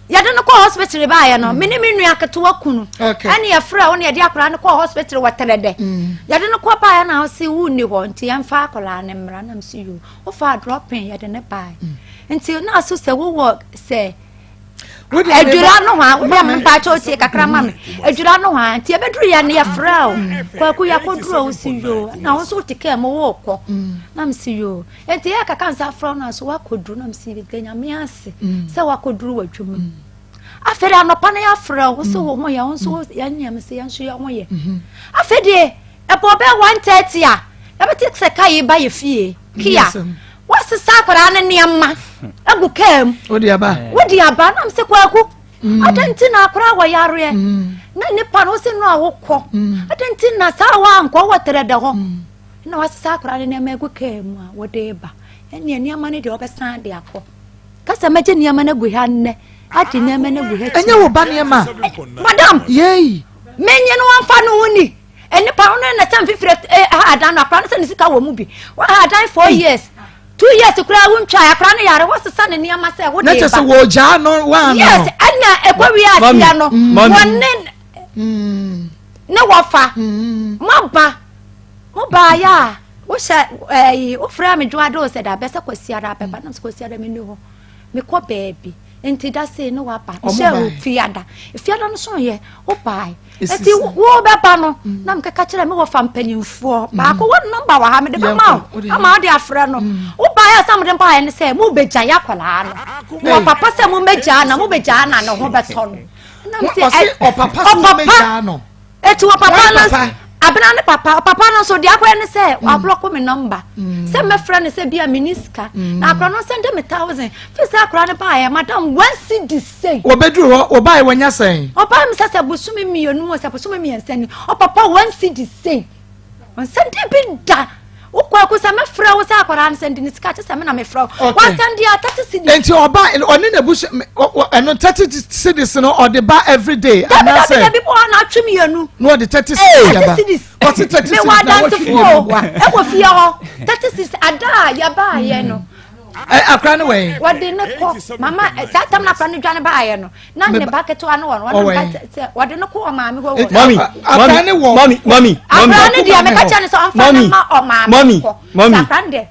yɛde no kɔɔ hospital baayɛ no me ne me nua ketewa kunu ɛne yɛfrɛ wo ne yɛde akwadaa no kɔɔ hospital wɔ tɛrɛdɛ yɛde no kɔ baayɛ na ɔse wo nni hɔ nti yɛmfa akwadaa no mmra nam so yo wofa dropping yɛde ne bae nti na so sɛ wowɔ sɛ adwira no hɔ a wode mpakyɛ otie kakra ma me adwira no hɔ a nti ɛbɛduru yɛ no yɛfrɛ o kwaku yɛakɔduru a wosi yoo na wo nso wote kaa mu wokɔ na mesi yoo nti yɛ kaka nsa frɛ wo no so woakɔduru na mesi da nyame ase sɛ woakɔduru w'adwuma mu afei de anɔpa no yɛafrɛ wo sɛ wo ho yɛ wo nso yɛnyɛ me sɛ yɛn nso yɛ ho yɛ afei deɛ ɛbɔ bɛɛ 1:30 a yɛbɛte sɛ ka yi ba yɛ fie Kia, woasesa akwadaa no nneɛma agu kaa mu. Wode aba. Wode aba nam sɛ kwaku. Mm. Adɛn nti na akwadaa wɔ yareɛ mm. na nipa no wosɛ no a wokɔ. Mm. Adɛn nti na saa wankɔ wɔ tɛrɛ da hɔ. Na wasesa akwadaa no nneɛma agu kaa mu a wode ba. Ɛnneɛ nneɛma no deɛ wɔbɛsan de akɔ. Kasa mɛgye nneɛma no agu ha nnɛ. Agye nneɛma no agu ha. Ɛnyɛ wo ba nneɛma. Madam. Yei. Menye no wɔmfa no ho ni. Nnipa no na sɛ mfifire eh, ha adan no akora no sɛ ne sika wɔ mu bi waha adan 4 years 2 years koraa wontwa akora no yare wɔsesa ne nneɛma sɛ wode ba na kyɛ sɛ wɔgyaa no waano yes ɛna ɛkɔ wie aseɛ no wɔne ne wɔfa moaba mobaayɛ a wohyɛ ɛyi wofrɛ me dwoa de wo sɛ da bɛsɛ kwasiara bɛba nam sɛ kwasiara menni hɔ mekɔ baabi. Nti da sei ne waba. Mehyɛ wo fiada. Fiada no so yɛ wo bae. Nti wo bɛba no mm. na mekeka kyerɛ me wɔfa mpanyimfoɔ mm. baako wo nɔmba wɔ ha mede bɛma wo ama wode afrɛ no. Mm. Wo baeɛ a sɛ mede baeɛ ne sɛ mobɛgya yɛ akwadaa no. Wɔ papa sɛ mobɛgyaa na mobɛgyaa na ne ho bɛtɔ no. Na mese ɔpapa sɛ mobɛgyaa no. Eti wɔ papa no abena ne papa papa no nso deɛ akɔyɛ ne sɛ mm. wablɔko me nɔmba mm. sɛ mɛfrɛ no sɛ bia meni sika mm. na akora no sɛnde me thousand fi sɛ akora no baeɛ madam one cedi sei wɔbɛduru hɔ wɔbaeɛ wɔnya sɛn ɔbaeɛ me sɛ sɛ bosome mmienu sɛ bosome mmiɛnsa ni ɔpapa one cedi sei ɔnsɛnde bi da wokɔ ako sɛ mɛfrɛ wo sɛ akwadaa no sɛnde ne sika kyɛ sɛ me na mefrɛ wo wasɛnde a 30 cedis nti ɔba ɔne n'abusua ɛno 30 cedis no ɔde ba everyday anaasɛ dabi dabi bɔ na atwe mmienu na ɔde 30 cedis aba ɔte 30 cedis na wɔtwe mmienu ɛwɔ fie hɔ 30 cedis ada a yɛbaayɛ no akora no wɛn wɔde ne kɔ mama saa tam na akora no dwane baayɛ no na ne ba ketewa no wɔ no wɔde ba sɛ wɔde no kɔ ɔmaame hɔ wɔ. mami mami mami mami akora no deɛ meka kyerɛ no sɛ ɔmfa no ma ɔmaame kɔ mami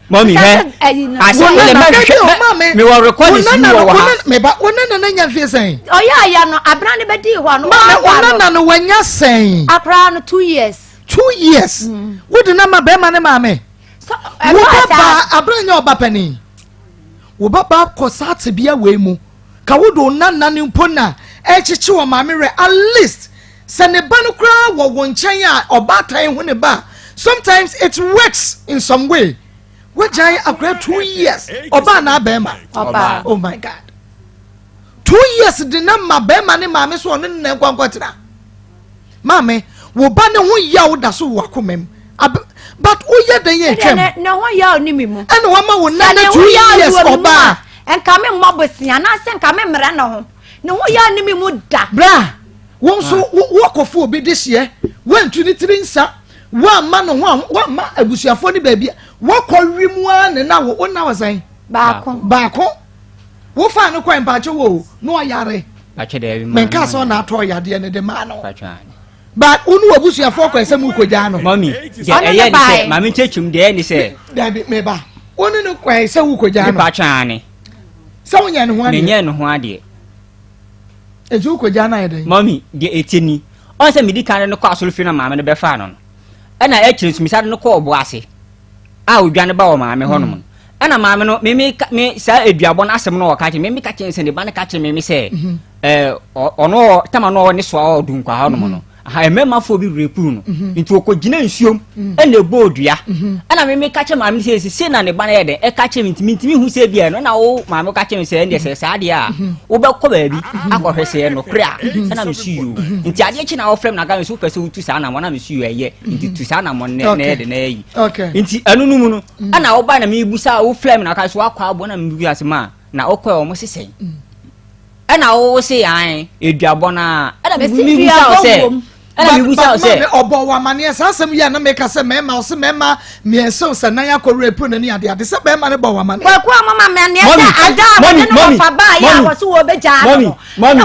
mami hɛ ase wọlé mɛ hwɛ mi wɔ recordings mi wɔ wɔ ha. meba wo nana no nya mfie sɛn. ɔyɛ aya no abena no bɛdii hɔ no. maame wo nana no wanya sɛn. akora no 2 years. 2 years wode na ma bɛrima ne maame. wo ba abena nyɛ ɔba panin wo ba ba kɔ saa tebea wei mu ka wo do nana no mpo na ɛkyekye wɔ maame werɛ, at least sɛ ne ba no koraa wɔ wo nkyɛn a ɔbaatan ho ne ba, sometimes it works in some way. Wagyae akora 2 years, ɔbaa na bɛrima? Oh my God, 2 years de na ma bɛrima ne maame so ɔno ne na nkwankɔtena. Maame, wo ba ne ho yaw da so wɔ akoma mu, but woyɛ dɛn yɛ twɛm? Ne ho yaw ne mi mu. Ɛna wama wo nana 2 years ɔbaa. Nka me mmɔ bosia anaasɛ nka me mmerɛ ne ho, ne ho yaw ne mi mu da. Bra, wo nso wɔkɔfo obi de hyeɛ, woantu ne tiri nsa, woamma ne ho a woamma abusuafoɔ ne baabi wɔkɔ wi mu ara ne na wo wo na wɔ sɛn? Baako. Baako. Wofaa no kɔ mpakyɛ wo na ɔyare. Menka sɛ ɔna atɔ ɔyadeɛ no de maa no, but wo ne w'abusuafoɔ kɔ sɛ mu kɔgyaa no. Mami, deɛ ɛyɛ ne sɛ, maame nkyɛkyɛm, deɛ ɛyɛ ne sɛ. Dabi, meba, wo ne no kɔ sɛ wo kɔgyaa no. Mepa twaa ne. Sɛ wonyɛ ne ho adeɛ. Menyɛ ne ho adeɛ. Eti wo kɔgyaa no ayɛ dɛn? Mami, deɛ ɛtie ni, ɔn sɛ medi kan no kɔ asɔre fie na maame no bɛfaa no no, ɛna akyire nso mesa de no kɔ ɔbo ase a odwane ba wɔ maame hɔnom no, ɛna maame no meme me saa aduabɔ no asɛm no ɔka kyerɛ meme ka kyerɛ sɛ ne ba no ka kyerɛ meme sɛ ɛɛ ɔno tama no ɔwɔ ne soa ɔdu nkwa hɔnom no aha mmarima bi rape no, nti ɔkɔgyina nsuom ɛna ɛbɔ odua. Ɛna meme ka kyerɛ maame sɛ sɛ na ne ba no yɛ dɛn ɛka kyerɛ me, ntimi ntimi hu sɛ bia no na wo maame ka kyerɛ me sɛ ɛndeɛ sɛ saa deɛ a wobɛkɔ baabi akɔhwɛ sɛ nokorɛ a. Ɛna mesi yo, nti adeɛ kyi na wɔfrɛ me na ka me sɛ wopɛ sɛ wotu saa namɔ, na mesi yo, ɛyɛ nti tu saa namɔ nɛ na ɛyɛ de na ɛyɛ yi. Nti ɛno no mu no ɛna woba na mebusa, wofrɛ me na ka sɛ woakɔ aboɔ, na mebusa sɛ ma na wokɔɛ ɔmo sesɛn, ɛna wo se an eduabɔ no a, ɛna mebusa wo sɛ, ɛna mebusa wo sɛ. Ɔbɔ wɔ amaneɛ saa asɛm yi a na meka sɛ mmarima, ɔse mmarima mmiɛnsa sɛ nan akɔ rape no ne ade ade sɛ bɛrima no bɔ wɔ amaneɛ. Kwaku a mama amaneɛ sɛ ada a wɔde no wɔfa baa yɛ a wɔse wɔbɛgyaa no no. Mami,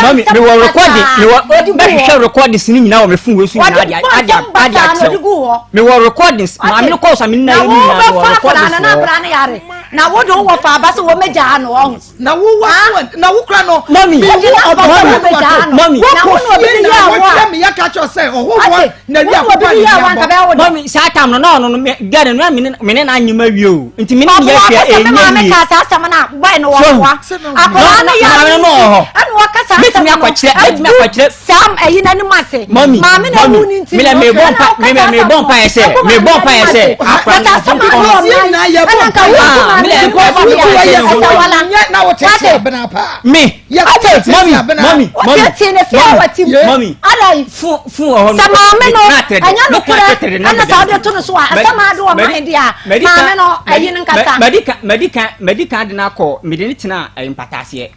mami, mewɔ recording, mewɔ mɛhwehwɛ recordings ni nyinaa wɔ me phone wei so nyinaa ade ade ade akyerɛw. Mewɔ recordings, maame no kɔɔ so a me nna yɛ ni nyinaa mewɔ recordings wɔ hɔ. Na wo de wowɔ fa aba sɛ wɔmɛgyaa no ɔho. Na wo wa so na wo kura no. Mami, mami, mami, wakɔ fie na wɔtwerɛ mi yɛ ka kyerɛ sɛ ɔhohoɔ na wi akokɔ ne yabɔ. Mami, saa tam no na ɔno no gɛrɛ no na me ne na anyima wie o, nti me ne ne yɛ hwɛ ɛnyɛ yie. Ka saa asɛm no a bɔe no wɔ boa akwadaa no yɛ maame no wɔ hɔ ɛna wɔka saa asɛm no akɔkyerɛ mɛtumi akɔkyerɛ saa ɛyi n'anim ase. Mami, maame na ewu ne nti mami, mebɔ mpa mebɔ mpa yɛ sɛ mebɔ mpa yɛ sɛ akora no asɛm a ɔno ɔman ɛna nka wo nti maame no bɔ mpa yɛ sɛ wala na wo tete abena paa. Me mami, mami, mami, wotetee ne fie a wati mu. Mami, ala fun fun wɔ hɔ no sɛ maame no ɛnyɛ no korɛ ɛna sɛ wode to no so a asɛm ade wɔ man deɛ a maame no ɛyi no nkasa. Madi kan de no akɔ, mede ne tena mpataaseɛ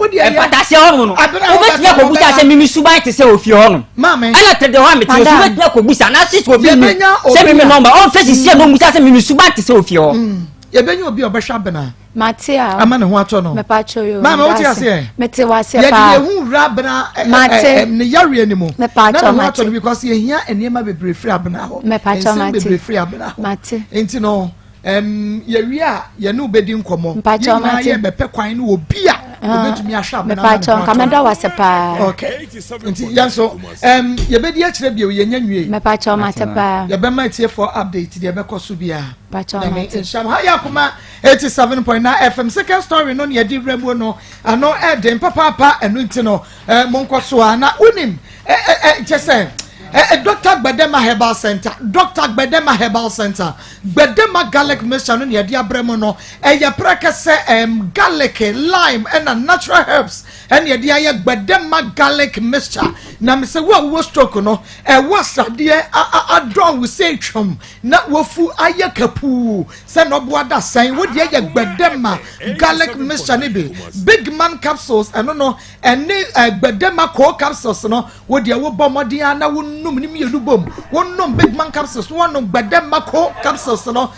mpataaseɛ hɔ nom no, wobɛtumi akɔbusa sɛ mimi suban te sɛ ofie hɔ nom, ɛna tɛdɛ hɔ a mete so wobɛtumi akɔbusa na sisi obi mi sɛ mimi nɔmba ɔmfɛ sisi a na ɔmusa sɛ mimi suban te sɛ ofie hɔ. Yɛbɛnya obi a ɔbɛhwɛ abena Mate a. Ama ne ho atɔ no. Mepatwo yo. Maame, wote aseɛ? Mete waseɛ paa. Yɛde yɛn wura abena Mate. Ne yareɛ ni mu. Mepatwo na ne ho mate. atɔ no because yɛhia nneɛma bebree firi abena hɔ. Mepatwo nsɛm mate. Bebree firi abena hɔ. Mate. Nti no yɛwie a yɛne wo bɛdi nkɔmmɔ. Mpatwo yɛn nyinaa mate. yɛbɛpɛ kwan no obi a. Obetumi ahwɛ abena ma ne ho atɔ. Nka mɛda wase paa. Okay. Nti yɛn nso um, yɛbɛdi akyerɛ bio yɛnya nwie. Mepakyɛw mate paa. Yɛbɛma atiefoɔ update deɛ ɛbɛkɔ so biara. Pakyɛw Nyame mate. nhyira mo. Ha yɛ akoma 87.9 FM. Second story no ne yɛde wura mu no ano ɛden papaapa ɛno nti no eh, monkɔ so a na wonim eh, eh, eh, kyɛ sɛ eh, eh, Dr. Gbedema Herbal Center Dr. Gbedema Herbal Center Gbedema garlic mixture no ne yɛde abrɛ mu no ɛyɛ prɛkɛsɛ um, garlic lime ɛna natural herbs ɛne yɛde ayɛ Gbedema garlic mixture na mesɛ wo a wowɔ stroke no ɛwɔ asradeɛ adɔn wo sɛ twam na wafu ayɛ kapuu sɛ nɔboa da sɛn wo deɛ yɛ Gbedema garlic mixture no bi big man capsules ɛno no ɛne eh, Gbedema core capsules no wo deɛ wobɔ mmɔden a na wonom ne mmienu bom wonom big man capsules no wonom Gbedema core capsules no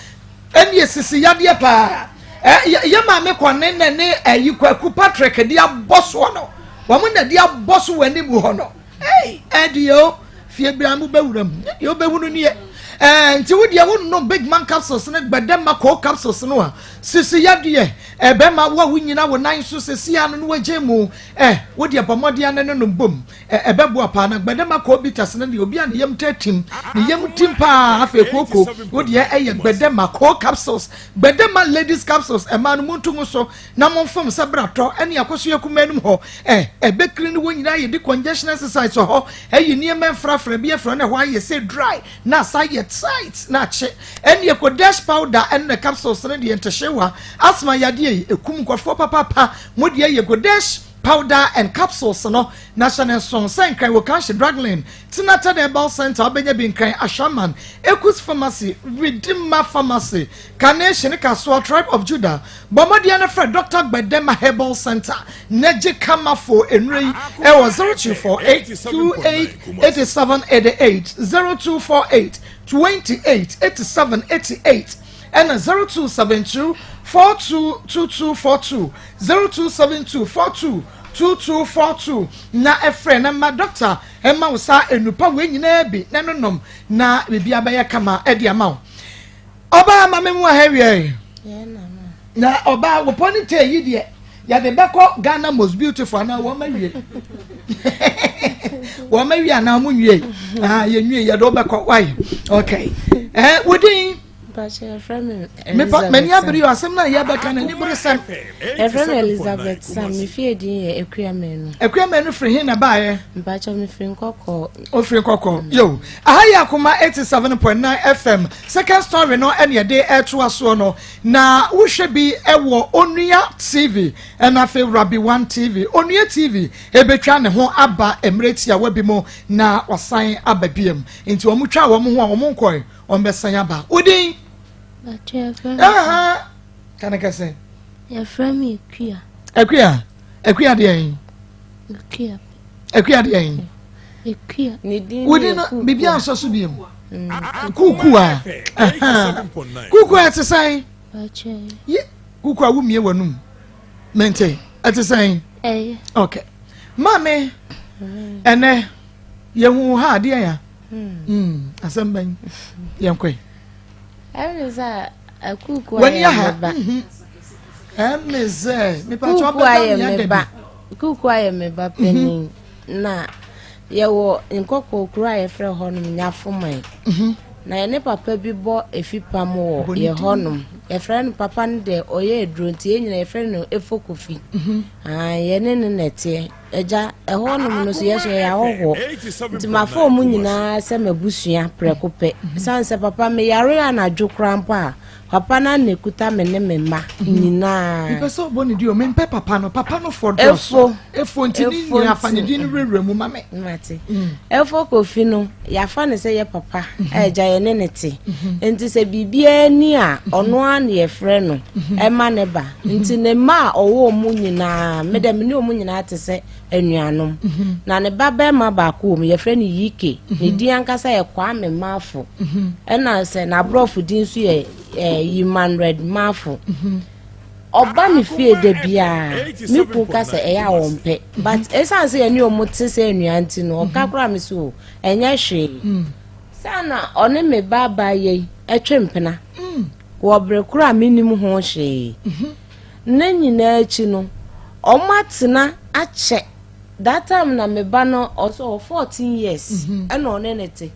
ɛne esisi yadeɛ paa ɛ yɛ maame kɔne na ne ɛyi Kwaku Patrick de abɔ soɔ no wɔn na de abɔ so wɔ anim hɔ no ɛy ɛdeɛ o fie bia mo bɛwura mu ne deɛ wobɛhunu nie ɛɛ nti wo deɛ wonom big man capsules ne Gbedema core capsules no a sisi yadeɛ ɛbɛma wo a wonyina wo nan so sisi ano no wagye mu ɛ wo deɛ bɔ mmɔden ano ne nom bom ɛ ɛbɛboa paa na Gbedema core bitters no deɛ obi a ne yam tɛ ne yam tim paa afei kooko wo deɛ ɛyɛ Gbedema core capsules Gbedema ladies capsules ɛmaa no muntu mu so na momfom sɛ bratɔ ɛne akɔso akuma anim hɔ ɛ ɛbɛkiri ne wɔn nyinaa yɛ decongestion exercise wɔ hɔ ɛyi nneɛma mfrafra bi afra na ɛhɔ ayɛ sɛ dry na asa yɛ tight na akye ɛne ɛkɔ powder ɛne ne capsules ne deɛ ntɛhyewa asthma yadeɛ yi ekum nkɔfoɔ papaapa mo deɛ yɛ godesh powder and capsules no na hyɛ ne nson sɛ Nkran wɔ Kanhye Draglin Tinata Herbal Center wobɛnya bi Nkran Ashaman Ecus Pharmacy Ridima Pharmacy Carnation Kasoa Tribe of Judah bɔ mmɔden no frɛ Dr. Gbedema Herbal Center na gye kamafo nnuro yi ɛwɔ 0248 28 87 88 0248 28 87 88 ɛna 0272 422242 0272 422242 na ɛfrɛ na ma doctor ɛma wo saa enupa wei nyinaa bi na nonom na biribi abɛyɛ kama ɛde ama wo ɔbaa ma me mu aha wie na ɔbaa wɔ ponytail yi deɛ yɛde bɛkɔ Ghana most beautiful anaa wɔn awie wɔn awie anaa wɔn nwie ah yɛ nwie yɛde wɔbɛkɔ wayi okay ɛɛ wodin mepa m'ani abere yɛ asɛm na yɛbɛka na ani bere sɛm. Yɛfrɛ me Elizabeth Sam. Me fie din yɛ Akua Manu. Akua Manu firi he na baayɛ? Mpakyɛ mefiri Nkɔkɔɔ. Ofiri Nkɔkɔɔ. Yo, aha yɛ Akoma 87.9 FM. Second story no ɛne yɛde ɛto asoɔ no. Na wohwɛ bi ɛwɔ Onua TV ɛna afei Rabi One TV. Onua TV ebetwa ne ho aba mmerɛ tiawa bi mu na wasan aba biam. Nti wɔn twa wɔn ho a wɔn nkɔɛ wɔn bɛsan aba. Odin? Aha, kane kɛse. Yɛfrɛ me Akua. Akua, Akua deɛ yi? Akua. Akua deɛ yi? Akua. Wodi no biribi asɔ so bi mu. Kuku a. Kuku a ɛte sɛn? Ye kuku a wumie w'anum. Mente ɛte sɛn? Ɛyɛ. Okay. Maame, ɛnɛ yɛhu ha adeɛ ya. Asɛm bɛn yɛn kɔe. Ɛne sɛ akuku W'ani ayɛ aha. me ba. Ɛne sɛ mepatwa Kuku ayɛ ɔbɛda nea me da ba. bi. Kuku ayɛ me ba panin. Na yɛwɔ Nkɔkɔɔ kuro a yɛfrɛ hɔnom Nyafoman. Na yɛne papa bi bɔ efipam wɔ Bɔ ne yɛ din. hɔnom. Yɛfrɛ no papa no deɛ ɔyɛ aduro nti yɛn nyinaa yɛfrɛ no Efo Kofi. Ah, yɛne no na ɛteɛ. Agya, ɛhɔnom no so yɛ so yɛyɛ ahɔhoɔ. Nti mafa ɔmo nyinaa sɛ m'abusua prɛko pɛ. Ɛsiane sɛ papa meyare anadwo koraa mpo a, papa no na ekuta me ne me mma nyinaa. Mepɛ sɛ ɔbɔ ne din o mempɛ papa no papa no fɔ dɔɔso. Efo. Efo nti ne Efo nyinaa fa ne nti. din no wurawura mu ma me. Mate. Efo Kofi no, yɛafa no sɛ yɛ papa a agya yɛ ne ne te. Nti sɛ biribiara ni a, ɔno ara na yɛfrɛ no ɛma ne ba. Nti ne mma a ɔwɔ ɔmo nyinaa, me dɛ me ne ɔmo nyinaa te sɛ anuanom. Na ne ba bɛrima baako wɔ mu, yɛfrɛ no Yike. Ne din ankasa yɛ Kwame Mafo. Ɛna sɛ n'aborɔfo din nso yɛ ɛɛ Emmanuel Mafo. Ɔba me fie da biara me kun ka sɛ ɛyɛ a wɔmpɛ but ɛsiane sɛ yɛne ɔmo te sɛ nnua nti no ɔka koraa me so o ɛnyɛ hwee saa na ɔne me ba abaayewa yi ɛtwe mpena wɔ bere koro a menim ho hwee ne nyinaa akyi no. Ɔmo atena akyɛ. That time na me ba no ɔsɛ ɔwɔ 14 years ɛna ɔne ne te.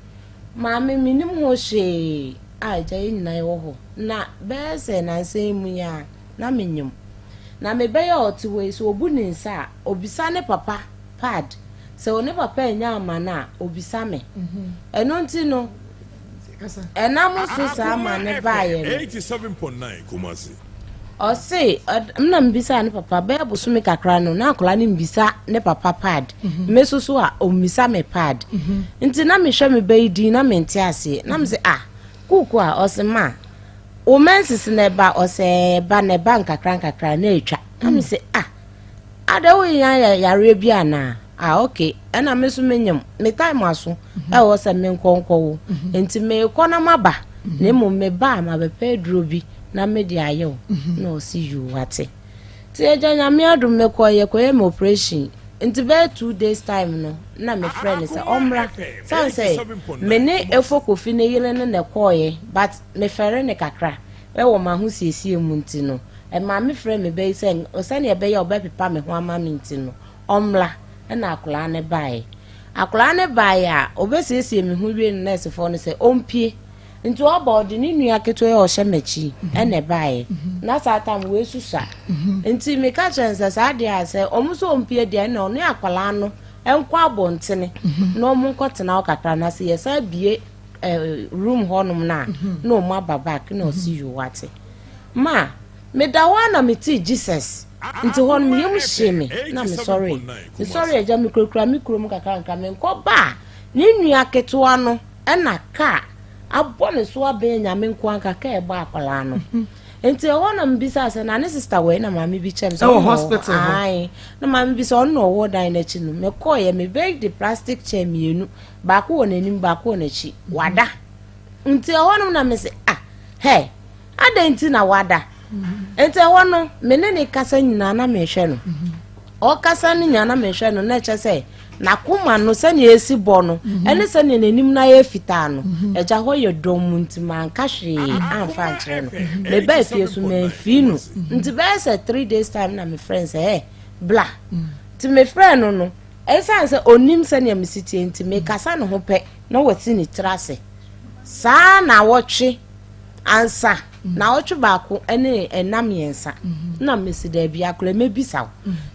Maame menim ho hwee a agya yɛn nyinaa yɛwɔ hɔ. Na bɛyɛ sɛ nansa yi mu yi a na menyim. Na me ba yi a ɔte hɔ yi sɛ ɔbu ne nsa a ɔbisa ne papa pad. Sɛ ne papa annya amma no a ɔbisa me. Ɛno nti no ɛnam so saa ma ne baeɛ no. Ɔse, nna mebisaa ne papa, bɛyɛ bosome kakra no, na akwadaa no mbisa ne papa pad. Mhm. Me nso so a, ɔmmisa me pad. Mhm. Nti na mehwɛ me ba yi din na mente aseɛ. Na mese, ah, kuku a, ɔse ma, wo menses na ɛba, ɔsɛ ɛba na ɛba nkakra nkakra na ɛtwa. Na mese, ah, Ada wo nya yɛ yareɛ bi anaa? Ah ok, ɛna me nso menyem, me time aso mhm. ɛwɔ sɛ menkɔ nkɔwo mhm. nti meekɔ na maba mhm. na mmom meba a mabɛpɛ aduro bi na mede ayɛ wo na ɔsi yuu wate nti agya nyame adom mekɔ yɛkɔyɛ me operation nti bɛyɛ 2 days time no na mefrɛ no sɛ ɔmmra sane sɛ me ne efo kofi ne yere no na ɛkɔɔyɛ but mefɛre ne kakra ɛwɔ m'ahosiesie mu nti no Ɛmaa me frɛɛ me ba yi sɛ sɛnea ɛbɛyɛ a ɔbɛpepa me ho ama me nti no, ɔmmra. Ɛnna akwadaa no baeɛ. Akwadaa no baeɛ a, ɔbɛsiesie me ho wie no, nɛɛsefoɔ no sɛ ɔmpue. Nti ɔba ɔde ne nua ketewa yi a ɔhyɛ m'akyi ɛna ɛbaeɛ. Na saa tam wei susua. Nti meka kyerɛ no sɛ saa deɛ a sɛ wɔn sɛ ɔmpue deɛ ɛna ɔne akwadaa no nkɔ abɔntene na wɔn nkɔtena hɔ kakra na sɛ yɛsan bie eh, room hɔnom no a na wɔn aba back na ɔsi yoo wate. Ma, meda hɔ ara na metee Jesus, nti hɔ no me yam hyee me na mesɔree. Mesɔree agya mekurakura me kuro mu kakrankra menkɔ ba a, ne nua ketewa no na kaa abɔ ne so abɛn Nyame nko anka kaa ɛbɔ akwadaa no. Nti ɛhɔ na mebisaa sɛ na ne sista wɔ na maame bi kyerɛ me sɛ ɔno hospital hɔ. Ae, na maame bi sɛ ɔno na ɔwɔ dan n'akyi no. Mekɔɔyɛ mebɛyi de plastic chair mmienu, baako wɔ n'anim baako wɔ n'akyi, wada. Nti ɛhɔ nom na mese ah, hɛ, Adɛn nti na wada? Nti ɛhɔ no, me ne ne kasa nyinaa na mehwɛ no. Ɔkasa no nyinaa na mehwɛ no, na ɛkyɛ sɛ n'akoma no sɛnea esi bɔ no ɛne sɛnea n'anim no ayɛ fitaa no, agya hɔ yɛ dɔm mu nti manka hwee amfa ankyerɛ no. Mebaa fie so mamfii no. Nti bɛyɛ sɛ 3 days time na mefrɛ no sɛ ɛ bla. Nti mefrɛ no no, ɛsiane sɛ ɔnim sɛnea mesi tie nti mekasa ne ho pɛ na wasi ne tiri ase. Saa na wɔtwe ansa naawɔtwe baako ne nna mmiɛnsa na mesi daabi akora mɛbisa wo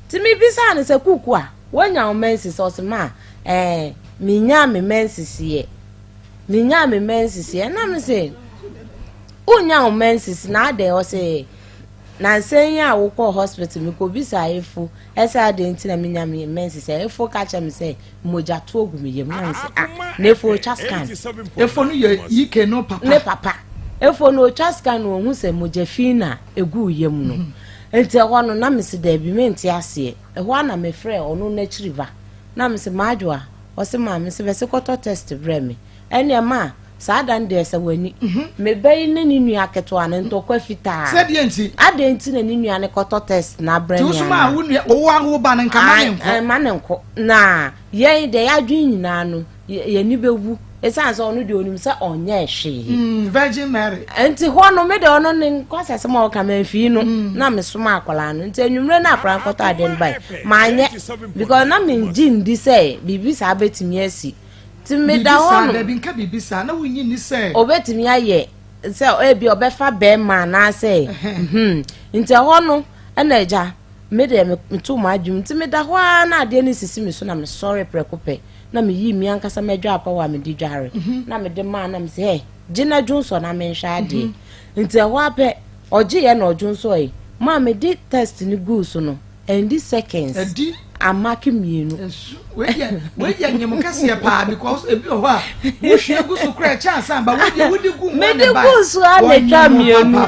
nti mebisaa no sɛ kuku a woanya wo menses ɔse ma ɛɛ menyaa me menses yɛ menyaa me menses yɛ na mese wonya wo menses na adɛn ɔse nansa yi a wokɔɔ hospital mekɔbisa efo ɛsɛ adɛn nti na menya me menses efo ka kyerɛ me sɛ mogya toɔ gu me yam na mese ah na efo otwa scan. Efo no yɛ Ike no papa. Ne papa. Efo no otwa scan na ohu sɛ mogya fi na egu yam no. Mhm. Nti ɛhɔ no na mese daabi mente aseɛ. Ɛhɔ a na mefrɛ ɔno n'akyiri ba. Na mese madwoa ɔse maame sɛ bɛse kɔtɔ test brɛ me. Ɛneɛ ma Saa da no deɛ sɛ w'ani. Me ba yi ne ne nua ketewa no ntɔkwa fitaa. Sɛ deɛ nti? Adɛn nti na ne nua no kɔtɔ test na abrɛ me anaa? Nti wo wo nua wo wo ba no nka ma ne nkɔ. Ma ne nkɔ. Na yɛn deɛ yɛadwene nyinaa no yɛn ani bɛwu ɛsiane sɛ ɔno deɛ onim sɛ ɔnyɛɛ hwee. Mm, Virgin Mary. Nti hɔ no me deɛ ɔno ne nkɔsɛsɛm a ɔka mamfii no mm. na mesoma akwadaa no nti anwummerɛ no akwadaa no kɔtɔ adeɛ no bae manyɛ because na mengye ndi sɛ biribi saa bɛtumi asi. Nti meda Biribi saa, hɔ no. dabi, nka biribi saa, na wonnye nni sɛ. Obetumi ayɛ sɛ ebi ɔbɛfa bɛrima anaasɛ. Mhm. Nti ɛhɔ no, ɛna agya, me deɛ meto m'adwene mu. Nti meda hɔ ara na adeɛ no sisi me so na mesɔre prɛko pɛ. Na meyii me ankasa m'adwarepawa a mede dware. Na mede maa na mese, hɛ, gye na dwonsɔ na menhwɛ adeɛ. Nti ɛhɔ ara pɛ, ɔgyeeɛ na ɔdwonsɔe. Maa mede test no guu so no, Ɛndi seconds. Ɛdi. Amake mmienu. Esu wei deɛ wei deɛ nyɛ kɛseɛ paa because ebi wɔ hɔ a wohwie gu so koraa ɛkyɛ ansa ba wei deɛ wodi gu mu Mede gu so a na etwa mmienu.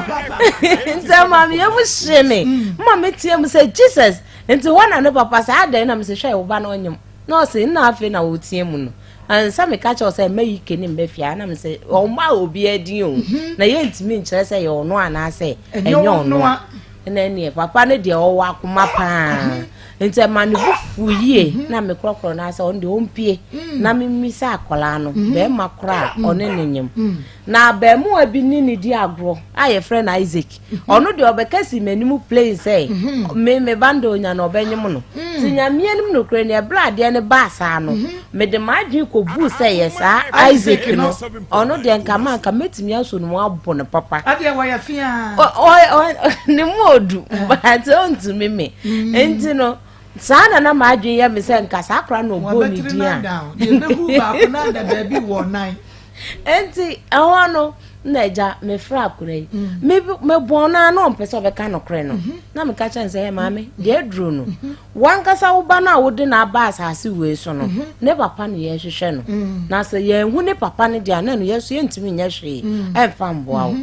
Nti ama me yam hye me. Mm. Ma me tie mu sɛ Jesus. Nti hɔ na ne papa sɛ adɛn na me sɛ hwɛ wo ba na ɔnyem. Na ɔse nna afei na wɔtie mu no. Ansa meka kyerɛ sɛ mma yi kene mma fie a na me sɛ ɔmma obiara din o. Mhm. Na yɛntumi nkyerɛ sɛ yɛ ɔno anaasɛ ɛnyɛ ɔno a. Ɛna ɛneɛ papa no deɛ ɔwɔ akoma paa nti ɛma ne bo fu yie mhm. na mekorɔkorɔ no asɛ ɔno deɛ ɔmpie mm. na memmisa akwadaa no mm. bɛrima korɔ a mm. ɔne ne nyam. Na abarimaa bi ne no di agorɔ a yɛfrɛ no Isaac. Ɔno deɛ ɔbɛka si m'anim plain sɛ mhm. me me ba no deɛ ɔnya no ɔbɛnyem no. Mm. Nti Nyame anim nokorɛ ni ɛberɛ adeɛ no baa saa no mhm. mede m'adwene kɔbuu sɛ yɛ saa Isaac no ɔno deɛ nka ma nka mɛtumi asɔ no mu abɔ no papa. Adeɛ wɔyɛ fia. Ne mu odu eh. but ɔntumi me. Mm. Nti no Saa na na m'adwene yɛ me sɛ nka saa akora na ɔbɔɔ ne din a. Enti ɛhɔ no na agya mefrɛ akora yi. Mm. Mebɔn no a na ɔmpɛ sɛ ɔbɛka nokorɛ no. Mhm. Na meka kyerɛ no sɛ maame deɛ aduro no mhm. wankasa wo ba no a wode no aba asase wei so no mhm. ne papa no yɛhwehwɛ no. Mm. Na sɛ yɛnhu ne papa no deɛ a na ɛno yɛn so yɛntumi nyɛ hwee ɛmfa mboa wo.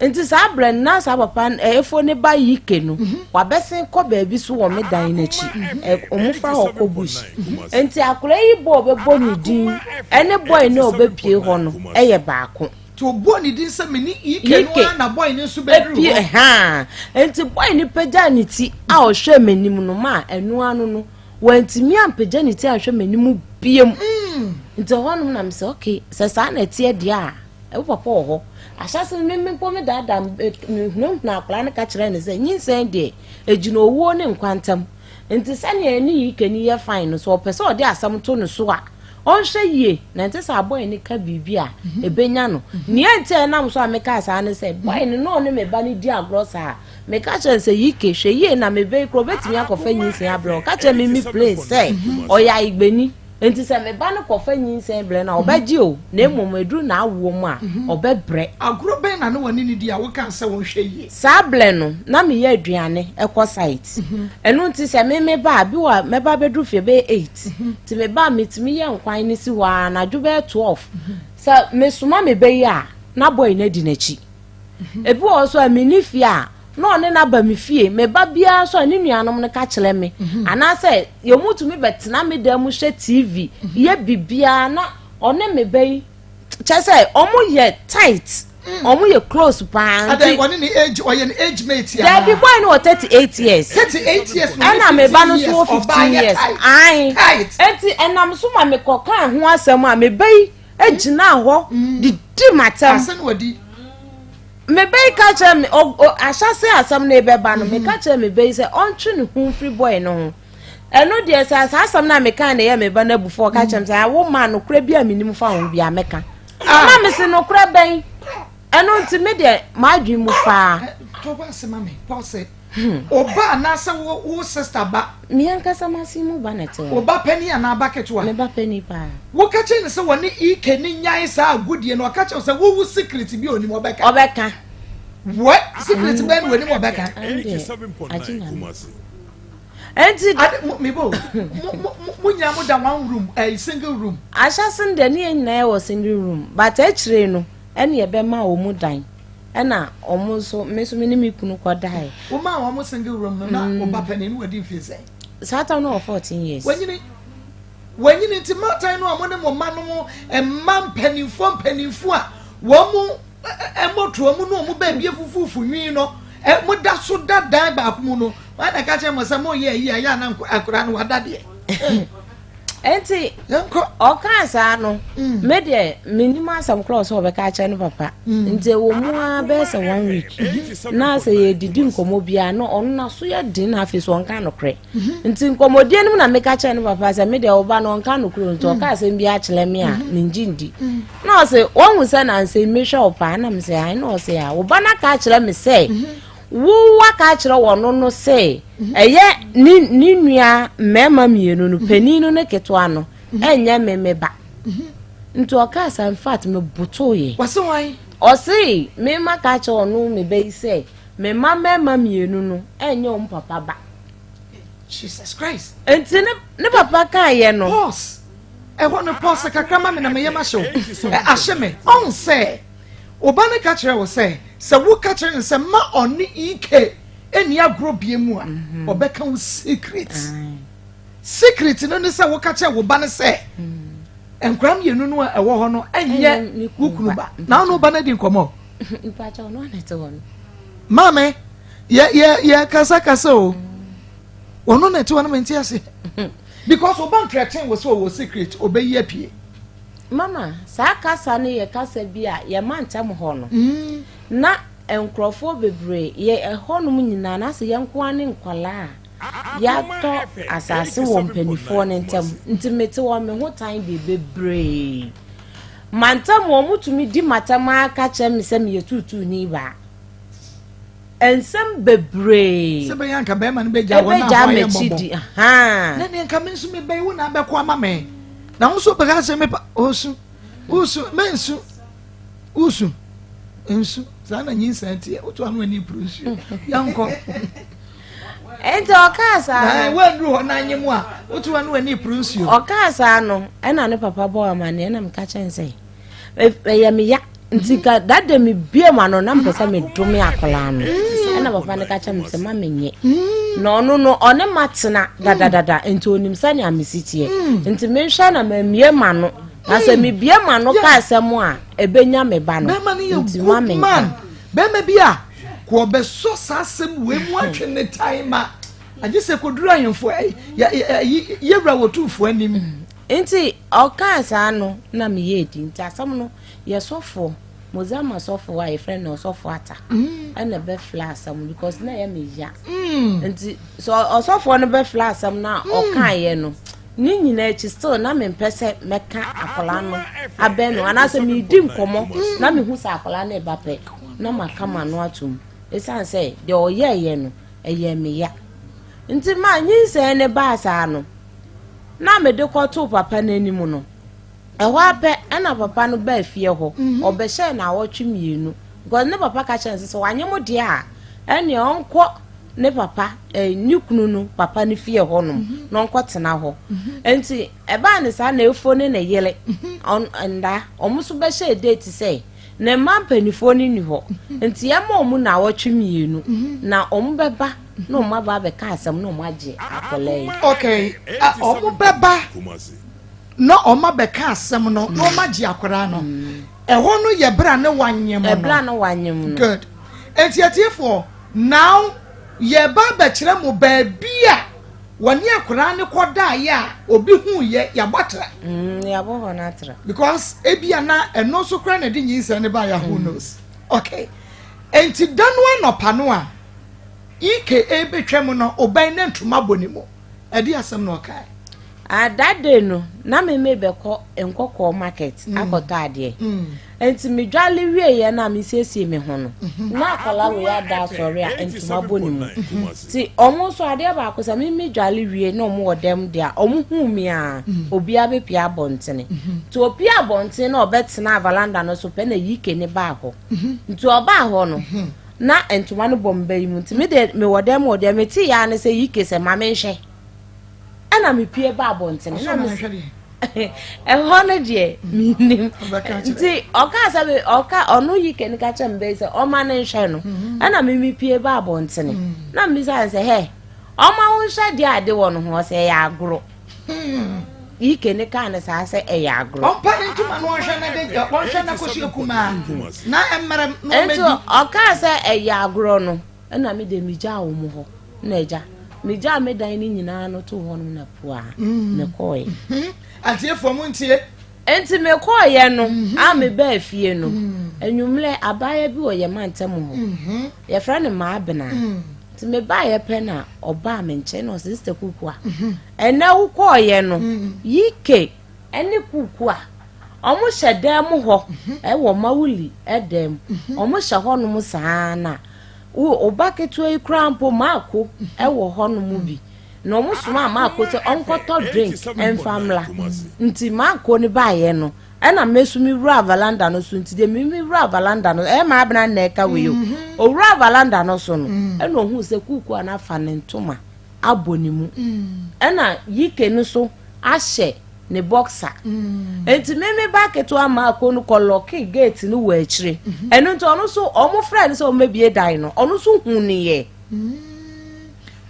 Nti saa berɛ no na saa papa no ɛfo ne ba Yike no mhm. wabɛsen kɔ baabi so wɔ me dan n'akyi mhm. wɔn fa hɔ kɔ bush mhm. nti akwadaa yi bɔ ɔbɛbɔ ne din ɛne bɔy no a ɔbɛpie hɔ no ɛyɛ baako. Nti ɔbɔ ne din sɛ me ne Ike no ara na bɔy no nso bɛduru hɔ. Epie nti bɔy no pagya ne ti a ɔhwɛ m'anim no ma ɛno ano no wantumi ampagya ne ti anhwɛ m'anim biem mm. nti ɛhɔnom na mesɛ okay sɛ saa na ɛteɛ deɛ a. Wo papa wɔ hɔ. Ahyɛase no, me mpo medaadaa mehunahuna akwadaa no ka kyerɛɛ no sɛ nyinsɛn deɛ, ɛgyina owuo ne nkwa ntam. Nti sɛnea ɛne Yikani yɛ fine no, sɛ ɔpɛ sɛ ɔde asɛm to no so a, ɔnhwɛ yie na ɛnte sɛ abɔe no ka biribi a ɛbɛnya no. Nea nti a ɛnam so a mekaa saa ne sɛ, bɔe no na ɔne me ba no di agorɔ saa. Meka kyerɛɛ no sɛ, Yike, hwɛ yie na me ba yi koraa ɔbɛtumi akɔfa nyinsɛn abrɛ wo. Ɔka kyerɛɛ me me plain sɛ ɔyɛ ayigbani. Enti sɛ me ba no kɔfa nyinsɛn brɛ no a, ɔbɛgye o, na mmom ɛduru n'awoɔ mu a, ɔbɛbrɛ. Agorɔ bɛn na ne wɔne no di a wokaa sɛ wɔnhwɛ yie? Saa berɛ no, na meyɛ aduane kɔ site. Ɛno nti sɛ me meba a, bi wɔ a mɛba abɛduru fie bɛyɛ eight. Nti meba a, metumi yɛ nkwan no si hɔ ara anadwo bɛyɛ 12. Sɛ mesoma me ba yi a, na boy no adi n'akyi. Ebi wɔ hɔ nso a, menni fie a, na ɔne no aba me fie. Me ba biara nso a, ne nuanom no ka kyerɛ me. Mhm. Anaasɛ yɛn mu tumi bɛtena me dan mu hwɛ TV, mhm. yɛ biribiara na ɔne me ba yi kyɛ sɛ wɔn yɛ tight. Mm. Wɔn yɛ close paa. Nti ɔne ne age ɔyɛ ne age mate ya. Dabi boy no wɔ 38 years. 38 years. Ɛna me ba no nso wɔ 15 years. Ayi. Eti ɛnam so ma me kɔ kaa ho asɛm a me ba yi gyinaa hɔ mm. didi matam. Asɛn wɔ di. Me ba yi ka kyerɛ me ahyɛse asɛm no ebɛba no meka kyerɛ me ba yi sɛ ɔntwe ne ho mfiri bɔe no ho. Ɛno deɛ sɛ saa asɛm no a meka na ɛyɛ me ba no abufuo ɔka kyerɛ me sɛ awo ma nokorɛ bi a menim fa ho bi a mɛka. Ah. Na mese nokorɛ bɛn? Ɛno nti me deɛ m'adwene mu paa. To ba ase ma me pɔse. Wo ba anaasɛ wo wo sister ba? Me ankasa m'ase mu ba na ɛte hɔ. Wo ba panin anaa ba ketewa? Me ba panin paa. Woka kyerɛ no sɛ wɔne EK no nyae saa agodie no, ɔka kyerɛ wo sɛ wo wo secret bi a onim ɔbɛka. Ɔbɛka. What? Secret bɛn na onim ɔbɛka? Ɛndeɛ, agye Nyame. Enti. Ade, mo, me bo, mo, mo, mo nyinaa mo da one room, eh, single room. Ahyɛse no deɛ ne yɛn nyinaa yɛ wɔ single room, but akyire no ɛne yɛbɛma wɔn dan. Ɛna wɔn nso, me nso me ne me kunu kɔdaeɛ. Womaa wɔn single room no na wo ba panin no wadi mfie sɛn? Saa tam no wɔ 14 years. Wanyini. Wanyini nti mmaatan no a mo ne mo mma no mma mpanimfoɔ mpanimfoɔ a wɔn mo mmɔtoa mu ne wɔn baabi afufuufu nwi no mo da so da dan baako mu no wɔn na ɛka kyerɛ mo sɛ mo yɛ ayi a yɛ ana akwadaa no wada deɛ. Enti ɔkaa saa no, mm. me deɛ mennim asɛm korɔ sɛ ɔbɛka akyerɛ no papa. Mm. Nti ɛwɔ mu ara bɛyɛ sɛ one week. Mm-hmm. Na sɛ yɛdidi nkɔmmɔ biara no ɔno n'aso yɛ den na afei so ɔnka nokorɛ. Mm-hmm. Nti nkɔmmɔdie no mu na meka kyerɛ no papa sɛ me deɛ ɔba no ɔnka nokorɛ nti ɔka mm. asɛm bi akyerɛ me a mm-hmm. mengye ndi. Na ɔse wɔhu sɛ nansɛ mehwɛ wo paa na mesɛ ae na ɔse a wo ba no aka akyerɛ me sɛ Wo waka akyerɛ wɔn no sɛ ɛyɛ ne ne nua mmarima mmienu no panin no ne ketewa no ɛnyɛ me me ba. Nti ɔkaa saa in fact me botoeɛ. Wɔse wan? Ɔse me ma ka akyerɛ ɔno me ba yi sɛ me mma mmarima mmienu no ɛnyɛ wɔn papa ba. Jesus Christ. Nti ne ne papa kaeɛ no. Pause. Ɛhɔ no pause kakra ma me na meyɛ mahyɛ wo. Ahyɛ me. Ɔn sɛ. Wo ba no ka kyerɛ wo sɛ, sɛ woka kyerɛ no sɛ mma ɔne EK nni agorɔ bie mu a, mhm. ɔbɛka wo secret. Secret no ne sɛ woka kyerɛ wo ba no sɛ, mm. nkwadaa mmienu no a ɛwɔ hɔ no ɛnyɛ wo kunu ba. Na wo ne wo ba no adi nkɔmmɔ. Maame, yɛ yɛ yɛ kasakasa o. Mm. Ɔno na ɛte hɔ no mente ase. Because ɔba ntrɛten wɔ sɛ ɔwɔ secret, ɔbɛyi apue. Mama, saa kasa no yɛ kasa bi a yɛn mantam hɔ no, na nkurɔfoɔ bebree, yɛ ɛhɔnom nyinaa, na asɛ yɛn nko ara ne nkwadaa a yɛatɔ asase wɔ mpanimfoɔ no ntam. Nti mete wɔn me ho tan deɛ bebree. Mantam wɔn tumi di matam ara ka kyerɛ me sɛ meyɛ tuutuuni baa. Nsɛm bebree. Sɛ bɛyɛ anka bɛrima no bɛgya wɔn a wɔayɛ mmɔbɔ. Na neɛ nka me nso mebɛyi wo na abɛko ama me. Na wo nso bɛka sɛ mepa osu osu mensu osu nsu saa na nyinsɛn teɛ woto ano ani puru nsuo yɛnkɔ. Nti ɔkaa saa no. Na woanduru hɔ na nye mu a woto ano ani puru nsuo. Ɔkaa saa no ɛna ne papa bɔɔ amaneɛ ɛna meka kyɛn sɛ ɛyɛ me ya nti ka that day me bie mu ano na mpɛ sɛ me dome akwadaa no ɛna papa no ka kyerɛ me sɛ ma me nyɛ na ɔno no ɔne ma tena dadadada nti onim sɛnea me si teɛ nti menhwɛ na mamie ma no na sɛ mebie ma no ka asɛm a ɛbɛnya me ba no nti ma me nka bɛrima bi a kò ɔbɛsɔ saa asɛm wei mu atwe ne tan ma agye sɛ kɔduru ahemfo yɛwura wɔtumfoɔ anim. Nti ɔkaa saa no na meyɛɛ di nti asɛm no yɛ sɔfoɔ Mozama sɔfoɔ a yɛfrɛ no ɔsɔfoɔ Ata mm. ɛna ɛbɛfla asɛm no because na ɛyɛ me ya mm. nti sɛ ɔsɔfoɔ no bɛfla asɛm no a mm. ɔkaeɛ no ne nyinaa akyi still na mempɛ sɛ mɛka akwadaa no abɛn no anaasɛ meredi nkɔmmɔ na mehu sɛ akwadaa no reba pɛ na maka m'ano atom ɛsiane sɛ deɛ ɔyɛeɛ no ɛyɛ me ya nti ma nyinsɛn ne baa saa no na mede kɔtoo papa no anim no, ɛhɔ ara pɛ ɛna papa no baa fie hɔ. Mhm. Ɔbɛhyɛɛ naawɔtwe mmienu. Because ne papa ka kyerɛ no sɛ sɛ wanyɛ mo deɛ a, ɛnneɛ ɔnkɔ ne papa eh, ne kunu no papa no fie hɔnom mhm. na ɔnkɔtena hɔ. Mhm. Nti ɛbaa ne saa na efo ne ne yere nda wɔn nso bɛhyɛɛ date sɛ ne mma mpanimfoɔ no nni hɔ nti ɛma wɔn naawɔtwe mmienu na wɔn bɛba na wɔn aba abɛka asɛm na wɔn agye akwadaa yi. Okay, wɔn bɛba na wɔn abɛka asɛm no na wɔn agye akwadaa no. Mm. Ɛhɔ no yɛ bere a ne wanyem no. Ɛbere a ne wanyem no. Good. Eti atiefoɔ now yɛba abɛkyerɛ mo baabi a wɔne akwadaa no kɔdaeɛ a obi hu yɛ yɛabɔ atra. Mm, yɛabɔ hɔ no atra. Because ebia na ɛno nso koraa na ɛde nyinsɛn no baeɛ who mm. knows. Okay. Enti da no anɔpa no a EKA bɛtwam no ɔbɛn na ntoma bɔ ne mu. Ɛde asɛm na ɔkae. Ah, that day no, na me mebɛkɔ nkɔkɔɔ market mm. akɔtɔ adeɛ. Mm. Nti medwale wieɛ na mesiesie me ho no, mm-hmm. na akwadaa wei ada asɔre a ntoma bɔ ne mu. Mm-hmm. Nti ɔmo nso adeɛ baako sɛ me medwale wie na ɔmo wɔ dɛm deɛ a ɔmo hu mi a mm. obiara bɛpie abɔntene. Mm-hmm. Nti opie abɔntene na ɔbɛtena valanda no so pɛ na yike ne baa hɔ. Nti ɔbaa hɔ no, na ntoma no bɔ me ba yi mu nti me deɛ mewɔ dɛm wɔ deɛ mete yɛ ara ne sɛ yike sɛ ma menhwɛ. Ɛna mepue ba abɔntene na me ɛhɔ no deɛ menim nti ɔka sɛ me ɔka ɔno yike no ka kyerɛ me bɛyi sɛ ɔma no nhwɛ no mhm. ɛna me mepue ba abɔntene mhm. na mebisa sɛ hɛ ɔma wo nhwɛ deɛ ade wɔ no ho ɔsɛ ɛyɛ agorɔ hmm. yike ne kaa no saa sɛ ɛyɛ agorɔ ɔmpa ne ntoma no ɔnhwɛ na de ɔnhwɛ na kɔsua kumaa na mmerɛ na ɔmɛdi nti ɔkaa sɛ ɛyɛ agorɔ no Ɛna me deɛ megyaa wɔn hɔ na agya megyaa me dan no nyinaa no too hɔnom na pua mm. mekɔɔeɛ. Mhm. Atiefoɔ mo ntie. Nti mekɔɔeɛ no mhm. a mebaa fie no mm. anwummerɛ abaayewa bi wɔ yɛn mantam hɔ mhm. yɛfrɛ no Maabena mm. nti mebaeɛ pɛ na ɔbaa me nkyɛn na ɔsɛ sista Kukua ɛnɛ wokɔɔeɛ no yike ɛne Kukua wɔn hyɛ dan mu hɔ ɛwɔ Mawuli dan mu wɔn hyɛ hɔnom saa na Wo wo ba ketewa yi koraa mpo Maako wɔ hɔnom bi. Na wɔn somaa Maako sɛ ɔnkɔtɔ drink mfa mmra. Nti Maako no baeɛ no, ɛna me nso me wuraa valanda no so. Nti deɛ me me wuraa valanda no, ɛyɛ Maabena na ɛka wei o. Mhm. Owuraa valanda no so no, mm. ɛna ohuu sɛ kuukuu a n'afa ne ntoma abɔ ne mu. Mm. Ɛna Yike no so ahyɛ ne boxer. Nti me me ba ketewa Marco no kɔ lɔke gate no wɔ akyire. Mhm. Ɛno nti ɔno nso ɔmo frɛ no sɛ ɔmo bɛbie dan no, ɔno nso hu ne yɛ. Mm.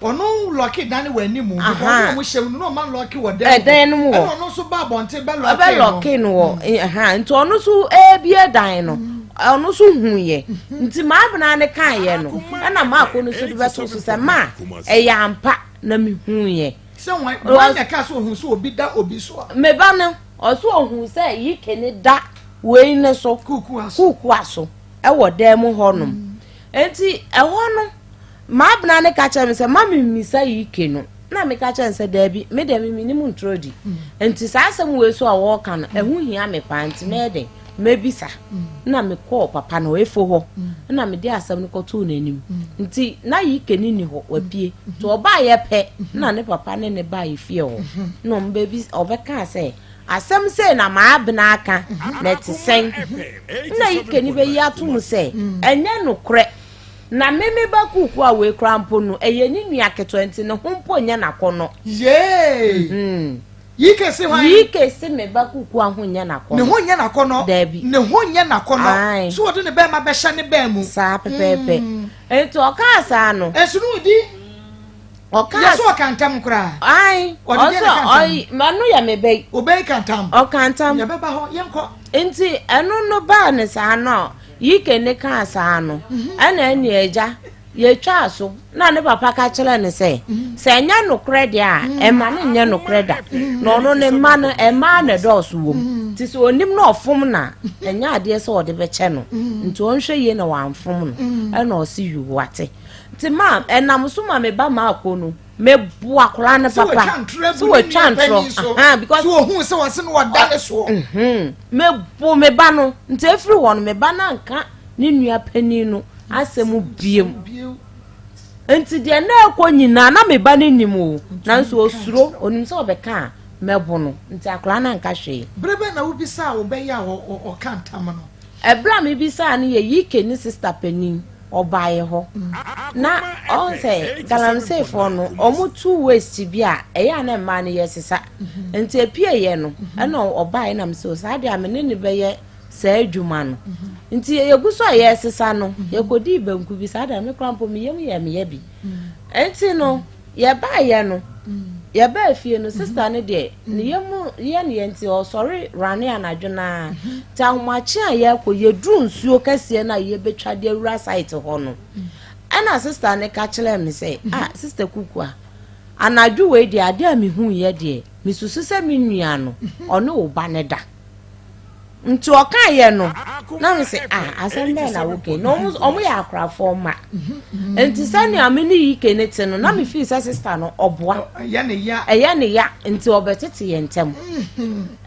Ɔno lɔke dan no wɔ anim because ɔno ɔmo hyɛ mu no na ɔma lɔke wɔ dan ɛdan no mu wɔ. Ɛna ɔno nso ba abɔnten bɛ lɔke no. Ɛbɛ lɔke no wɔ mm. nti ɔno nso ɛbie dan no. Mm. Ɔno nso hu yɛ. Mm-hmm. Nti maa bena ne kan yɛ no ɛna Marco no nso de bɛto so sɛ maa ɛyɛ ampa na me hu yɛ. Sɛ wɔn wɔn na ɛka sɛ ohun sɛ obi da obi so a. Me ba no, ɔso ohun sɛ Yike ne da wei ne so. Kukuwa so. Kukuwa so ɛwɔ dan mu hɔnom. Enti ɛhɔ no, maabena ne ka kyerɛ me sɛ ma me mmisa Yike no. Na meka kyerɛ no sɛ daabi, me deɛ me menim ntorɔ di. Nti saa asɛm wei so a wɔreka no, ɛho hia me paa nti mɛyɛ dɛn? Mɛbisa. Na mekɔɔ papa no efo hɔ, na mede asɛm no kɔtoo n'anim. Nti na Yike no nni hɔ, wapue. Nti ɔbaeɛ pɛ, na ne papa ne ne baa efie hɔ. Na ɔmbɛbi ɔbɛkaa sɛ, asɛm sei na maabena aka, na ɛte sɛn? Na Yike no bɛyi ato mu sɛ, ɛnyɛ nokorɛ. Na me me ba kuukuu a wei koraa mpo no, ɛyɛ ne nua ketewa nti ne ho mpo nyɛ n'akɔnnɔ. Yee! Mm. Yike se hwan? Yike se me ba kuukuu a ho nyɛ n'akɔnnɔ. Ne ho nyɛ n'akɔnnɔ. Daabi. Ne ho nyɛ n'akɔnnɔ. Ae. So ɔde ne bɛrima bɛhyɛ ne bɛn mu. Saa pɛpɛɛpɛ. Nti ɔkaa saa no. Nso no odi. Ɔkaa. Yɛ so ɔka ntam koraa. Ae. Ɔde deɛ na ka ntam. Ɔyi, ɛno yɛ me bɛ yi. Obɛyi ka ntam. Ɔka ntam. Yɛbɛba hɔ, yɛnkɔ. Nti ɛno no baa ne saa no a. Yike ne kaa saa no, ɛna ɛne agya yɛtwaa so na ne papa ka kyerɛ no sɛ, sɛ ɛnyɛ nokorɛ deɛ a, ɛma no nyɛ nokorɛ da. Na ɔno ne mma no, mmaa na ɛdɔɔso wɔ mu. Nti sɛ ɔnim na ɔfom no a, ɛnyɛ adeɛ sɛ ɔde bɛkyɛ no. Nti ɔnhwɛ yie na wamfom no. Ɛna ɔse yuu, wate. Nti ma ɛnam so ma me ba Maako no, mebo akwadaa no papa. Sɛ watwa ntorɔ abu because sɛ ohun sɛ wɔse no wɔda ne soɔ. Mhm. Mebo me ba no nti efiri hɔ no me ba no anka ne nua panin no asɛm biem. Nti deɛ na ɛkɔ nyinaa na me ba no nim o nanso osuro onim sɛ ɔbɛka a mɛbo no nti akwadaa no anka hwee. Bere bɛn na wobisaa wo bɛyɛ a ɔka ntam no? Ɛberɛ a mebisaa no yɛ Yike ne sista panin. Ɔbaeɛ hɔ na ɔhu sɛ galamseyfoɔ no wɔn tu waste bi a ɛyɛ a na mmaa no yɛ sesa nti epieeɛ no ɛna ɔbaeɛ na mesɛ saa deɛ a me ne no bɛyɛ saa adwuma no nti yɛgu so a yɛresesa no yɛkɔdii banku bi saa deɛ me koraa mpo me yam yɛ meyɛ bi nti no Yɛbaeɛ no, yɛbaa fie no, sista no deɛ, ne yam yɛ ne yɛ nti ɔsɔre rane anadwo no ara. Nti ahomakye a yɛrekɔ, yɛduru nsuo kɛseɛ no a yɛbɛtwa de awura site hɔ no, ɛna sista no ka kyerɛɛ me sɛ, ah, sista Kukua, anadwo wei deɛ, adeɛ a mehuiɛ deɛ, mesusu sɛ me nua no, ɔne wo ba no da. Nti ɔkaeɛ no na me se ah asɛm bɛn na woka na ɔmo ɔmo yɛ akorafoɔ mma nti sɛnea me ne yike ne te no na me fii sɛ sista no ɔboa ɛyɛ ne ya ɛyɛ ne ya nti ɔbɛtete yɛn ntɛm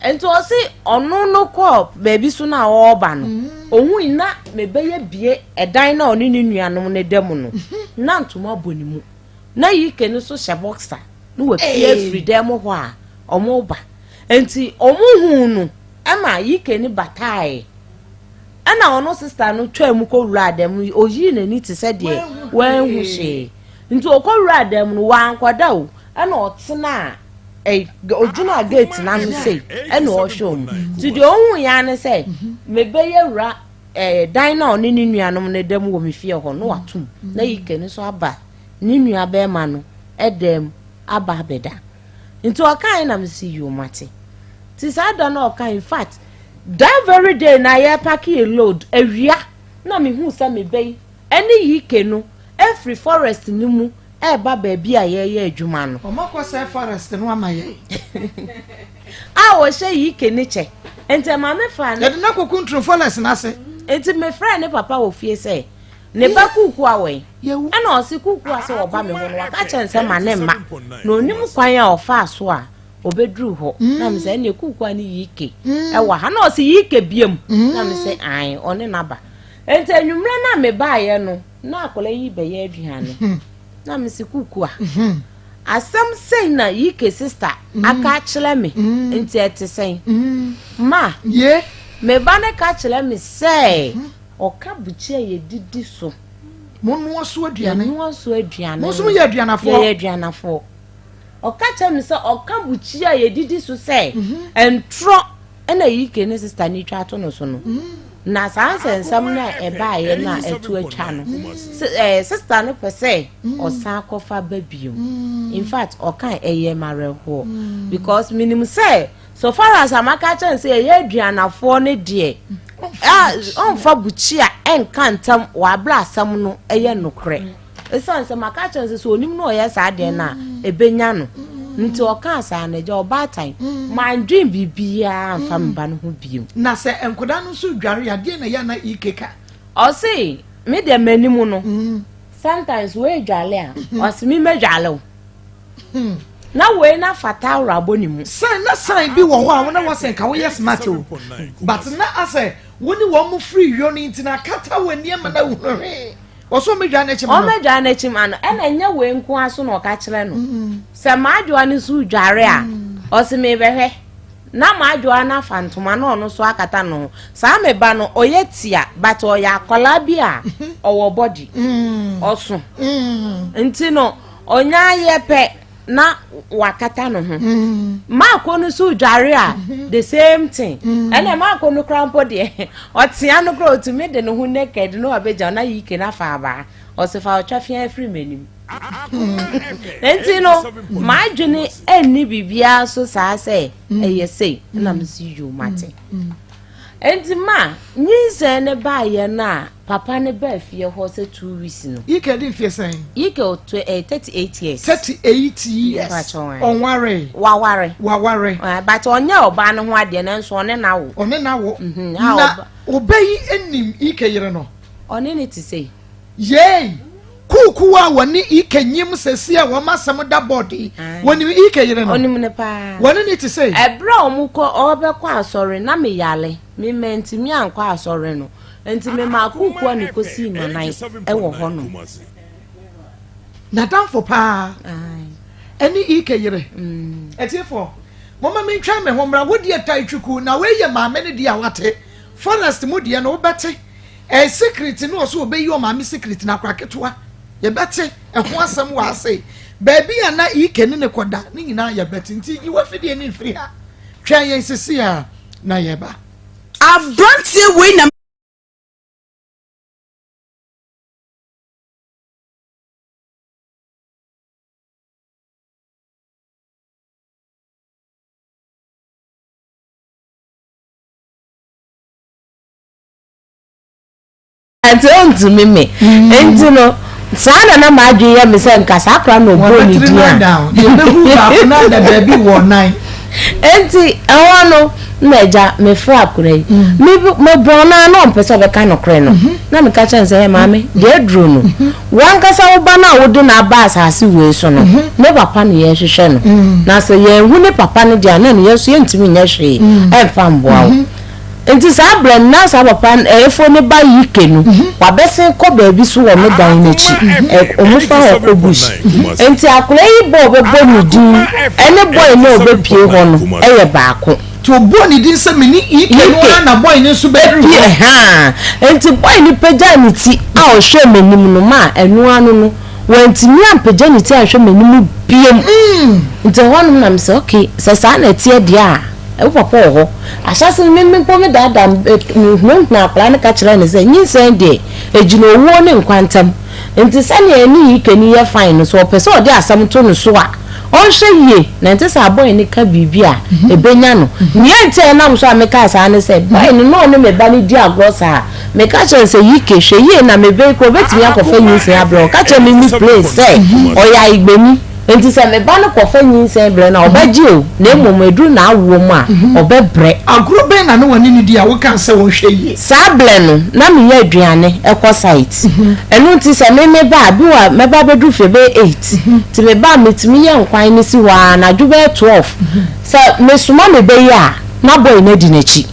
nti ɔse ɔno no kɔɔ baabi so na ɔreba no ohui na mebɛyɛ bie ɛdan na ɔne ne nuanom no da mu no na ntoma bɔ ne mu na yike no so hyɛ boxer na wapue afiri dan mu hɔ a ɔmo ba nti ɔmo huu no Ɛma Yike no bataae. Ɛna ɔno sista no twaa mu kɔwuraa dan mu. Ɔyii n'ani te sɛ deɛ wanhu hwee. Nti ɔkɔwuraa dan mu no, wankɔda o. Ɛna ɔtenaa ɛ ɔgyinaa gate no ano sei ɛna ɔrehwɛ wɔn. Nti deɛ ɔhuiɛ ara ne sɛ mebɛyɛ wura ɛɛ dan no a ɔne ne nuanom no da mu wɔ me fie hɔ no watom. Na Yike no nso aba ne nua bɛrima no dan mu aba abɛda. Nti ɔkae na mese yoo mate. Nti saa da no ɔkae in fact that very day na yɛ pake yɛ load awia na mehu sɛ me ba yi ɛne Yike no ɛfiri forest no mu ɛreba baabi a yɛreyɛ adwuma no. Wɔn akɔ sɛe forest no ama yɛn. A ɔhyɛ Yike ne kyɛ. Nti ɛma me faa ne. Yɛde no akɔ kunturu forest no ase. Nti me frɛɛ ne papa wɔ fie sɛ Ne ba Kuukua wɔ he? Ɛna ɔse Kuukua sɛ ɔba me hɔ no waka kyerɛ no sɛ ma ne mma na onim kwan a ɔfaa so a ɔbɛduru hɔ. Na me sɛ ɛneɛ Kuukua ne Yike ɛwɔ ha. Na ɔse Yike biam. Na me sɛ ae ɔne n'aba. Nti anwummerɛ no a mebaeɛ no na akwadaa yi bɛyɛ aduane. Na me se Kuukua asɛm sei na Yike sister aka akyerɛ me nti ɛte sɛn? Ma me ba no ka kyerɛ me sɛ Ɔka bukyia a yɛdidi so. Monoa so aduane. Yɛnoa so aduane. Mo nso moyɛ aduanafoɔ. Yɛyɛ aduanafoɔ. Ɔka kyerɛ me sɛ ɔka bukyia a yɛdidi so sɛ mhm. ntorɔ ɛna yike ne sista no twa ato no so no. Mhm. Na saa nsɛnsɛm no a ɛbaeɛ no a ɛto atwa no, mhm. sista no pɛ sɛ ɔsan kɔfa ba bio. In fact, ɔka ɛyɛ mawerɛhoɔ because menim sɛ So far as a maka akyerɛ no sɛ yɛyɛ aduanafoɔ no deɛ, ɔmfa bukyia nka ntam wɔ aberɛ asɛm no yɛ nokorɛ. Ɛsiane sɛ maka akyerɛ no sɛ sɛ ɔnim na ɔyɛ saa deɛ no a, ɛbɛnya no. Nti ɔkaa saa no, agya ɔbaatan, mandwen biribiara amfa me ba no ho bio. Na sɛ nkwadaa no nso dware a, deɛn na ɛyɛ a na Ike ka? Ɔse, me deɛ m'anim no, sometimes wei dwale a, ɔse me mɛdwale wo. Na wei na fa towel abɔ ne mu. Sign na sign bi wɔ hɔ a wo na wɔsɛ nka woyɛ smart o, but na asɛ wo ne wɔn mo firi yɔ no nti na akata wɔ nneɛma na wohunu hwee. Ɔsɛ ɔmɛdwa n'akyi ma no. Ɔmɛdwa n'akyi ma no. Ɛna ɛnyɛ wei nko ara so na ɔka kyerɛ no. Sɛ m'adwoa no nso dware a, ɔse mebɛhwɛ. Na m'adwoa no afa ntoma na ɔno nso akata ne ho. Saa me ba no, ɔyɛ tia but ɔyɛ akwadaa bi a ɔwɔ body. Ɔso. Nti no, ɔnya ayɛ pɛ na wakata ne ho. Maako no nso dware a, the same thing. Ɛna maako no koraa mpo deɛ, ɔtea no koraa ɔtumi de ne ho naked na wabɛgya na yike no afa abaa. Ɔse fa ɔtwa fia firi m'anim. Nti no, m'adwene nni biribiara so saa sɛ ɛyɛ sei. Ɛna mese yoo mate. Nti ma nyinsɛn no baeɛ no a, Papa no baa fie hɔ sɛ 2 weeks no. Ike di mfie sɛn? Ike wɔ 38 years. 38 years. Ɔnwaree? Waware. Waware. But ɔnyɛ ɔbaa no ho adeɛ nanso ɔne no awo. Ɔne no awo. Na ɔba yi nim Ike yere no? Ɔne no te sei. Yei! Kuukuu a wɔne Ike nyim sɛsi a wɔn asɛm da board yi, wɔnim Ike yere no? Ɔnim no paa. Wɔne no te sei? Ɛberɛ a wɔkɔ ɔrebɛkɔ asɔre na meyare, me mantumi ankɔ asɔre no. Enti memaa kuukuu a mekosii m'anan wɔ hɔ nom. N'adamfo paa ɛne Ike yere. Atiefoɔ, momma mentwa me ho mmra. Wo deɛ tae twuku na wei yɛ maame no deɛ a wate. Forest mu deɛ no wobɛte. Ɛyɛ secret no ɔso ɔbɛyi ɔmaame secret no akora ketewa. Yɛbɛte ɛho asɛm wɔ ase. Baabi a na Ike ne ne kɔda ne nyinaa yɛbɛte. Nti yi w'afidie no mfiri ha. Twɛn yɛn sisi a na yɛba. Abranteɛ wei na. Nti ɔntumi me. Nti no, saa na na m'adwene yɛ me sɛ nka saa koraa na ɔbɔɔ ne din a. Yɛbɛhu baako na ada baabi wɔ nan. Nti ɛhɔ no na agya mefrɛ akora yi. Mebɔɔ no ara na ɔmpɛ sɛ ɔbɛka nokorɛ no. Na meka kyerɛ no sɛ, hɛ maame, deɛ aduro no, w'ankasa wo ba no a wode no aba asase wei so no, ne papa na yɛrehwehwɛ no. Na sɛ yɛanhu ne papa no deɛ a, na ɛno yɛn nso yɛntumi nyɛ hwee mfa mmoa wo. Enti saa berɛ no, na saa papa no, ɛyɛfoɔ no ba Ike no, wabɛsen kɔ baabi so wɔ me dan no akyi. Ɛ, wɔfa hɔ kɔ bush. Enti akwadaa yi bɔ a ɔbɛbɔ ne din ne boy no a ɔbɛpue hɔ no yɛ baako. Nti ɔbɔɔ ne din sɛ me ne Ike no ara na boy no nso bɛduru hɔ. Ɛhaa. Enti boy no pagyaa ne ti a ɔhwɛɛ m'anim no maa ɛno ara no no, wantumi ampagya ne ti anhwɛ m'anim biom. Nti ɛhɔnom na mesɛ, okay, sɛ saa na ɛteɛ deɛ a, Wo papa wɔ hɔ. Ahyɛase no, me mpo medaadaa mehunahunaa akwadaa no ka kyerɛɛ no sɛ, nyinsɛn deɛ, ɛgyina owuo ne nkwa ntam. Enti sɛdeɛ ɛne Yikani yɛ fine no, sɛ ɔpɛ sɛ ɔde asɛm to no so a, ɔnhwɛ yie na ɛnte sɛ boy no ka biribi a, ɛbɛnya no. Nea enti a ɛnam so a mekaa saa ne sɛ, boy no, na ɔne me ba no di agorɔ saa. Meka kyerɛɛ no sɛ, Yike, hwɛ yie na me ba yi koraa, ɔbɛtumi akɔfa nyinsɛn abrɛ wo. Ɔka kyerɛɛ me me plain sɛ ɔyɛ Ayigbeni. Enti sɛ me ba no kɔfa nyinsɛn brɛ no a, ɔbɛgye o, na mmom ɛduru n'awoɔ mu a, ɔbɛbrɛ. Agorɔ bɛn na ne wɔne no di a wokaa sɛ ɔnhwɛ yie? Saa berɛ no, na meyɛ aduane kɔ site. Ɛno nti sɛ me meba a, bi wɔ a mɛba abɛduru fie bɛyɛ 8. Nti meba a, metumi yɛ nkwan no si hɔ ara, anadwo bɛyɛ 12. Sɛ mesoma me ba yi a, na boy no adi n'akyi.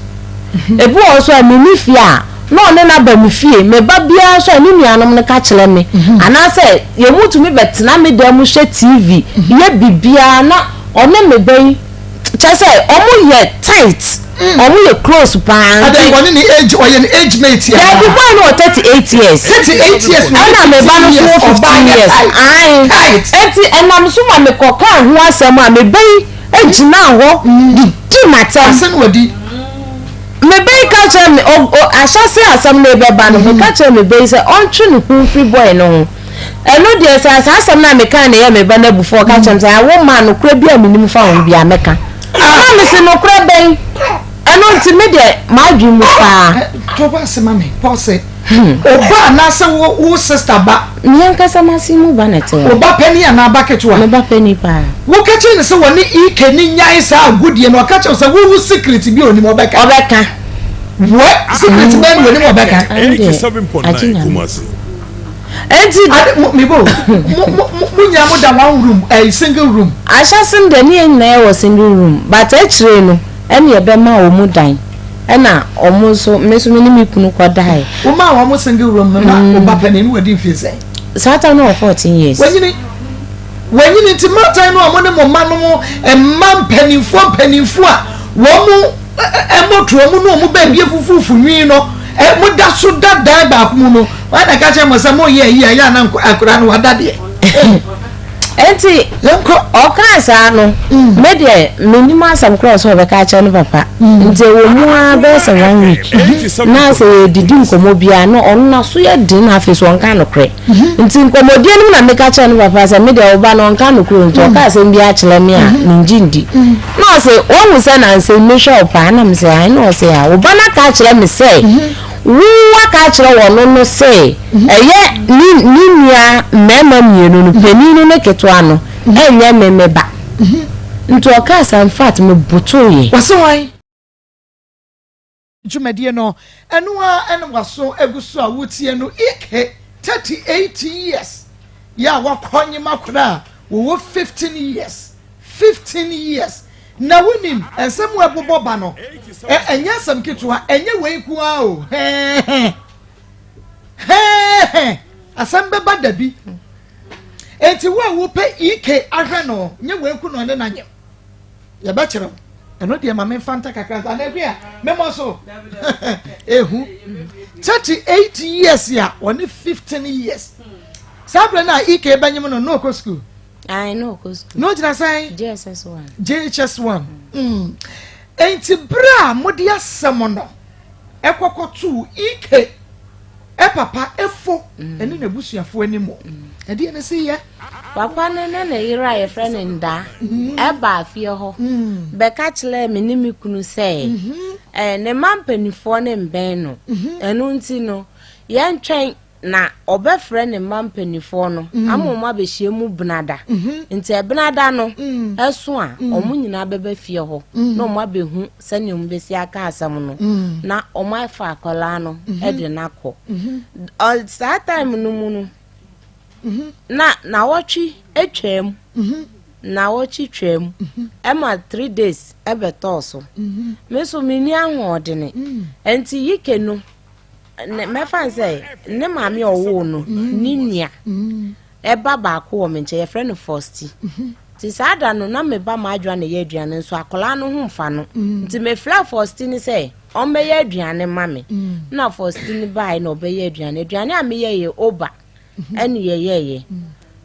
Ebi wɔ hɔ nso a, menni fie a, na ɔne no aba me fie. Me ba biara nso a, ne nuanom no ka kyerɛ me. Anaasɛ yɛn mu tumi bɛtena me dan mu hwɛ TV, yɛ biribiara na ɔne me ba yi, kyerɛ sɛ wɔyɛ tight, wɔyɛ close paa. Nti, Adɛn, ɔne ne age, ɔyɛ ne age mate anaa? Dabi, boy no wɔ 38 years. 38 years na Ɛna me ba no nso wɔ 15 years. Ae. Tight. Enti ɛnam so ma mekɔkaa ho asɛm a, me ba yi gyinaa hɔ didii m'atɛm. Asɛm na wadi. Me ba yi ka kyerɛɛ me, o, o, ahyɛse a asɛm no rebɛba no, meka kyerɛɛ me ba yi sɛ ɔntwe ne ho mfiri boy no ho. Ɛno deɛ, sɛ saa asɛm no a mekae no yɛɛ me ba no abufuo a, ɔka kyerɛɛ me sɛ, Wo mma, nokorɛ bi a menim fa wo ho biara, mɛka. Na mese, Nokorɛ bɛn? Ɛno nti me deɛ m'adwene mu paa. To ba ase ma me pɔse. Oba anaasɛ wo wo sister ba. Me ankasa m'ase mu ba na ɛte hɔ. Wo ba panin anaa ba ketewa. Me ba panin paa. Woka kyerɛ no sɛ wɔne EK no nyae saa agodie no ɔka kyerɛ wo sɛ wo wo secret bi a onim ɔbɛka. Ɔbɛka. Wɛ secret bɛn na onim ɔbɛka. Ɛno deɛ agye Nyame. Enti. Ade mo me bo mo mo mo nyinaa mo da one room ɛyi eh, single room. Ahyɛse no deɛ ne yɛn nyinaa yɛ wɔ single room but akyire no ɛna yɛbɛma wɔn dan ɛna wɔn nso me nso me ne me kunu kɔ daeɛ. Wo maa wɔn single room no na wo ba panin no wadi mfie sɛn? Saa time no wɔ 14 years. Wanyini wanyini nti mmaatan no a mo ne mo mma no mo mma mpanimfoɔ mpanimfoɔ a wɔn mo mmɔtoa mu ne wɔn baabi afufuufu nwi no mo da so da dan baako mu no wɔn na ɛka kyerɛ mo sɛ mo yɛ ayi a yɛ ana akwadaa no wada deɛ. Enti ɔkaa saa no, mm. me deɛ mennim asɛm korɔ sɛ ɔbɛka akyerɛ no papa. Mm. Nti ɛwɔ mu ara bɛyɛ sɛ one week. Mm-hmm. Na sɛ yɛdidi nkɔmmɔ biara no ɔno n'aso yɛ den na afei so ɔnka nokorɛ. Mm-hmm. Nti nkɔmmɔdie no mu na meka kyerɛ no papa sɛ me deɛ ɔba no ɔnka nokorɛ nti ɔka mm. asɛm bi akyerɛ me a mengye ndi. Na ɔse wahu sɛ nansa yi mehwɛ wo paa na mesɛ ae na ɔse a wo ba no aka akyerɛ me sɛ wo aka akyerɛ wɔno no sɛ ɛyɛ ne ne nua mmarima mmienu no panin no ne ketewa no ɛnyɛ me me ba nti ɔkaa saa infact me botoeɛ. Wɔse wan? Dwumadie no ɛno ara ɛna waso agu so a wotie no Ike 38 years yɛ a wakɔ nyema koraa a wɔwɔ 15 years 15 years na wonim nsɛm a ɛbobɔ ba no ɛnyɛ asɛm ketewa ɛnyɛ wei nko ara o hɛɛhɛ hɛɛhɛ asɛm bɛba da bi enti wo a wopɛ Ike ahwɛ no nyɛ wei nko na ɔne na nyem yɛbɛkyerɛ wo ɛno deɛ ma memfa nta kakra nsa na a memmɔ so ehu 38 years a ɔne 15 years saa berɛ no a ek bɛnyem no na ɔkɔ school na ɔgyina sɛn JHS1 JHS1 mm. enti berɛ a mode asɛm no ɛkɔkɔtoo ek Papa efo ne n'abusuafo anim. Ɛdeɛ ne se yɛ. Papa no ne ne yere a yɛfrɛ no Ndaa baa fie hɔ bɛka kyerɛɛ me ne me kunu sɛ ne mma mpanimfoɔ no mbɛn no. Ɛno nti no, yɛntwɛn na ɔbɛfrɛ ne mma mpanimfoɔ no ama wɔn abɛhyia mu benada. Nti ɛbenada no ɛso a, wɔn nyinaa bɛba fie hɔ na wɔn abɛhu sɛnea wɔbɛsi aka asɛm no mm. na wɔafa akwadaa no mhm. de no akɔ mhm. saa time no mu no mhm. na nawɔtwe atwam nawɔtwe twam ɛma 3 days ɛbɛtɔɔ so me nso menni ahoɔdene mm. nti yike no mɛfa n sɛ ne maame ɔwoo no ne nua Ɛba baako wɔ me nkyɛn, yɛfrɛ no Fausti. Nti saa da no, na me ba Madwoa na ɛyɛ aduane nso akwadaa no ho mfa no. Nti mefrɛɛ Fausti no sɛ ɔmmɛyɛ aduane ma me. Na Fausti no baeɛ na ɔbɛyɛ aduane. Aduane a meyɛeɛ yɛ oba ɛne yɛyɛeɛ.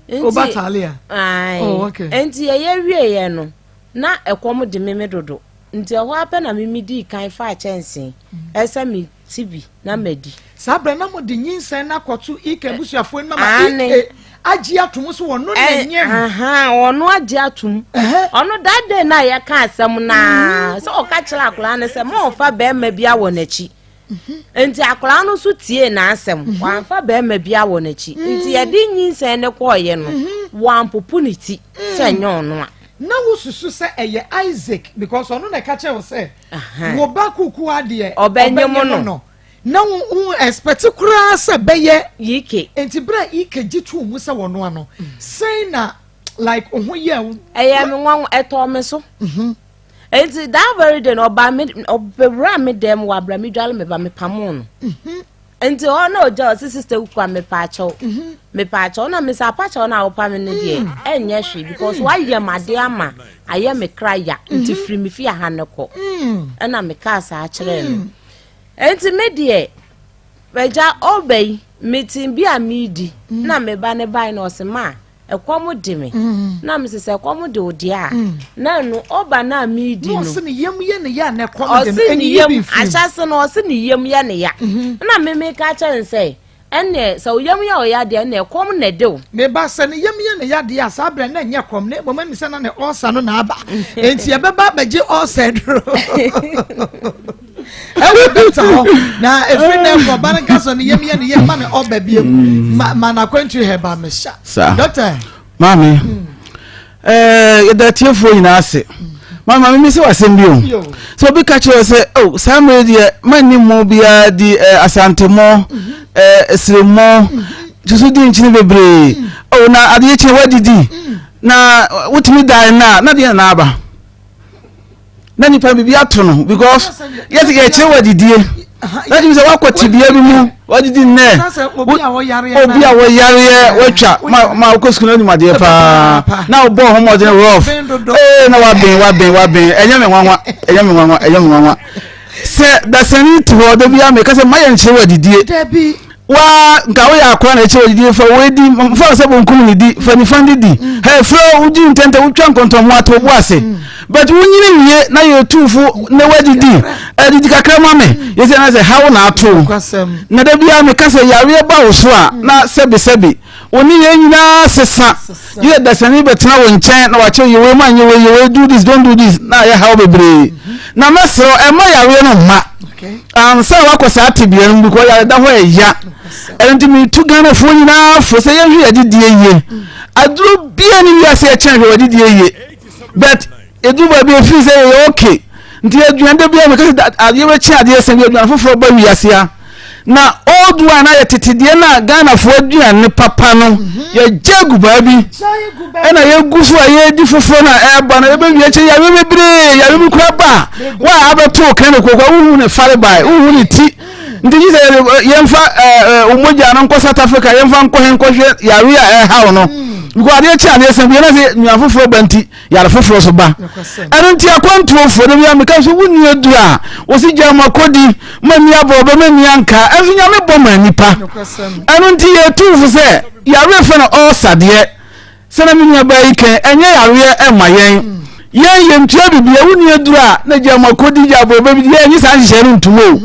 Nti, Oba talia? Ae. Oh, okay. Nti yɛyɛ wieeɛ no, na ɛkɔm de me me dodo. Nti ɛhɔ ara pɛ na me medii kan faa kyɛnsee ɛsɛ me ti bi na madi. Saa berɛ na mode nyinsɛn no akɔto Ike abusuafoɔ anim ama Ike agye atom sɛ ɔno na nyem. Ɔno agye atom. Ɔno that day na yɛka asɛm naa mhm. sɛ ɔka kyerɛ akwadaa no sɛ ma ɔfa bɛrima bi awɔ n'akyi. Mhm. Nti akwadaa no nso tie n'asɛm mhm. wamfa bɛrima bi awɔ n'akyi. Nti yɛde nyinsɛn no kɔɔyɛ no wampopo ne ti sɛ nyɛ ɔno a. Na wosusu sɛ ɛyɛ Isaac because ɔno na ɛka kyerɛ wo sɛ wo ba kukuwa deɛ ɔbɛnyem no na wo wo expect koraa sɛ bɛyɛ Ike. Nti berɛ a Ike gye too mu sɛ wɔnoa no sɛn na like wo ho yɛɛ wo? Ɛyɛɛ me nwanwa, ɛtɔɔ me so. Nti that very day no ɔbaa me ɔbɛwuraa me dan mu wɔ abira me dwale me ba mepamoo no. Nti hɔ na ɔgya ɔse sister Ukwa mepaakyɛw mhm. mepaakyɛw na mesa apakyɛw na awopa me no deɛ mm. ɛnyɛ hwee because mm. wayɛ m ade ama ayɛ me kra ya nti mm-hmm. firi me fie ha no kɔ mm. ɛna mekaa saa kyerɛɛ no nti me deɛ agya ɔba yi mete bi a medi na meba ne bae na ɔse ma Ɛkɔm de me. Na mese sɛ ɛkɔm de wo deɛ a, na ɛno ɔba no a meredi no. Na ɔse ne yam yɛ ne ya na ɛkɔm de no. Ɔse ne yam, ahyɛse no ɔse ne yam yɛ ne ya. Na me meka kyerɛ no sɛ, Ɛnneɛ sɛ wo yam yɛ wo ya deɛ, ɛnneɛ ɛkɔm na ɛde wo. Me ba, sɛ ne yam yɛ ne ya deɛ a, saa berɛ na ɛnyɛ kɔm, na mmom ɛne sɛ na ne ɔɔsa no na aba. Enti yɛbɛba abɛgye ɔɔsa aduro ɛwɔ dɔkta hɔ. Na ɛfiri nɛ kɔ, ɔba no nka sɛ ne yam yɛ ne ya, ma ne ɔba biom. Ma, ma n'akwantuo hɛba mehyɛ. Saa. Dɔkta. Maame. Ɛɛ, yɛda atiefoɔ nyinaa ase. Maame, maame mi sɛ wasɛm bi o. Sɛ obi ka kyerɛ sɛ, oh, saa mmerɛ deɛ manni mo biara di ɛɛ asante mo, ɛɛ esere mo, susu di nkyene bebree. Oh, na adeɛ kye wadidi. Na wotumi dan na na deɛ na aba. na nipa biribi ato no because yɛsɛ yɛkyerɛ wɔ adidie na kyerɛ sɛ wakɔ tebea bi mu wadidi nnɛ obi a wɔyareɛ watwa ma ma wokɔ sukuu no anim adeɛ paa na wobɔ ho mmɔden rough ee na waben waben waben ɛnyɛ me nwanwa ɛnyɛ me nwanwa ɛnyɛ me nwanwa sɛ dasani te hɔ da bi a meka sɛ ma yɛnkyerɛ wɔ adidie Waa nka woyɛ akora na ɛkyɛ odidi fa wei di fa sɛ bonkum ne di fa nifa ne di mm. hɛ fira wodi ntɛntɛ wotwa nkɔntɔnmu ato bo ase mm. but wonyini wie na yɛ tuufo na wadidi adidi kakra ma me mm. yɛsɛ na sɛ haw na ato na da biara meka sɛ yareɛ ba wo so a na sɛbesɛbe wo ne yɛn nyinaa sesa yɛ dasani bɛtena wo nkyɛn na wakyɛ yɛ wei ma nyɛ wei yɛ wei do this don't do this na ayɛ haw bebree na mɛserɛ ɛma yareɛ no mma ansa na wakɔ saa tebea no mu because yare da hɔ ɛya ɛno nti metu ghanafoɔ nyinaa fo sɛ yɛnhwɛ yɛdedie yie aduro bia ne wiase ɛkyɛn hwɛ wɔdedie yie but ɛduru baabi ɛfiri sɛ yɛyɛ okay nti aduane da bia meka sɛ adeɛ bɛkye adeɛ sɛ bi aduane foforɔ ba wiase a na old one ayɛ tete deɛ na ghanafoɔ aduane papa no mhm. yɛgya gu baabi ɛna yɛgu so a yɛdi foforɔ no a ɛreba no yɛbɛwie kyɛ yareɛ bebree yareɛ bi kora ba a wa a abɛto clinic kɔ wohu ne fare bae wohu ne ti nti gye sɛ yɛmfa mogya no nkɔ South Africa yɛmfa nkɔ he nkɔhwɛ yareɛ a ɛhaw no because adeɛ kye adeɛ sɛ bi yɛn sɛ nnuan foforɔ ba nti yare foforɔ so ba ɛno nti akwantuofoɔ no bia meka sɛ wonni aduru a wɔsi gya ma kɔdi ma nni aborɔbɛ ma nni anka ɛnso nyame bɔ ma nnipa ɛno nti yɛtu fo sɛ yareɛ fɛ no ɔɔsadeɛ sɛnɛ me nua baa yi kɛn ɛnyɛ yareɛ ɛma yɛn yɛn yɛntua bibia wonni aduru a na gya ma kɔdi gya aborɔbɛ bi yɛn nye saa nhyehyɛ no ntom o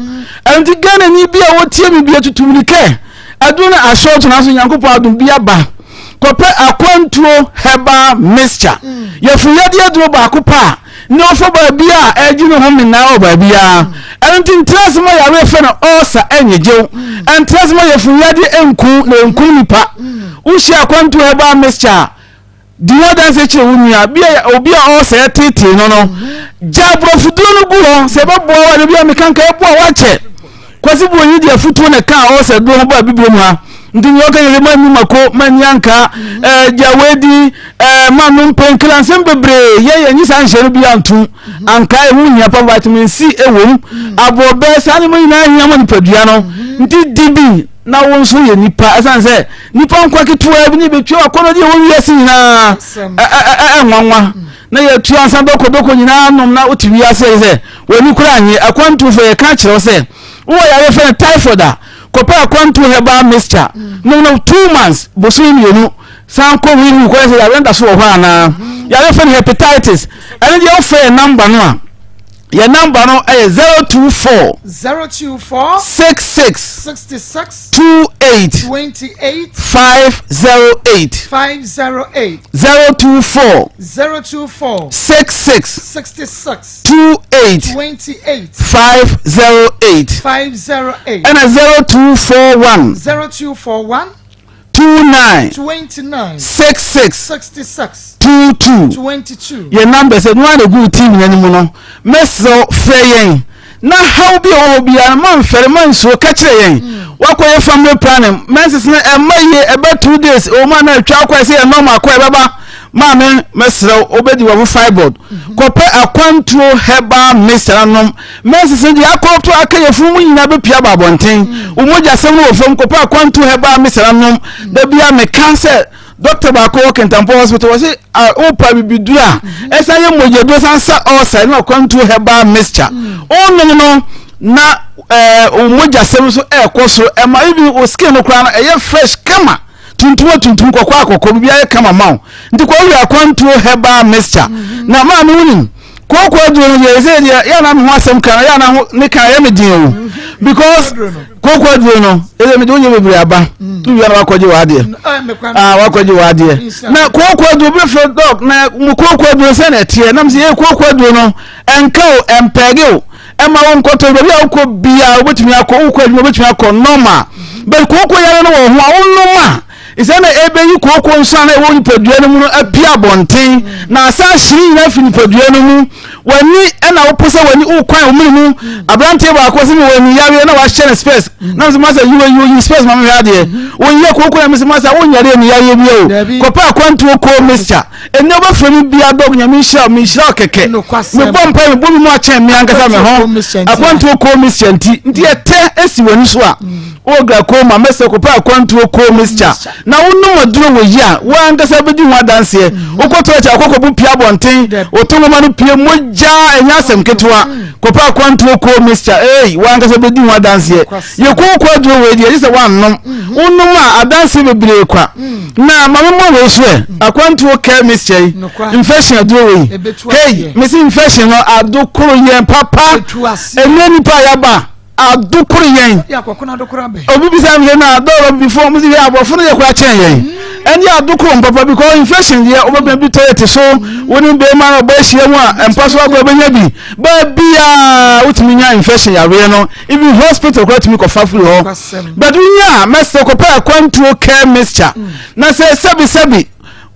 ɛno nti Ghana ni bi a wɔtie me bi atutu mirikɛ aduru no asɔɔto nanso Nyankopɔn adom bi aba kɔpɛ akwantuo herbal mixture mm. yɛfiri aduro baako pa a ne ɔfɔ baabi a ɛgye ne ho menaa wɔ baabi a ɛno nti ntra ase ma yareɛ fɛ no ɔɔsa ɛnyegyew ɛntra ase ma yɛfiri yadeɛ nku na nku nipa wohyia akwantuo herbal mixture di ho adanse kyerɛ wo nua bi a obi a ɔɔsa ɛtetee no no gya aborɔfoduro no gu hɔ sɛ ɛbɛboa wo a bi a meka nka ɛboa woakyɛ kwasi bu onyi di afutuo na ɛka ɔɔsa duro ho ba bibire mu ha nti nyɛ ɔka nyɛ ma nni mako ma nni anka ɛɛ gya wadi ɛɛ ma nom pɛnkila nsɛm bebree yɛ yɛ nyi saa nhyɛ no bi anto anka ɛho hia pa vitamin c ɛwom aborɔbɛ saa nneɛma nyinaa hia ma nipadua no nti di bi na wo nso yɛ nipa ɛsan sɛ nipa nkwa ketewa bi ne bɛtua wakɔnɔ deɛ wɔ wiase nyinaa ɛnwanwa na yɛtua nsa dɔkɔdɔkɔ nyinaa nom na wote wiase sɛ w'ani kora nye akwantufo yɛka kyerɛ wo sɛ wowɔ yare fɛ no typhoid a kɔpɛ akwantu herbal mixture nom no 2 months, bosome 2, san kɔ wihu kɔyɛ sɛ yare no da so wɔ hɔ anaa. Yare fɛ no hepatitis, ɛno deɛ wofrɛ yɛ number no a, yɛ number no ɛyɛ 024 024 66 66 28 28 508. 508. 024 024 66 66 28 28 508. 508. Ɛna 0241 0241 29 29 66 66 22. 22. Yɛn number sɛ noa na egu TV n'anim no, mɛsrɛ frɛ yɛn na haw bi a ɛwɔ hɔ biara ma nfɛre ma nsuo ka kyerɛ yɛn. Wakɔyɛ family planning, menses no ɛma yie, ɛbɛ 2 days ɛwɔ mu a na atwa akɔ ɛsɛ yɛ normal akɔ ɛbɛba. Maame, mɛsrɛ wobɛdi wɔfo fibroid, kɔpɛ akwantuo herbal mixture anom. Menses no deɛ akɔto aka yɛ funu mu nyinaa bɛpia aba abɔnten. Wo mogya sɛm no wɔ fam, kɔpɛ akwantuo herbal mixture anom. Da bia meka sɛ dɔkta baako wɔ Kintampo Hospital wɔ se wopa bibiduro a ɛsan yɛ mogyaduro san sa ɔɔsa ne akwantuo herbal mixture wonom no na wo mogya sɛm nso ɛɛkɔ so, ɛma even wo skin no koraa no ɛyɛ fresh kama, tuntum a tuntum, kɔkɔɔ a kɔkɔɔ, biribi ayɛ kama ma wo. Nti kɔ wia akwantuo herbal mixture. Na maame, wonim kooko aduro no deɛ, ɛsɛ deɛ yɛ na me ho asɛm ka no yɛ na ho ne ka yɛ me den o, because Kooko aduro no, ɛsɛ mede wonyɛ bebree aba. Wowia na wakɔgye w'adeɛ. Ah, wakɔgye w'adeɛ. Na kooko aduro bi fɛ dɔk na mo kooko aduro sɛ na ɛteɛ. Nam sɛ yɛ kooko aduro no ɛnka o, ɛmpɛɛge o. Ɛma wo nkɔtɔ baabi a wokɔ biara wobɛtumi akɔ, wokɔ adwuma wobɛtumi akɔ normal. But kooko yare no wɔ ho a wonom a Sɛ na ebeyi kooko nsõ a na ɛwɔ nipadua no mu no apue abɔnten, na asa ahyere nyinaa afi nipadua no mu. W'ani na wopo sɛ w'ani wokwan wo mene mu. Aberanteɛ baako sɛ mewɔ ani yareɛ na wahyɛ no spɛs. Na mesɛ masa yiwa yiwa yi spɛs ma mehwɛ adeɛ. Wonyɛ kooko na mesɛ masa wonyare ani yareɛ bi o. Kɔpɛ akwantuo koo mixture. Ɛnɛ wobɛfrɛ me bia dɔg nyame nhyira wo menhyira wo kɛkɛ. Mebɔ mpae mebɔ me mu akyɛn me ankasa me ho. Akwantuo koo mixture nti nti ɛtɛ esi w'ani so a. Wowɔ glaucoma, mɛsrɛ kɔpɛ akwantuo coal mixture na wonom aduro wɔ yi a, wo ankasa bɛdi ho adanseɛ. Mm. Wokɔ toilet a kɔkɔbo pie abɔnten, woto nwoma no pie mogya, ɛnyɛ asɛm ketewa. Mm. Kɔpɛ akwantuo coal mixture, ei, wo ankasa bɛdi ho adanseɛ. Yɛ kooko aduro wei deɛ, gye sɛ woannom. Mm-hmm. Wonom a adanseɛ bebree kwa. Na ma memmɔ wei so ɛ, akwantuo care mixture yi, infection aduro wei. Hei, mesi infection no adokoro yɛn papa. Ɛnyɛ nipa a yɛaba. Adokoro yɛn. Obi bisa mi sɛ na dɔwɔ before mo si yɛ aborɔfo no yɛ kora kyɛn yɛn. Mm. Ɛne adokoro mpapa because infection deɛ wobɛbɛn bi toilet so mm. wo ne bɛrima na ɔbɔ ahyia mu a mpa so agorɔ bɛnya bi. Baabiaa wotumi nya infection yareɛ no even hospital kora tumi kɔfa firi hɔ. But wonya a mɛsɛ kɔpɛ akwantuo care mixture mm. na sɛ sɛbisɛbi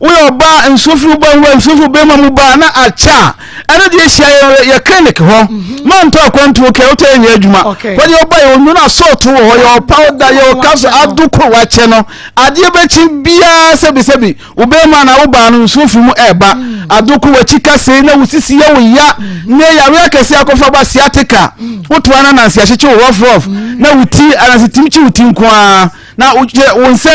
Woyɛ ɔbaa a nsuo firi wo ba mu ba nsuo firi wo bɛrima mu ba na akyɛ a ɛno deɛ hyia yɛ yɛ clinic hɔ mhm. mantɔ akwantuo kɛ wotɔ yɛ nyɛ adwuma wɔde ɔba yɛ onwunu asɔɔto wɔ hɔ yɛ ɔpawda yɛ ɔka so ado koro wakyɛ no adeɛ bɛkyi biara sɛbisɛbi wo bɛrima na wo baa no nsuo firi mu ɛɛba mm. ado koro wakyi kasee na wo sisi yɛ wo ya mm. ne yare akɛse akɔfa ba sciatica mm. wotoa na nansi ahyekye wo rough rough na wo ti anansi tim kyi wo ti nko ara na wo nsa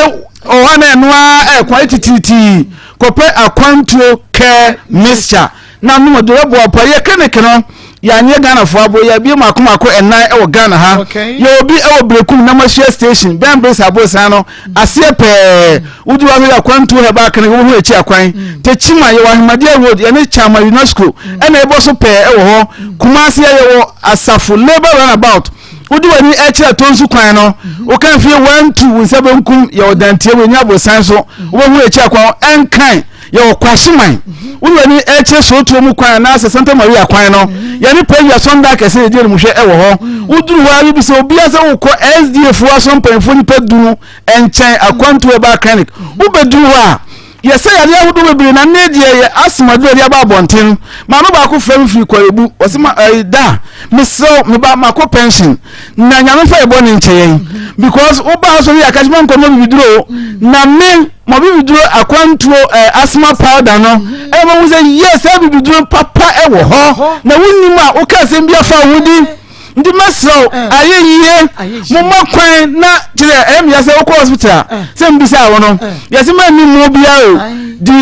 ɔhɔ na ɛno ara ɛkwan ayɛ titiritii kɔpɛ akwantuo care mixture na nom de bɛboa pa yɛ clinic no yɛanyɛ ghanafoɔ abo yɛabie mako mako ɛnan ɛwɔ ghana ha yɛwɔ bi ɛwɔ berekum namasua station bɛn bere sɛ abosan no aseɛ pɛɛ wodi wa yɛ akwantuo herbal clinic wohu akyi akwan mm. tekyima yɛwɔ ahemadeɛ road yɛne chama unesco mm. ɛna ɛbɔ so pɛɛ ɛwɔ hɔ mm. kumase yɛwɔ asafo labour runabout Wode w'ani kyerɛ Tonsu kwan no, woka mfie wantu wo nsa benkum yɛ ɔdantie wɔ nya abosan so, wobɛhu akyi akwan ɛnkan yɛ ɔkwahyeman. Wode w'ani kyerɛ Sootuo mu kwan anaasɛ Santa Maria kwan no, yɛne Pɛgya Sɔnda akɛse na ɛdi animhwɛ ɛwɔ hɔ. Woduru hɔ a wobisa obiara sɛ wokɔ SDA foɔ aso mpanyinfoɔ nipa du no nkyɛn Akwantuo Herbal Clinic. Wobɛduru hɔ a, Yɛsɛ yadeɛ ahodoɔ bebree na ne deɛ yɛ asthma duro de aba abɔnten. Maame baako frɛ me firi Korle-Bu, ɔse ma ɛyi da mesrɛ wo me ba makɔ pension na nyame fa yɛ bɔne nkyɛ yɛn because wo ba so ne yɛ akakye ma nkɔ ma bibiduro o na me ma bibiduro akwantuo ɛɛ asthma powder no ɛna ma hu sɛ yɛ saa bibiduro papa ɛwɔ hɔ na wonim a woka asɛm bi afa wo di. Nti mɛsrɛ wo eh. ayɛ yie momma kwan na kyerɛ ɛyɛ meya sɛ wokɔ hospital a eh. sɛ mbisa wo no eh. yɛse ma nni mu biara o di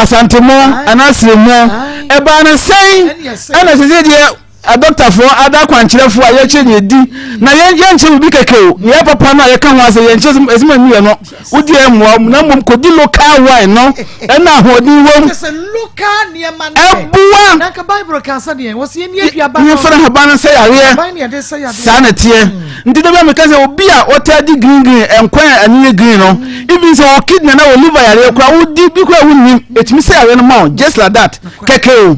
asantemo anaa seremo ɛbaa no sɛn ɛna sɛ sɛ deɛ adɔktafoɔ ada akwankyerɛfoɔ a yɛkyerɛ deɛ di na yɛnkyerɛ biribi kɛkɛ o deɛ papa no a yɛka ho asɛ yɛnkyerɛ sɛ ɛsɛ ma nnuɛ no wodi ɛmmoa na mmom kɔdi local wine no ɛna ahoɔden wom ɛboa yɛmfa haban no sɛ yareɛ saa na teɛ hmm. nti da bi a meka sɛ obi a ɔtaa di green green ɛnkwan a ɛno yɛ green no hmm. even sɛ wɔ kidney na wɔ liver yareɛ koraa wodi bi koraa wonnim ɛtumi sɛ yareɛ no ma wo just like that kɛkɛ o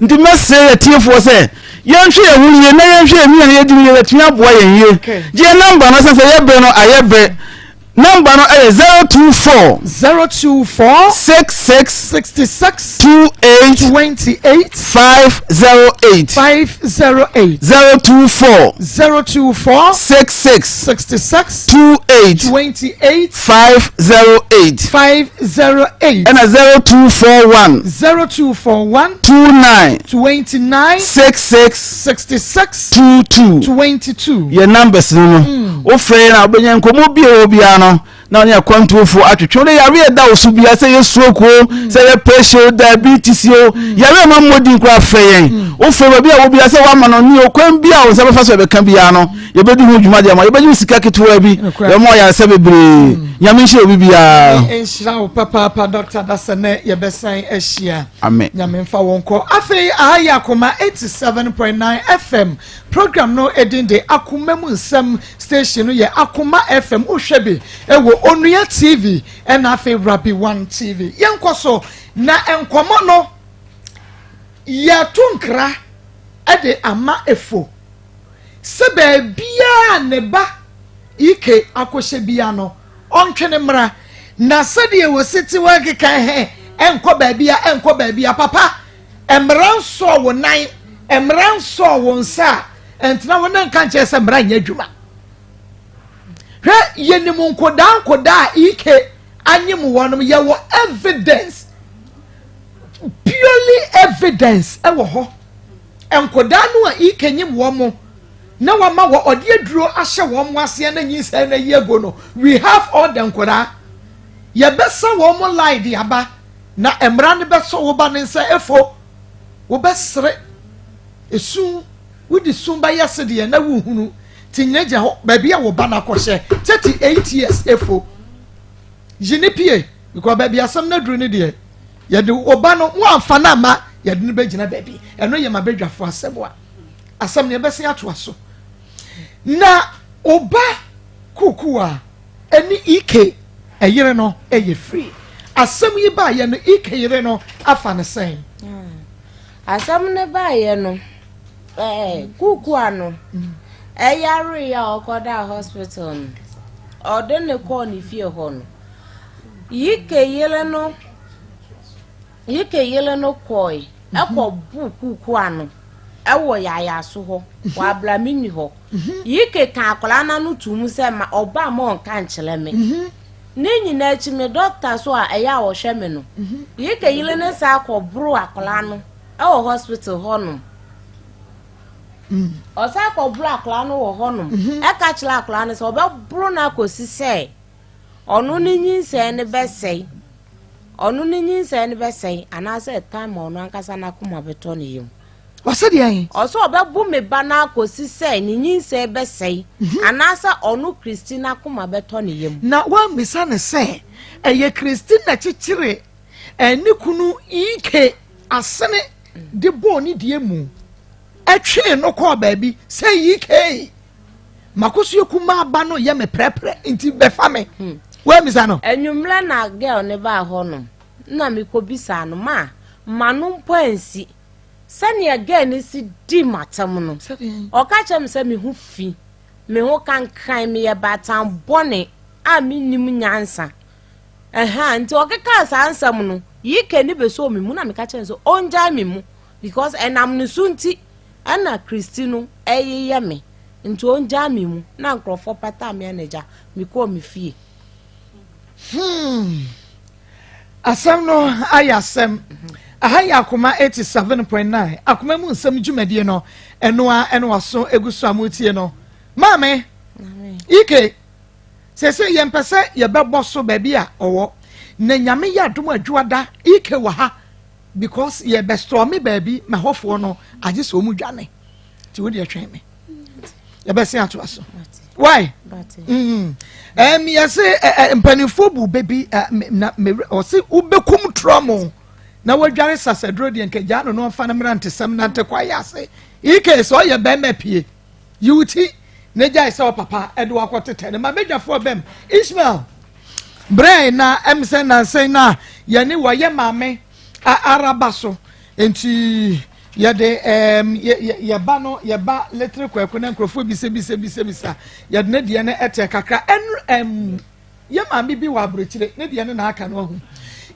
nti mɛsrɛ yɛ tiefoɔ sɛ yɛnhwɛ yɛn ho yie na yɛnhwɛ yɛn nnuane yɛdi no yɛ yɛtumi aboa yɛn yie gye yɛn namba no sɛ sɛ yɛbrɛ no ayɛ brɛ Number no yɛ 024. 024. 66. 66. 28. 28. 508. 508. 024. 024. 66. 66. 28. 28. 508. 508. Ɛna 0241. 0241. 29. 29. 66. 66. 22. 22. Yɛ numbers no no. Mm. Wofrɛ yɛn a, wobɛnya nkɔmmɔ bi a ɛwɔ biara no na ɔne akwantuofo atwetwe. Wode yareɛ ɛda wo so biara, sɛ ɛyɛ stroke o, sɛ ɛyɛ pressure o, diabetes o, yareɛ ma mmɔ din koraa frɛ yɛn. Wofrɛ baabi a wɔ biara sɛ woama no ne okwan bi a wo nsa bɛfa so ɛbɛka biara no, yɛbɛdi ho dwuma de ama. Yɛbɛgye wo sika ketewa bi, yɛbɛma wo ayaresa bebree. Nyame nhyira obi biara. Nyame nhyira wo papaapa Doctor Dasane yɛbɛsan ahyia. Amen. Nyame mfa wo nkɔ. Afei aha yɛ Akoma 87.9 FM. Program no edin de Akoma mu nsɛm. Station no yɛ Akoma FM. Wohwɛ bi ɛwɔ Onua TV ɛna afei Rabi One TV. Yɛnkɔ so na nkɔmɔ no yɛto nkra de ama Efo sɛ baabiara a ne ba Ike akɔhyɛ biara no, ɔntwe no mmra. Na sɛdeɛ wɔsi te hɔ keka hɛ, ɛnkɔ baabia, ɛnkɔ baabia. Papa, mmara nsɔɔ wo nan, mmara nsɔɔ wo nsa a, ɛntena hɔ na nka nkyerɛ sɛ mmara nyɛ adwuma. Hwɛ, yɛnim nkodaa nkodaa a Ike anyem wɔnom, yɛwɔ evidence, purely evidence ɛwɔ hɔ. Nkwadaa no a Ike nyim wɔn na wama wɔ ɔde aduro ahyɛ wɔn aseɛ na nyinsɛn no ayi agu no, we have all the nkwadaa. Yɛbɛsa wɔn line de aba na mmara no bɛsɔ wo ba ne nsa efo. Wobɛsere esu, wode su bɛyɛ sedeɛ na wohunu ti nyina gyina hɔ baabi a wo ba no akɔhyɛ 38 years efo. Yi ne pie because baabi asɛm no aduru no deɛ yɛde wo ba no woamfa no amma yɛde no bɛgyina baabi. Ɛno yɛ ma badwafoɔ asɛm a asɛm no yɛbɛsen atoa so. Na wo ba kuku a ɛne Ike ɛyere no ɛyɛ free. Asɛm yi baayɛ no Ike yere no afa no sɛn? Asɛm no baayɛ no kuku a no ɛyare a ɔkɔdaa hospital no ɔde ne kɔɔ ne fie hɔ no Ike yere no Ike yere no kɔe ɛkɔ bu kuku ano ɛwɔ yayaso hɔ wɔ abrami ni hɔ. Ike ka akwadaa n'ano to mu sɛ ma ɔba ma ɔnka nkyerɛ me. Ne nyinaa akyi me doctor so a ɛyɛ a ɔhwɛ me no. Ike yere ne saa kɔ boro akwadaa no ɛwɔ hospital hɔnom. Ɔsan kɔ boro akwadaa no wɔ hɔnom. Ɛka kyerɛ akwadaa no sɛ ɔbɛboro no akɔsi sɛ ɔno ne nyinsɛn no bɛsɛe. Ɔno ne nyinsɛn no bɛsɛe anaasɛ time a ɔno ankasa n'akoma bɛtɔ ne yam. Ɔsɛ deɛ? Ɔsɛ ɔbɛbo me ba no akɔsi sɛ ne nyinsɛn bɛsɛe anaasɛ ɔno Kristi n'akoma bɛtɔ ne yam. Na woammisa no sɛ ɛyɛ Kristi na kyekyere ne kunu Ike asene de bɔɔ ne deɛ mu ɛtwee no kɔɔ baabi sɛ Ike makosoɛ kumaa ba no yɛ me prɛprɛ nti bɛfa me. Woammisa no? Anwummerɛ na girl ne baa hɔ nom na mekɔbisaa no ma ma no mpo ansi sɛnea girl ne si di matam no. Ɔka kyerɛ me sɛ me ho fi, me ho kankan, meyɛ baatan bɔne a mennim nyansa. Ɛha nti ɔkekaa saa nsɛm no Ike ne bɛsɔɔ me mu na meka kyerɛ no sɛ ɔngyae me mu because ɛnam ne so nti ɛna Kristi no ɛyeyɛ me nti ɔngyae me mu na nkurɔfoɔ pataa me anagya mekɔɔ me fie. Asɛm no ayɛ asɛm. Aha yɛ Akoma 87.9 Akoma mu nsɛm dwumadie no ɛno a ɛno waso egu so a motie no. Maame Ike sese yɛmpɛ sɛ yɛbɛbɔ so baabi a ɔwɔ na Nyame yɛ adom adwoada Ike wɔ ha because yɛbɛstɔme baabi ma hɔfoɔ no agye sɛ ɔmu dwane nti wo deɛ twɛn me yɛbɛsen atoa so. Why? Yɛse mpanimfoɔ bu bɛ bi na ɔse wobɛkum trɔmo na wadware sasaduro deɛ nka gyaa no no ɔmfa no mmra ntesɛm nante kwa yɛ ase. Ike sɛ ɔyɛ bɛrima pie yi wo ti na gyae sɛ ɔpapa ɛde wakɔ tetɛ no ma bɛdwafoɔ bɛm Ishmael brɛ na ɛm sɛ nansɛn na yɛne wɔyɛ maame araba so nti yɛde ɛɛm yɛba no yɛba letere kwaku na nkurɔfoɔ bisa bisa bisa bisa yɛde ne deɛ no ɛtɛ kakra ɛn ɛm yɛ maame bi wɔ aburokyire ne deɛ no na aka no ahu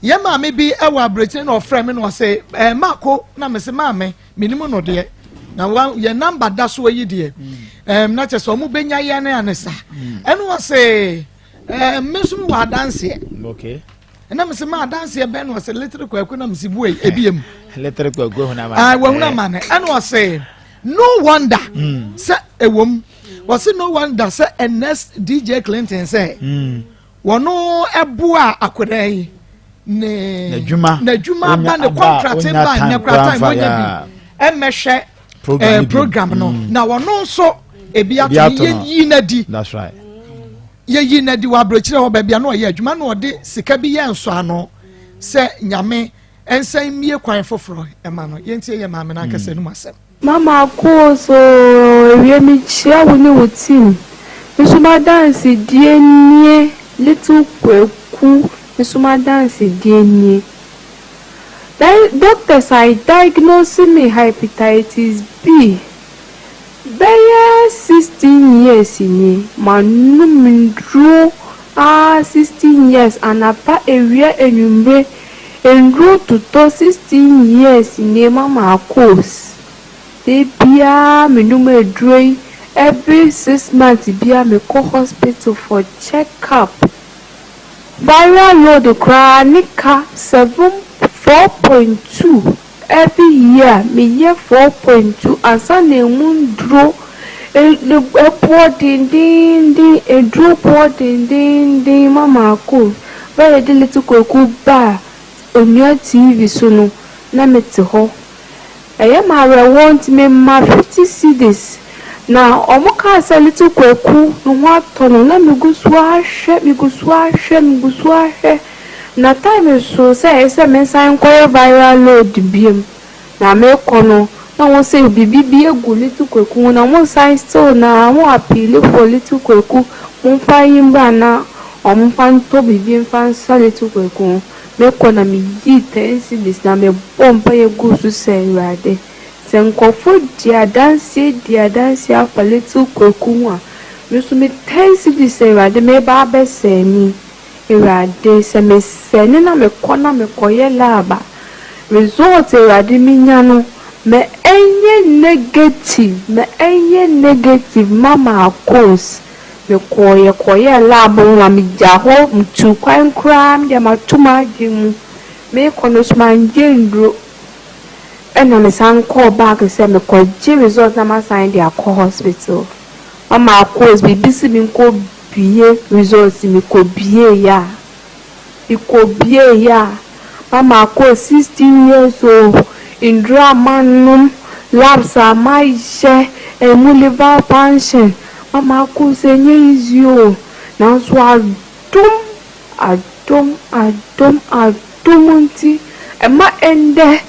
yɛ maame bi ɛwɔ aburokyire na ɔfrɛ me na ɔsɛ ɛɛ maako na me sɛ maame menim no deɛ na wa yɛ namba da so yi deɛ ɛɛm na kyɛ sɛ ɔmo benya yɛn ne ane sa ɛna ɔsɛ ɛɛ me nso wɔ adanseɛ. Okay. Ɛna mese ma adanseɛ bɛn na ɔsɛ letere kwaku na mese bue ebiem. Letere kwaku ehun ama. Ah wahun ama ne ɛna ɔsɛ no wonder sɛ ewom ɔsɛ no wonder sɛ ns DJ Clinton sɛ wɔn ɛboa akwadaa yi ne n'adwuma n'adwuma aba ne contract ba ne kora time wɔnya bi. mmɛhwɛ eh, program no mm. na wɔno nso ebi ato no yɛyi no adi yɛyi no adi wɔ aburokyerɛ hɔ baabi a na ɔyɛ adwuma na ɔde sika bi yɛ nsɔano sɛ nyame nsan mmie kwan foforɔ ɛma no yɛntie yɛ maame no ankasa mm. no mu asɛm. Mama Akos oo awie me kyia wo ne wo team me nso m'adansedie nie little Kwaku me nso m'adansedie nie Doctors I diagnose me hypetitis B bɛyɛ 16 years nie manom nduro aa 16 years anapa awia anwummere nduro totɔ 16 years nie mama Akos da biara menom aduro yi every 6 months biara mekɔ hospital for check up. Viral load koraa ne ka seven 4.2 every year meyɛ 4.2 ansa na emu nduro boɔ dendeenden aduro boɔ dendeenden ma maako bere a yɛde Little Kwaku baa Onua TV so no na mete hɔ Ɛyɛ me awerɛhoɔ nti me ma 50 cedis na ɔmo kaa sɛ little Kwaku ne ho atɔ no na me gu so ara hwɛ me gu so ara hwɛ me gu so ara hwɛ na time soo sɛ ɛyɛ sɛ me nsan nkɔyɛ viral load biom na me kɔ no na wɔn sɛ biribi bi agu little Kwaku ho na wɔn san still na wɔn appeal for little Kwaku mo nfa yi mbra na wɔn nfa ntɔ biribi nfa nsa little Kwaku ho. Mekɔ na meyii ten cedis na mebɔɔ mpaeɛ guu so sɛ, Awurade, sɛ nkurɔfoɔ di adanseɛ di adanseɛ afa Little Kwaku ho a, me nso me ten cedis a Awurade mereba abɛsɛne yi, Awurade, sɛ mesɛne na mekɔ na mekɔyɛ lab a, result a Awurade menya no, ma ɛnyɛ negative, ma ɛnyɛ negative mma Marcos. Mekɔɔ yɛkɔyɛɛ lab no na megyaa hɔ metuu kwan koraa me deɛ mato m'adwene mu meekɔ no nso mangye nnuro ɛna mesan kɔɔ back sɛ mekɔgye result na masan de akɔ hospital mama akɔs biribi si menkɔ bie result mekɔ bie yɛ a Mekɔbueeɛ a, na makɔ 16 years o, nnuro a manom, labs a mayɛ, ɛmu liver function, na makɔ sɛ ɛnyɛ easy o, nanso adom, adom, adom, adom nti, ɛma ɛndɛ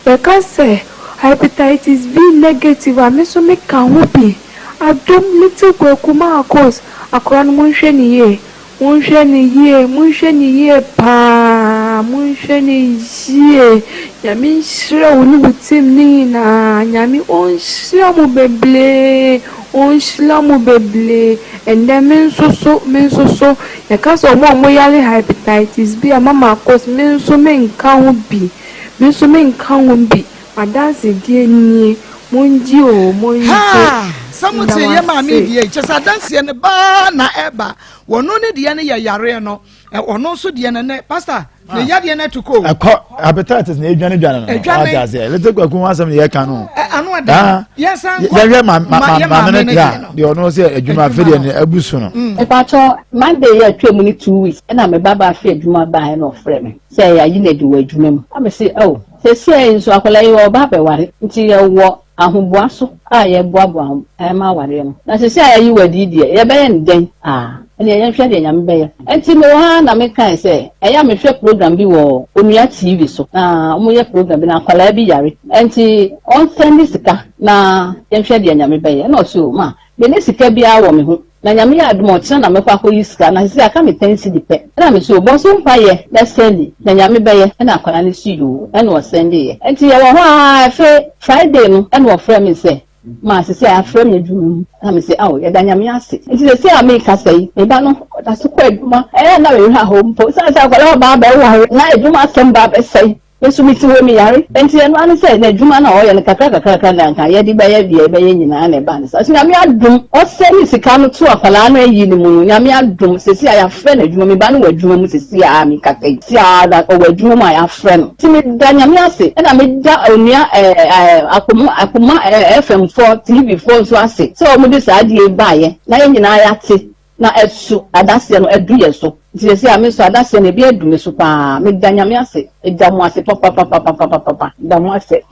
yɛka sɛ hepatitis B negative a, me nso meka ho bi. Adom, little Kwaku Marcos, akwadaa no monhwɛ no yie. Monhwɛ no yie, monhwɛ no yie paa, monhwɛ no yie. Nyame nhyira wo ne wo team no nyinaa. Nyame ɔnhyira mo bebree, ɔnhyira mo bebree. Ɛndɛ me nso so, me nso so, yɛka sɛ ɔmo a ɔmo yare hepatitis B a mama akɔ so, me nso menka ho bi. Me nso menka ho bi. M'adansedie nie, mongye oo, mongye. Haa! Sɛ mo Meda te mo yɛ maame ase. deɛ yi, kyɛ sɛ adanseɛ no baa na ɛba. Wɔno ne deɛ no yɛ yareɛ no, ɔno nso deɛ no nɛ, pastor, ne yadeɛ no atu kɔ o. Ɛkɔ, hepatitis na edwane dwane no. Edwane. Wate aseɛ, Little Kwaku ho asɛm na yɛka no. Ɛ, ano ɛda. Yɛnsan nkɔ. Yɛhwɛ ma ma ma- yɛ maame no maame no deɛ deɛ a, no. deɛ ɔno sɛ adwuma afei deɛ no abu so no. Mepakyɛw, Monday yi a atwa mu ne 2 weeks ɛna me ba baa fi adwuma baeɛ na ɔfrɛ me sɛ yɛayi no adi wɔ adwuma mu. Na mese oh, Seesei nso akwadaa yi ɔreba abɛware, nti yɛwɔ ahoboa so a yɛboaboa ho ma awareɛ no. Na seesei a yɛayi wo adi yi deɛ, yɛbɛyɛ no dɛn? Ah, ɛnneɛ yɛnhwɛ deɛ Nyame bɛyɛ. Nti mewɔ ha na mekae sɛ, ɛyɛ a mehwɛ program bi wɔ Onua TV so, na wɔyɛ program bi na akwadaa bi yare, nti ɔnsɛnde sika na yɛnhwɛ deɛ Nyame bɛyɛ. Ɛna ɔse, o ma, menni sika biara wɔ me ho, Na Nyame yɛ adom a ɔkyena na mɛkɔ akɔyi sika na sesei aka me ten cedi pɛ ɛna mese o bɔ so mpaeɛ na sɛndi na Nyame bɛyɛ ɛna akwadaa no se yoo ɛna ɔsɛndeeɛ nti yɛwɔ hɔ aa ɛfe Friday no ɛna ɔfrɛ me sɛ ma sesei afrɛ me adwuma mu ɛna mese ao yɛda Nyame ase nti sesei a mekasa yi me ba no ɔda so kɔ adwuma ɛyɛ a na me werɛ ahow mpo sane sɛ akwadaa ɔba abɛware na adwuma asɛm ba abɛsɛe. Me nso mete hɔ meyare. Enti ɛno ara ne sɛ n'adwuma no a ɔyɛ no kakra kakra kakra na anka yɛde bɛyɛ deɛ yɛbɛyɛ nyinaa na ɛbaa no saa. So Nyame adom ɔsɛne sika no too akwadaa no ayi no mu no, Nyame adom seesei a yɛafrɛ no adwuma mu, me ba no wɔ adwuma mu seesei a mekasa yi, seesei a na ɔwɔ adwuma mu a yɛafrɛ no. Nti meda Nyame ase ɛna meda onua ɛɛ Akoma Akoma FM foɔ, TV foɔ nso ase sɛ wɔde saa adeɛ yi baeɛ na yɛn nyinaa yɛate na ɛso adaseɛ no adu yɛn so. Nti seesei a me nso adanseɛ no ebi adu me so paa. Meda Nyame ase. Meda mo ase papapapapapapa. Meda mo ase.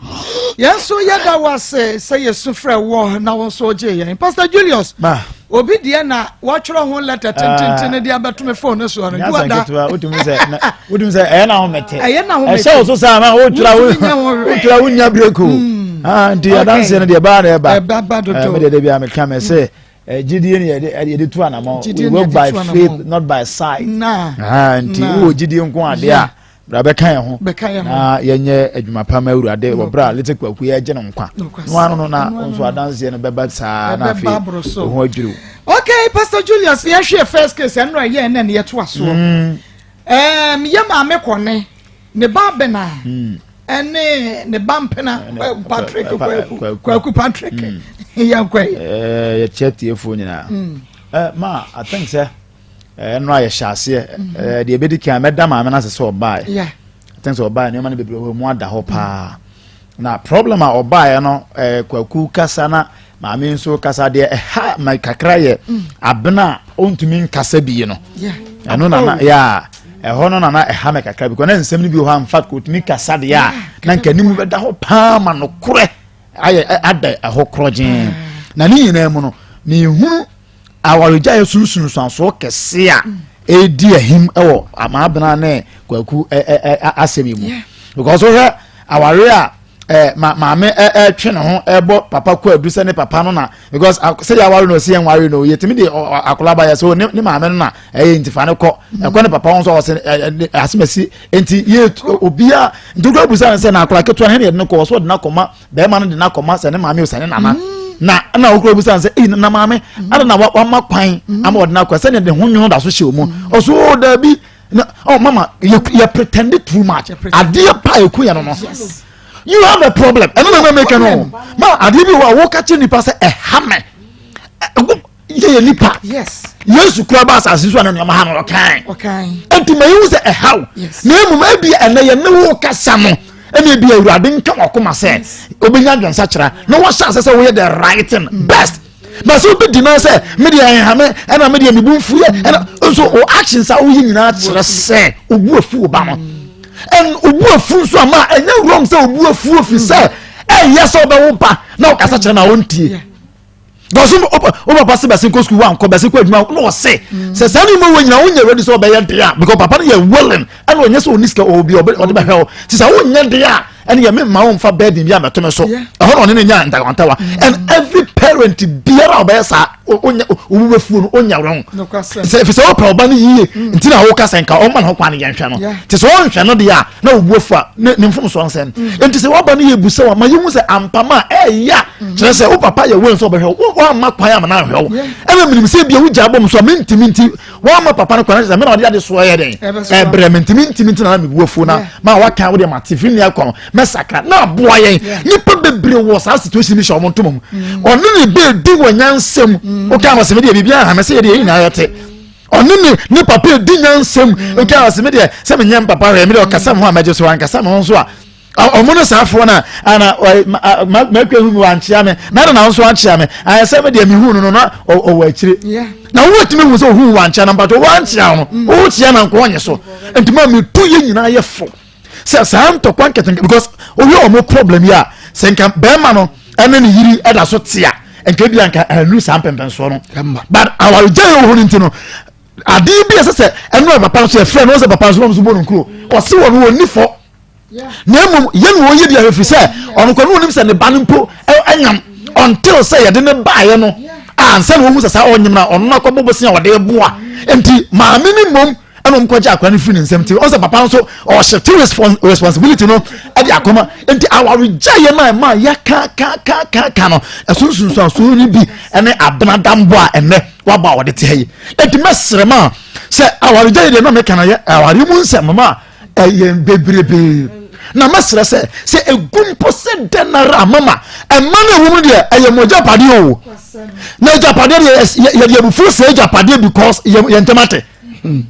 Yɛn nso yɛda wo ase sɛ yɛsu frɛ woɔ na wo nso wogyee yɛn. Pastor Julius, Ma. obi deɛ na watwerɛ ho lɛtɛ tententen de abɛto me phone no soɔ no. Nyasa Duada. nketewa wotumi sɛ na wotumi sɛ ɛyɛ na ahomete. Ɛyɛ na ahomete. Ɛhyɛ wo so saa ma wotwerɛ wo Wontumi nyɛ ho hwee. wotwerɛ wonya break o. Ah, nti Okay. adanseɛ no deɛ ɛbaa na ɛba. Ɛba ba dodo. Eh, me deɛ da biara meka me sɛ Eh, gyidie ne yɛde eh, yɛde tu anamɔ we work by faith not by sight ah, nti wowɔ gyidie nko adeɛ a bra bɛka yɛn ho na yɛnyɛ adwuma pa ma awurade wɔ berɛ a lete kwaku yɛgye no nkwa no ano no na nso adanseɛ no bɛba saa na afei ho adwiriw okay pastor julius yɛhwɛ first case ɛno a ɛyɛ ɛnɛ ne yɛtoa soɔ mm. yɛ maame kɔne ne ba bena mm. ɛne ne ba mpena patrick kwaku kwaku patrick mm. yɛn kɔ yi. Eh, yɛkyɛ tiefoɔ nyinaa mm. eh, ma i think sɛ eh, ɛno a yɛhyɛ aseɛ mm-hmm. deɛ ɛbɛdi kan mɛda maame no ase sɛ ɔbaeɛ i think sɛ ɔbaeɛ nneɛma no bebree hɔ mu ada hɔ paa na problem a ɔbaeɛ no kwaku kasa na Maame nso kasa deɛ ɛha ma kakra yɛ mm. abena a ɔntumi nkasa bi no ɛno nana oh. yɛ ɛhɔ no nana ɛha me kakra because na nsɛm no bi wɔ hɔ amfa kɔtumi kasa deɛ a na nka anim bɛda hɔ paa ma nokorɛ ayɛ ada ɛhɔ korɔgyee ah. na ne nyinaa mu no mehunu awaregyaeɛ sunsunsuansoɔ kɛse a ɛredi ahim wɔ maabena ne kwaku asɛm yi mu because wohwɛ aware a eh, ma maame ɛtwe ne ho ɛbɔ papa kɔ adu sɛ ne papa no na because sɛ yɛaware no ɔsi yɛn ware no yɛtumi de akwadaa ba yɛ so ne ne maame no na ɛyɛ ntifa ne kɔ ɛkɔ ne papa ho nso ɔsɛ ɛ asemasi nti yɛ obiara nti okura busa ne sɛ na akwadaa ketewa no yɛde no kɔ ɔsɔ ɔde no akɔma bɛrima no de no akɔma sɛ ne maame o sɛ ne nana na na okura busa ne sɛ eyi na maame ada na wama kwan ama ɔde no akɔ sɛnea de ho nwono da so hyɛ wɔn ɔso o dabi. na oh mama yɛ yɛ pretend too much adeɛ pa eku yɛ no no you have a problem ɛno na mɛmɛ kɛ no ma adeɛ bi wɔ a wɔka kyerɛ nipa sɛ ɛha mɛ yɛ yɛ nipa yesu kura ba asase so a na nneɛma ha no ɔkan nti ma ehu sɛ ɛha o na emu ebi ɛnɛ yɛ ne wo kasa no ɛna ebi awurade nka wakoma sɛ obenya adwensakyera na wɔhyɛ ase sɛ wɔyɛ the right thing mm. best na sɛ wobɛdi nan sɛ medeɛ ɛhame ɛna medeɛ mebu mfuyɛ ɛna nso o actions a woyɛ nyinaa kyerɛ sɛ obu afu wo ba no ɛn obu afu nso ama ɛnyɛ wrong sɛ obu afu ofi sɛ ɛyɛ sɛ wobɛwo ba na wokasa kyerɛ na wontie because wo papa se bɛse nkɔ sukuu wankɔ bɛse kɔ adwuma na ɔse sɛ saa ne mu wɔ nyina wonyɛ ready sɛ ɔbɛyɛ deɛ a because papa no yɛ willing ɛna ɔnyɛ sɛ ɔni sika ɔwɔ bi ɔde bɛhwɛ wo nti sɛ wonyɛ deɛ a ɛne yɛ memma wo mfa burden bi amɛto me so ɛhɔ na ɔne ne nya ntawantawa mm. and every parent biara a ɔbɛyɛ saa ɔnya owu bɛfuo no ɔnya wrong sɛ ɛfiri sɛ wopɛ ɔba no yie mm. nti na woka sɛ nka ɔma ne ho kwan yɛnhwɛ no nti sɛ ɔnhwɛ no deɛ a na obu afu a ne mfomsoɔ nsɛm mm. nti sɛ woaba no yɛ bu sɛ wama yɛhu sɛ ampama a ɛyɛ kyerɛ sɛ wo papa yɛ wei nso ɔbɛhwɛ wo woamma kwan ama no anhwɛ wo ɛna menim sɛ bia wogyaa bɔ m so a mentimi nti woamma papa no kwan sɛ mena ɔde ade soɔ yɛ dɛn ɛbrɛ me ntimi ntimi nti na na mebu afuo na ma waka wo deɛ mate firi nea kɔ no mɛsakra na aboa yɛn nnipa bebree wɔ saa situation bi hyɛ ɔmo ntoma mu mm. ɔne ne bɛɛdi wɔ nyansam mm. woka wɔ sɛ medeɛ biribiara ha me sɛ yɛdeɛ yɛ nyinaa yɛte ɔne ne ne papa edi nyansam mm. woka wɔ sɛ medeɛ sɛ menyɛ mpapa hwɛ medeɛ ɔkasa me ho a mɛgye so ankasa me ho nso a ɔmo no saa foɔ no a ana makwa hu mi wankyea me na na nso ankyea me ayɛ sɛ me deɛ mehu no no na ɔwɔ akyire na wowatumi hu sɛ ohu wankyea na mpatwɛ wankyea no mm. wokyea na nkɔ ɔnye so nti ma metu yɛ nyinaa yɛ fo sɛ saa ntɔkwa nketenkete because wohwɛ ɔmo problem yi a sɛ nka bɛrima no ɛne ne yiri ɛda so te a nka bi anka ɛnuru saa mpɛmpɛnsoɔ no but awaregya yɛ wɔ hɔ no nti no adeɛ bi ɛsɛ sɛ ɛno a papa nso yɛfrɛ no sɛ papa nso na ɔno nso bɔ no nkuro ɔse wɔ no wɔnni fɔ na mmom yɛn na wɔyɛ bi ahwɛ firi sɛ ɔno kɔ no wɔnim sɛ ne ba no mpo anyam until sɛ yɛde ne baeɛ no ansa na wɔhu sɛ saa ɔnyem na ɔno akɔbɔ bosia a ɔde boa nti maame no mmom ɛna wɔn kɔgye akora no firi ne nsam ti ɔsɛ papa nso ɔhyɛ responsibility no ɛde akɔma nti awaregya yɛ no a ɛma yɛ ka ka ka ka ka no ɛso nsunsuansoɔ no bi ɛne abenadambɔ a ɛnɛ wabɔ a wɔde te ha yi nti mɛsrɛ ma sɛ awaregya yɛ deɛ na meka no yɛ aware mu nsɛm ma ɛyɛ bebrebe na mɛsrɛ sɛ sɛ egu mpo sɛ dɛn ara mama ɛma no ɛwɔ mu deɛ ɛyɛ mo agyapadeɛ o na agyapadeɛ deɛ yɛde abufuo sɛ agyapadeɛ because yɛn ntɛm ate hmm.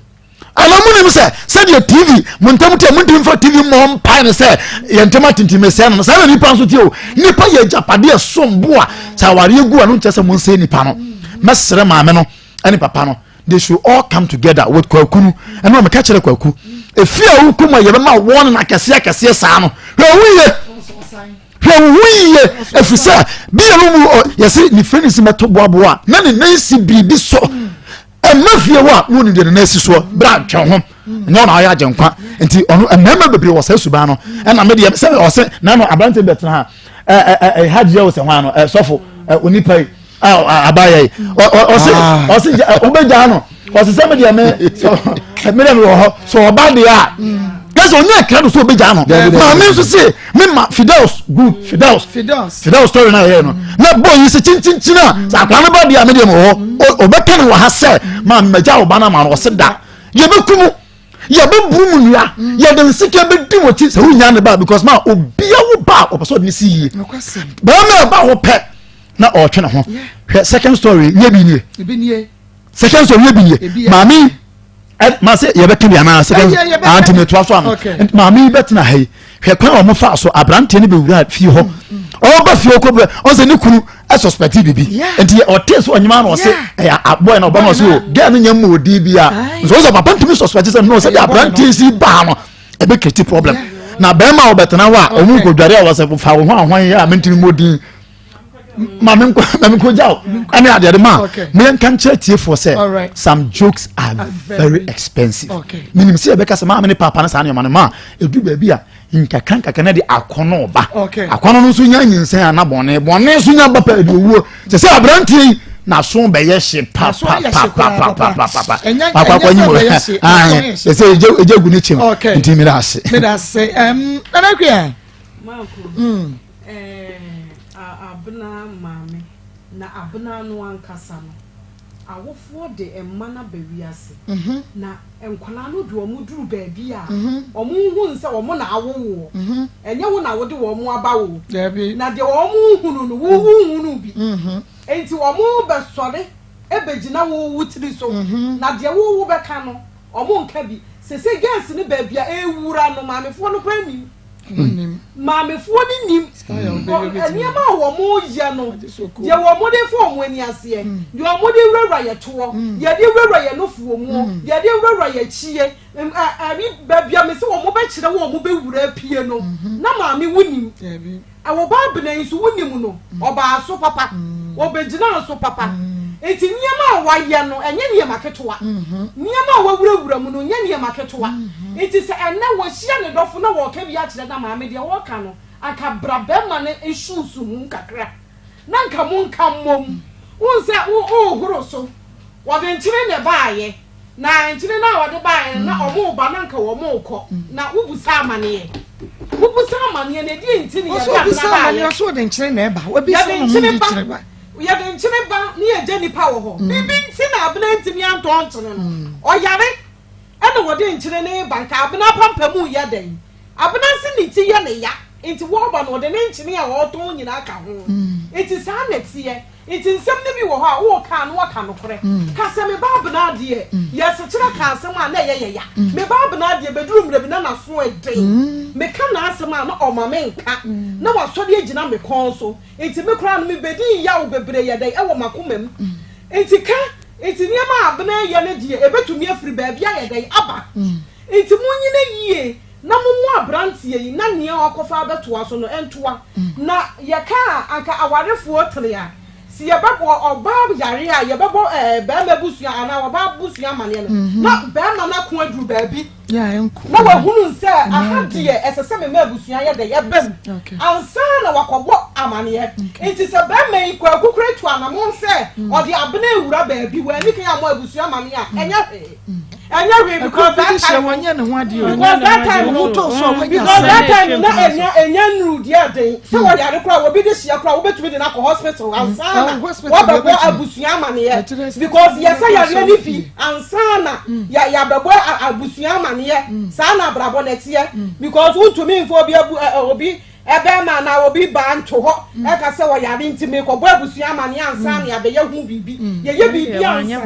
ana mo nim sɛ sɛdeɛ tv mo ntɛm te mo ntɛm fa tv mmɔ mpae no sɛ yɛn ntɛm ate nti mesɛe no saa na nipa nso te o nipa yɛ agyapadeɛ som bo a sɛ awareɛ gu a no nkyɛ sɛ mo nsɛ nipa no mɛsrɛ maame no ɛne papa no. They should all come together with Kwaku no. Ɛna ɔmeka kyerɛ Kwaku, efi a wokɔ mu a yɛbɛma wɔn no akɛseɛ akɛseɛ saa no, hwɛ wo yie, hwɛ wo ho yie, ɛfiri sɛ bi yɛ no mu yɛse ne firi ne si mɛto boaboa na ne nan si biribi so. Ɛma fie hɔ a na ɔnim deɛ ne nan si soɔ, berɛ a twɛn ho nyɛ ɔna ɔyɛ agyenkwa. Nti ɔno mmarima bebree wɔ saa suban no. Ɛna me deɛ sɛ ɔsɛ na no aberante bɛtena ha ɛ ɛ ɛ hajj yɛ wɔ sɛ hwan no ɛ sɔfo ɛ onipa yi a abayɛ yi ɔsɛ ɔsɛ ɔbɛgyaa no ɔsɛ sɛ me deɛ me me deɛ me wɔ hɔ sɛ ɔba deɛ a kɛsɛ onye kra do sɛ ɔbɛgyaa no. Maame nso se me ma Fidels good Fidels Fidels story na yɛ no na bɔ yi sɛ kyinkyinkyin a sɛ akwadaa no ba deɛ a me deɛ me wɔ hɔ ɔbɛka no wɔ ha sɛ maame magya ɔba no ama no. Ɔse da yɛbɛku mu, yɛbɛburu mu nnua, yɛde nsika bɛdi wɔ akyi sɛ wonya ne ba, because ma obia wo ba a ɔpɛ sɛ ɔde ne si yie. Bɛrima ɛba hɔ pɛ na ɔretwe ne ho. Hwɛ second story nyɛ bi nie, second story nyɛ bi nie. Maame ma sɛ yɛbɛka bi anaa second anti metoa so ano. Maame yi bɛtena ha yi, hwɛ kwan a wɔn fa so aberanteɛ no bɛwura fie hɔ. Ɔba fie hɔ kɔ ɔsɛ ne kunu ɛsuspect bibi nti ɔte so ɔnyima na ɔse ɛyɛ aboy na ɔba na ɔse o girl no nyɛ mu odi bi a nso ɔsɛ papa ntumi suspect sɛ no sɛ de aberanteɛ si baa no ɛbɛ create problem. Na bɛrima a ɔbɛtena hɔ a ɔmo nkɔdware a wɔsɛ fa wo ho ahwan yɛ a mentumi mmɔ din maame nkɔ maame nkɔ gya o ɛne adeɛ de ma meyɛ nka nkyerɛ tiefoɔ sɛ some jokes are very expensive. Menim sɛ yɛbɛka sɛ maame ne papa no saa nneɛma no ma ɛdu baabi a nkakra nkakra na de akɔnɔ ba. Akɔnɔ no nso nya nyinsɛn ana bɔne bɔne nso nya ba pɛ de owuo sɛ sɛ aberanteɛ yi n'aso bɛyɛ hye papapapapapapa akɔ akɔ nyi mu sɛ sɛ egye egye gu ne kyɛm nti mi da ase. Mi da ase ɛm nana kuya. Maako ɛɛ abena maame na abena no ankasa no. Awofoɔ de mma no aba wiase, na nkwadaa no de wɔn duru baabi a, wɔnhunu sɛ wɔn na awo woɔ. Ɛnyɛ wo na wode wɔn aba o. Na deɛ wɔhunu no, wo wonhunu bi. Enti wɔbɛsɔre bɛgyina wo wo tiri so, na deɛ wo wobɛka no, wɔnka bi. Seesei girls no baabi a ɛrewura no, maamefoɔ no koraa nnim. Maamefoɔ no nim nneɛma a wɔyɛ no, deɛ wɔde fa wɔn ani aseɛ, deɛ wɔde wurawura yɛ toɔ, deɛ yɛde wurawura yɛ nofoɔ muo, deɛ yɛde wurawura yɛ akyie, ɛbi baabi a mese wɔn bɛkyerɛ wɔn bɛwura apue no, na maame wonim. Ɛwɔ ba abena yi nso wonim no, ɔbaa so papa, ɔbɛgyinaa so papa. Nti nneɛma a wayɛ no, ɛnyɛ nneɛma ketewa. Nneɛma a wawurawura mu no, nyɛ nneɛma ketewa. Nti sɛ ɛnnɛ wɔahyia ne dɔfo na wɔreka bi akyerɛ no a, maame deɛ wɔreka no, anka bra bɛrima no shoes mu kakra na anka monka mmom. Wohu sɛ wohoro so, wɔde nkyene na ɛbaeɛ. Na nkyene no a wɔde baeɛ no, na wɔreba na anka wɔrekɔ. Na wobusa amaneɛ. Wobusa amaneɛ no, ɛdeɛn nti na yɛde abena baeɛ? Ɔsɛ ɔde nkyene na ɛba. Wabisa na ɔmo de nkyene ba. Yɛde nkyene ba ne yɛgya nnipa wɔ hɔ. Biribi nti na abena ntumi antɔ nkyene no. Ɔyare ɛna wɔde nkyene no reba. Nka abena apampam reyɛ dɛn? Abena se ne ti yɛ ne ya nti wɔreba no ɔde ne nkyene a ɔretɔn nyinaa ka ho. Nti saa na ɛteɛ. Nti nsɛm no bi wɔ hɔ a woka a na woaka nokorɛ. Ka sɛ me ba Abena deɛ yɛsekyerɛ ka asɛm a na ɛyɛ yɛ ya. Me ba Abena deɛ bɛduru mmerɛ bi na n'aso ɛden. Meka n'asɛm a na ɔma me nka. Na wasɔre agyina me kɔn so. Nti me koraa no mebɛdii yaw bebree yɛ dɛn ɛwɔ m'akoma mu. Nti ka nti nneɛma a Abena reyɛ no deɛ ɛbɛtumi afiri baabi ayɛ dɛn aba. Nti monyina yie na mommoa aberanteɛ yi na nea wakɔfa abɛtoa so no ntoa. Na yɛka a anka awarefoɔ tene a, se yɛbɛbɔ ɔbaa yareɛ a yɛbɛbɔ ɛɛ barima abusua anaa ɔbaa abusua amaneɛ no, na barima no ako aduru baabi na wahunu sɛ aha deɛ ɛsɛ sɛ mema abusua yɛ dɛ ɛba mu ansa na wakɔbɔ amaneɛ. Nti sɛ barima yi Kwaku koraa tu anamon sɛ ɔde abena rewura baabi, wanni kan ammɔ abusua amaneɛ a, ɛnyɛ hwee. Ɛnyɛ hwee because that time wɔnyɛ ne ho adeɛ o because that time no because that time na ɛnya ɛnya nnuru deɛ den sɛ hmm. wɔyare koraa wɔbi de hyia koraa wobɛtumi de no akɔ hospital hmm. ansa na wɔbɛbɔ abusua amaneɛ because yɛsɛ yareɛ no bi ansa na hmm. yɛabɛbɔ abusua amaneɛ saa na abrabɔ no ɛteɛ because wontumi mfa obi abu obi Ɛbɛɛma anaa obi baa nto hɔ ɛka sɛ ɔyare nti meekɔbɔ abusua amaneɛ ansa na yɛabɛyɛ ho biribi. Yɛyɛ biribi ansa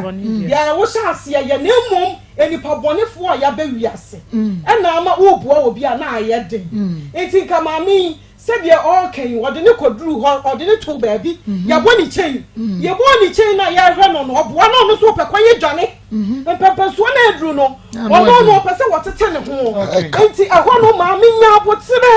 yɛ wohyɛ aseɛ yɛ na mmom nnipa bɔnefoɔ a yɛaba wiase ɛna ama woboa obi a na ayɛ den. Nti nka maame yi sɛdeɛ ɔɔka yi ɔde no kɔduru hɔ ɔde no too baabi yɛbɔ ne kyɛn yɛbɔɔ ne kyɛn no a yɛhwɛ no no ɔboa na ɔno nso ɔpɛ kwan adwane. Mpɛmpɛnsoɔ no aduru no, ɔno no ɔpɛ sɛ wɔtete ne ho. Nti ɛhɔ no maame nya aboterɛ.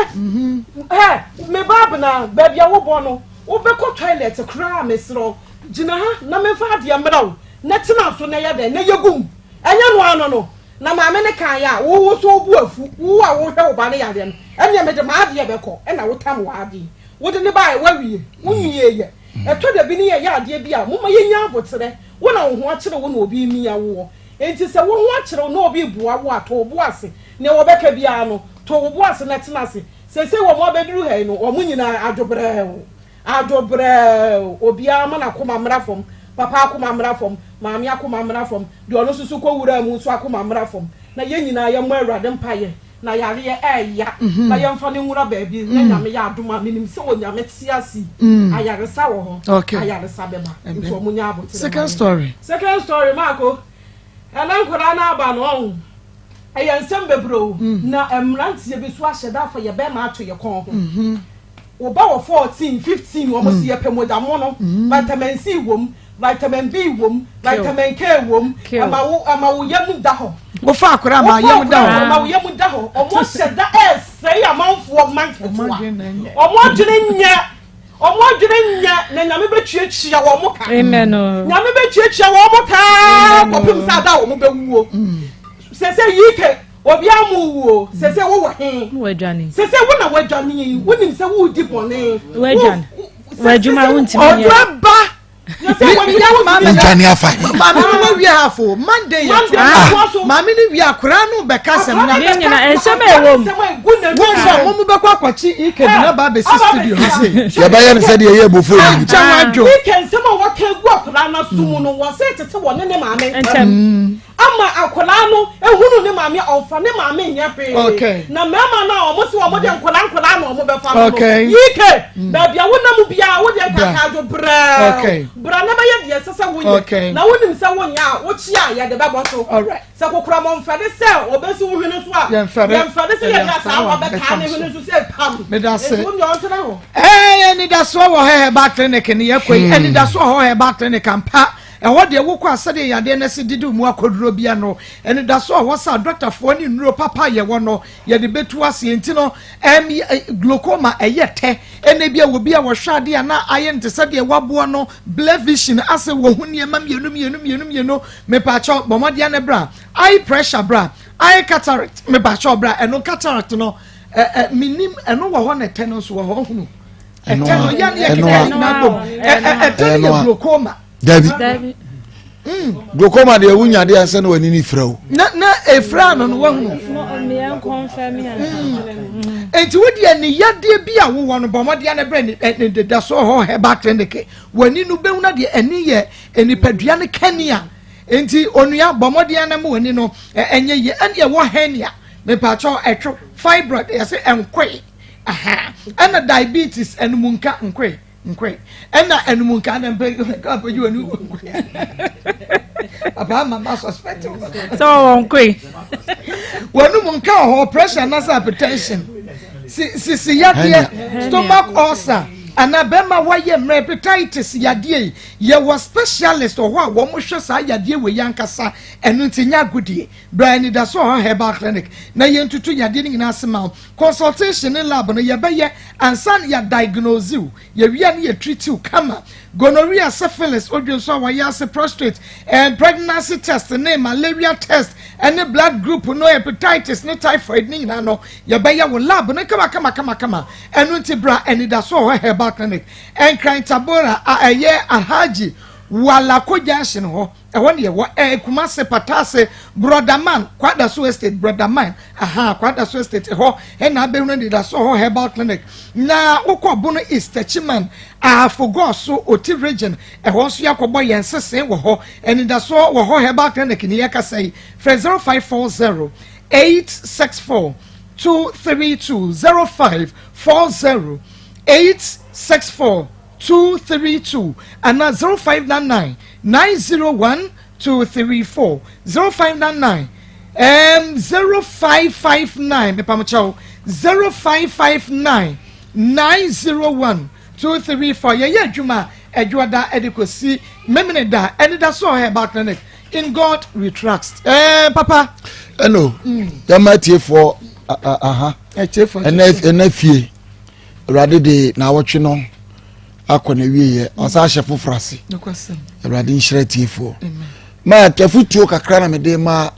Ɛ me ba Abena, baabi a wobɔ no, wobɛkɔ toilet koraa a mesrɛ wo, gyina ha na memfa adeɛ mmrɛ wo na tena so na yɛ dɛn na yɛ gu mu. Ɛnyɛ no ara no no, na maame no kaeɛ a, wo wo so wo bo afu, wo a wohwɛ wo ba no yareɛ no, ɛnneɛ mede m'adeɛ bɛkɔ, ɛna wotam w'adeɛ. Wode no baeɛ, woawie, wonwieeɛ. Ɛtɔ da bi ne yɛyɛ adeɛ bi a, momma yɛnya aboterɛ. Wo na wo ho akyere wo na obi remia woɔ. Enti sɛ wo ho akyere wo na obi reboa wo a, to wo bo ase. Nea wɔbɛka biara no, to wo bo ase na tena ase. Seesei wɔn abɛduru ha yi no, wɔn nyinaa adwo brɛoo. Adwo brɛoo. Obiara mma n'akoma mmra fam. Papa akoma mmra fam. Maame akoma mmra fam. Deɛ ɔno nso so kɔwuraa mu nso akoma mmra fam. Na yɛn nyinaa yɛmmɔ Awurade mpaeɛ. Na yareɛ ɛɛya na yɛmfa no nwura baabi na Nyame yɛ adom a menim sɛ Onyame te ase yi ayaresa wɔ hɔ ayaresa bɛba nti ɔmo nya aboterɛ. Second story. Second story Maako ɛnɛ nkwadaa no aba no ɔho ɛyɛ nsɛm bebree o na mmeranteɛ bi so ahyɛ da afa yɛ bɛɛma ato yɛ kɔn ho. Wo ba wɔ 14, 15, wɔn si yɛpɛ mogya mono, vitamin C wom, vitamin B wom, vitamin K wom, ɛma wo ɛma wo yam da hɔ. Wofa akora ma yam da hɔ. Ɛma wo yam da hɔ. Wɔn ahyɛ da ɛresɛe amanfoɔ mma nketewa. Wɔn adwene nyɛ wɔn adwene nyɛ na nyame bɛtuatua wɔn ka. Amen. Nyame bɛtuatua wɔn ka kɔpem sɛ ada wɔn bɛwuo. Sɛ sɛ yike. Obiara mmu wo o, sese wo wɔ he? Sese wo na wadwane yi, wonim sɛ woredi bɔne. Wadwane. W'adwuma wontumi nyɛ. Ɔdɔ ba. Wodwane afa he? Maame no wawie half o. Monday yɛ to. Maame no wie akwaraa no bɛka asɛm na. Ne nyina nsɛm a ɛwɔ mu. Wo nso mo mo bɛkɔ akɔkye Ike de na ba abɛsi studio ha sei. Yɛbɛyɛ no sɛdeɛ ɛyɛ bofo yi. Kyɛ wadwo. Ike nsɛm a wɔka gu akwaraa no aso mu no, wɔsɛ tete wɔ ne ne maame ntam. Ama akwadaa no ehunu ne maame a ɔnfa ne maame nyɛ hwee. Na mmarima no a wɔn se wɔn de nkwadaa nkwadaa na wɔn bɛfa no no, yike mm. baabi a wonam biara wo deɛ nkaakaadwo brɛɛ bra na bɛyɛ deɛ ɛsɛ sɛ woyɛ na wonim sɛ wonyɛ a wokyia a yɛde bɛbɔ so. Sɛ kokoramɔ mfɛde sɛ ɔbɛsi wo hwene so a yɛmfɛde sɛ yɛde asaa ɔbɛtaa ne hwene so sɛ pam. Nti wo deɛ ɔntena hɔ. Ɛɛ anidasoɔ wɔ hɔ herbal clinic ne yɛkɔ yi anidasoɔ wɔ hɔ herbal clinic ampa. Ɛhɔ deɛ wokɔ a sɛdeɛ yadeɛ no asi didi wo mu akɔduro bia no, anidasoɔ a ɛwɔ sɛ adɔktafoɔ ne nnuro papa a yɛwɔ no yɛde bɛtu aseɛ nti no, ɛm, glaucoma ɛyɛ tɛ, ɛna ebia wɔ bi a wɔhwɛ adeɛ a na ayɛ no te sɛ deɛ waboa no, blur vision, asɛ wɔhu nneɛma mmienu mmienu mmienu mmienu, mepaakyɛw bɔ mmɔden ne bra, eye pressure bra, eye cataract, mepaakyɛw bra, ɛno cataract no, ɛ, ɛ, menim, ɛno wɔ hɔ na ɛtɛ no nso wɔ hɔ, hunu. Ɛtɛ no yɛ ne yɛ keka nyinaa bom, ɛ, ɛ, ɛtɛ no yɛ glaucoma. Dabi. Mm. Glaucoma deɛ wonya deɛ sɛ na w'ani ne fira o. Na na efira no no wahunu. Mm. Enti wo deɛ ne yadeɛ bi a wowɔ no bɔ mmɔden ne brɛ ne ne deda so hɔ herbal clinic w'ani no bɛhunu deɛ ɛni yɛ nipadua no kania. Enti onua bɔ mmɔden na ma w'ani no ɛnyɛ yie ɛne ɛwɔ hernia mepaakyɛw ɛtwo fibroid yɛsɛ ɛnkoe aha ɛna diabetes ɛnumunka nkoe. Nkoe. Ɛna ɛnum nka na mpɛ nka mpɛ yi wɔ ni nkoe. Papa ama ma suspect wo. Sɛ ɔwɔ nkoe. Wɔnum nka wɔ hɔ pressure anasɛ hypertension. Sisi yadeɛ stomach ulcer anaa bɛrima wayɛ mmerɛ hepatitis yadeɛ yi yɛwɔ specialist wɔ hɔ a wɔn hwɛ saa yadeɛ wɔ yi ankasa ɛno nti nyɛ agodie bra anidaso wɔ hɔ herbal clinic na yɛntutu yadeɛ no nyinaa ase ma wo Consultation ne lab no yɛbɛyɛ ansa na yɛ diagnose wo, yɛwie a ne yɛ treat wo kama. Gonorrhea, syphilis, odwonso a wɔyɛ ase, prostrate, eh, pregnancy test ne malaria test ne blood group no, hepatitis ne typhoid ne nyinaa no yɛbɛyɛ wo lab no kama kama kama kama. Ɛno nti bra Anidaso wɔ hɔ Herbal Clinic, Nkran Tabora a ɛyɛ Alhaji Walako Junction hɔ. Ɛhɔ ne yɛwɔ ɛɛ Kumase Pataase Brɔdaman Kwadaso Estate Brɔdaman ahaa Kwadaso Estate ɛhɔ ɛna abɛhunu anidaso hɔ Herbal Clinic na wokɔ Bono East Techiman Ahafo Gɔɔso Oti Region ɛhɔ nso yɛakɔbɔ yɛn sese wɔ hɔ anidaso wɔ hɔ Herbal Clinic ne yɛkasa yi frɛ 0540 864 232 0540 864 232 anaa 0599 901 234 0599 um, 0559 mepamokyɛw 0559 901 234 yɛyɛ adwuma adwoada de kɔsi memene da ɛne da so herbal clinic. In God we trust. Eh, papa. Ɛno, mm. yɛma atiefoɔ aha. Ɛnɛ fie, Awurade de n'awɔtwe no akɔ na wieɛ, ɔsa ahyɛ foforɔ ase. Awurade nhyira atiefoɔ. Ma afutuo kakra na mede ma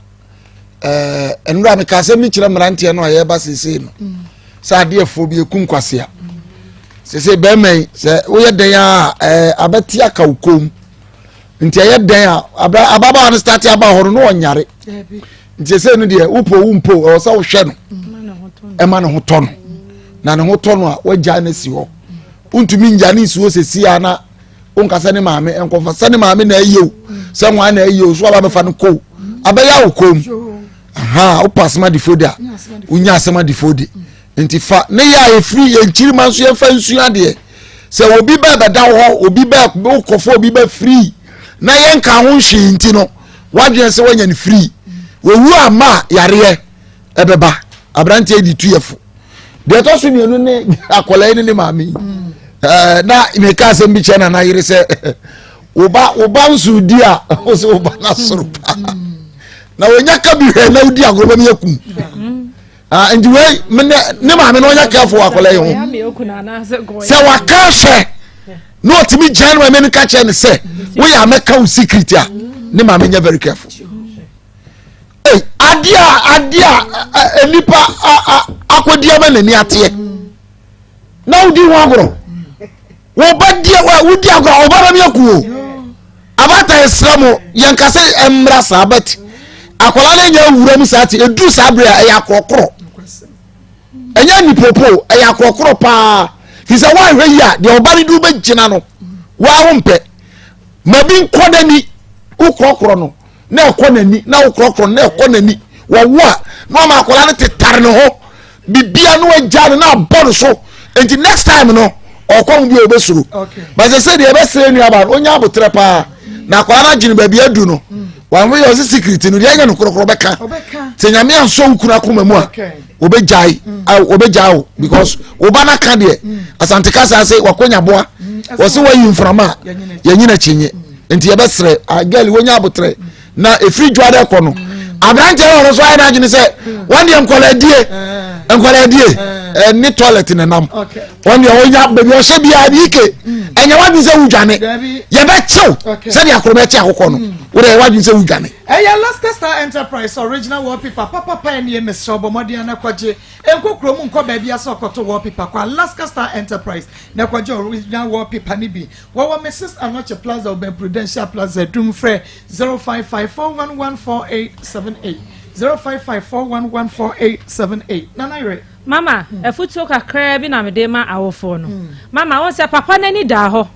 ɛɛ nnura meka asɛm bi kyerɛ mmeranteɛ no a yɛreba seesei no. Mm. Sɛ adeɛfoɔ bi eku nkwasea. Seesei bɛrima yi sɛ woyɛ dɛn a ɛɛ abɛte aka wo kɔn mu. nti ɛyɛ dɛn a ababaawa no start aba hɔ no na ɔnyare nti ɛsɛ no deɛ wopɔ wo mpo ɛwɔ sɛ wohwɛ no ɛma ne ho tɔ no na ne ho tɔ no a wagya no si hɔ wontumi ngya ne nsi hɔ sɛsi a na wonka sɛ ne maame nkɔfa sɛ ne maame na ɛyɛ o sɛ nwa na ɛyɛ o so aba bɛfa no kɔ abɛyɛ wo kɔn mu aha wopɛ asɛm adifo de a wonya asɛm adifo de Nti fa ne yɛ a ɛfiri yɛn nkyirimma nso yɛmfa nsua adeɛ. Sɛ obi bɛ bɛda wo hɔ, obi bɛ wokɔfo obi bɛ free na yɛnka ho nhwee nti no, wadwene sɛ wanya no free. Wɔwu ama a yareɛ ɛbɛba. Aberanteɛ de tu yɛ fo. Deɛ ɛtɔ so mmienu ne akwadaa yi ne ne maame yi. Ɛɛ na meka asɛm bi kyerɛ nana yere sɛ woba woba nso di a wo sɛ woba no asoro paa. Na wɔnya ka bi hwɛ na wodi agorɔ bɛmi akum. Ah, nti wei mene ne maame no ɔnyɛ careful wɔ akwadaa yi ho sɛ waka hwɛ na ɔtumi gyina ne maame no ka kyerɛ ne sɛ woyɛ amɛka wo secret a ne maame nyɛ very careful ee adeɛ a adeɛ a nipa akɔdi ama n'ani ateɛ na wodi ho agorɔ wɔba di wodi agorɔ ɔba bɛ mi aku o abata esra mo yɛn kasa mmra saa bɛt akwadaa no nyɛ awura mu saa te edu saa bere a ɛyɛ akorɔkorɔ ɛnyɛ nipopo ɛyɛ akorɔkorɔ paa fi sɛ wɔahwɛ yi a deɛ ɔba no de wobɛgyina no wɔawo mpɛ ma bi nkɔ n'ani wokorɔkorɔ no na ɛkɔ n'ani na wokorɔkorɔ na ɛkɔ n'ani wɔwo a na ɔma akwadaa no tetare ne ho bibia no agya no na abɔ no so nti next time no ɔkɔ ho bi a ɔbɛsuro but sɛ sɛ deɛ ɛbɛsrɛ nuaba no ɔnya abotrɛ paa na akwadaa no agyene baabi adu no mm. wɔn yɛ ɔsi secret no deɛ ɛnyɛ no korɔkorɔ bɛka sɛ nyame ansɔ wo kunu akoma mu a wɔbɛgyae mm. wɔbɛgyae wo because wo ba no aka deɛ mm. asante kasa ase wakɔnyaboa wɔsi wɔyi mframa a yɛnyina kyinye nti yɛbɛsrɛ girl wɔnya abotrɛ na ɛfiri dwa dɛ kɔ no aberanteɛ no ɔno nso ayɛ n'adwene sɛ wɔn deɛ nkwadaa die nkwadaa die ɛne toilet ne nam wɔn deɛ ɔnya baabi ɔhyɛ biara bi ike ɛnyɛ wadwene sɛ wodwane yɛbɛkyew sɛdeɛ akoro bɛkye akokɔ no wode ɛyɛ wadwene sɛ wodwane. Ɛyɛ Leicester Star Enterprise original wallpaper papapa ɛneɛ mesrɛ wo bɔ mmɔden ana kɔgye nkɔ kurom nkɔ baabi asɛ ɔkɔto wallpaper kɔ Alaska Star Enterprise na kɔgye original wallpaper no bi Wɔwɔ Mrs Anokye Plaza ɔbɛn Prudential Plaza Adum frɛ 0554114878 0554114878 Nana Yere. Mama, afutuo kakraa bi na mede ma awofoɔ no. Mama, wohu sɛ papa no ani daa hɔ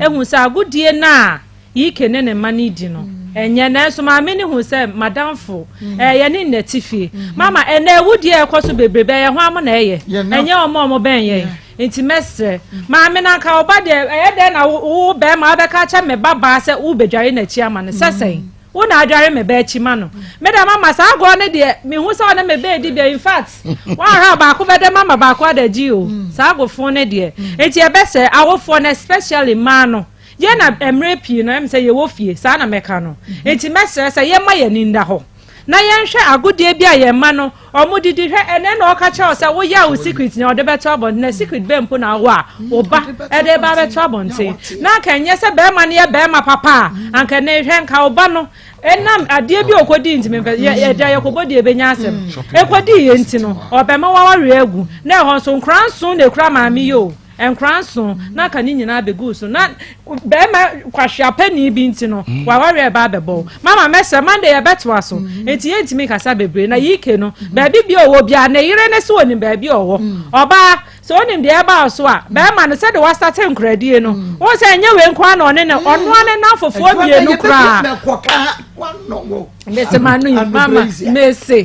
hu sɛ agodie no a Ike ne ne mma no redi no, ɛnyɛ. Nanso maame no hu sɛ madamfo, ɛɛ, yɛne no na ɛte fie. Mama, ɛnnɛ awudie a ɛkɔ so bebrebe, ɛyɛ hwan mo na ɛyɛ? Ɛnyɛ wɔn a wɔbɛn yɛn. Nti mɛsrɛ. Maame no anka wo ba deɛ ɛyɛ dɛn na wo bɛrima wobɛka akyɛ me ba baa sɛ wobɛdware n'akyi ama no sɛ sɛn? Wo na adware me ba akyi ma no. Me deɛ mama saa agorɔ no deɛ mehu sɛ ɔne me ba ɛdi bia in fact woanhwɛ a baako bɛdɛ mama baako adagyi o saa agofo no deɛ. Nti yɛbɛsrɛ awofoɔ no especially mmaa no yɛn na mmerɛ pii no ɛm sɛ yɛwɔ fie saa na mɛka no. Nti mɛsrɛ sɛ yɛmma yɛn ani nda hɔ. Na yɛnhwɛ agodie bi a yɛn mma no wɔn didi hwɛ ɛnɛ na ɔka kyerɛ wo sɛ woyɛ a wo secret na ɔde bɛto abɔnten na secret bɛn mpo na wowɔ a wo ba ɛde ba bɛto abɔnten na anka ɛnyɛ sɛ bɛrima no yɛ bɛrima papa a anka ɛnɛ hwɛ nka wo ba no ɛnam adeɛ bi a ɔkɔdii nti mempɛ yɛ yɛgya yɛkɔbɔ deɛ ɛbɛnya asɛm ɛkɔdii yɛ nti no ɔbɛma wawareɛ agu na ɛhɔ nso nkora nson na ɛkura maame yi o Nkora nson, na aka ne nyinaa bɛguu so. Na bɛrima kwahwea panin bi nti no, mm. wawareɛ ɛba abɛbɔ wo. Mama mɛsɛ, Monday yɛbɛtoa so. Mm. Nti yɛntumi nkasa bebree. Na yike no, mm. baabi bi ɔwɔ biara, ne yere ne so onim baabi ɔwɔ. Ɔbaa, sɛ onim deɛ ɛbaa so a, bɛrima no sɛde wasate nkoradie no, wɔn sɛ ɛnyɛ wei nko ara na ɔne ne, ɔno ara ne namfofoɔ mmienu koraa. Mese ma no yi, mama, mese.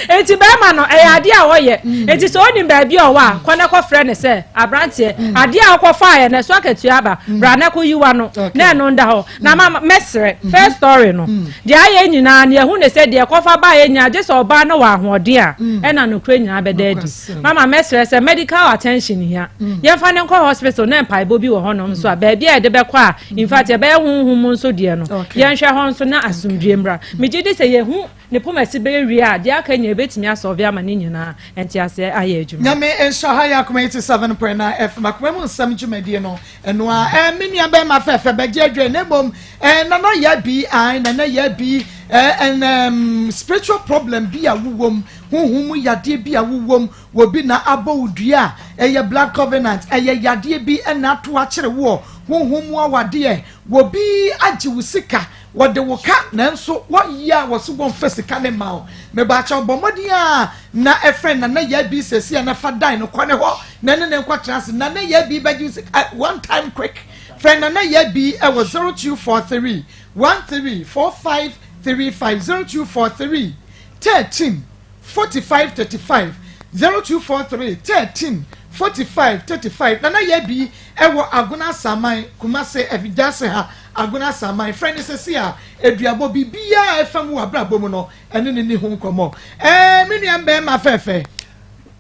Enti bɛrima no, ɛyɛ adeɛ a ɔyɛ. Enti sɛ ɔnim baabi a ɔwɔ a, kɔ na kɔfrɛ no sɛ, Aberanteɛ, adeɛ a wokɔfaeɛ no, ɛso akatua aba. Bra na kɔyi w'ano, na ɛno nda hɔ. Na ma mɛsrɛ, first story no, deɛ ayɛ nyinaa no, yɛahu no sɛ deɛ ɛkɔfa baeɛ nyinaa, gye sɛ ɔbaa no wɔ ahoɔden a, ɛna nokorɛ nyinaa bɛda adi. Mama mɛsrɛ sɛ medical attention hia. Yɛmfa no nkɔ hospital na mpaebɔ bi wɔ hɔnom nso a, baabi a yɛde bɛkɔ a, in fact yɛbɛyɛ honhom mu nso deɛ no, yɛnhwɛ hɔ nso na asomdwie mmra. Megye di sɛ yɛhu ne pomasi bɛyɛ wie a, deɛ aka nyinaa yɛbɛtumi asɔlve ama ne nyinaa nteaseɛ ayɛ adwuma. Nyame nhyira ha yɛ Akoma 87.9 FM Akoma mu nsɛm dwumadie no ɛno a eh, me nua bɛrima fɛfɛ bɛgye adwa na mmom eh, nana yɛ bi ae nana yɛ bi eh, and um, spiritual problem bi a wowom honhom mu yadeɛ bi a wowom wɔbi na abɔ wo dua a ɛyɛ blood covenant ɛyɛ yadeɛ bi ɛna ato akyere woɔ honhom mu awadeɛ wɔbi agye wo sika Wɔde wo ka nanso wɔyɛ a wɔse wɔmfa sika no mma wo. Mebaakyɛw bɔ mmɔden a na frɛ Nana Yaa Bi seesei a na fa dan no kɔ ne hɔ na ne no nkɔtena ase. Nana Yaa Bi bɛgye wo sika one time quick. Frɛ Nana Yaa Bi wɔ 0243 13 4535, 0243 13 45 35, 0243 13 45 35. Nana Yaa Bi wɔ Agona Asaman, Kumase, Afigyase ha. Agona Asaman, frɛ no sɛsi a, aduabɔ, biribiara a ɛfa mu wɔ abrabɔ mu no, ɛne no nni ho nkɔmmɔ. Ɛɛ, me nua mmarima fɛɛfɛ.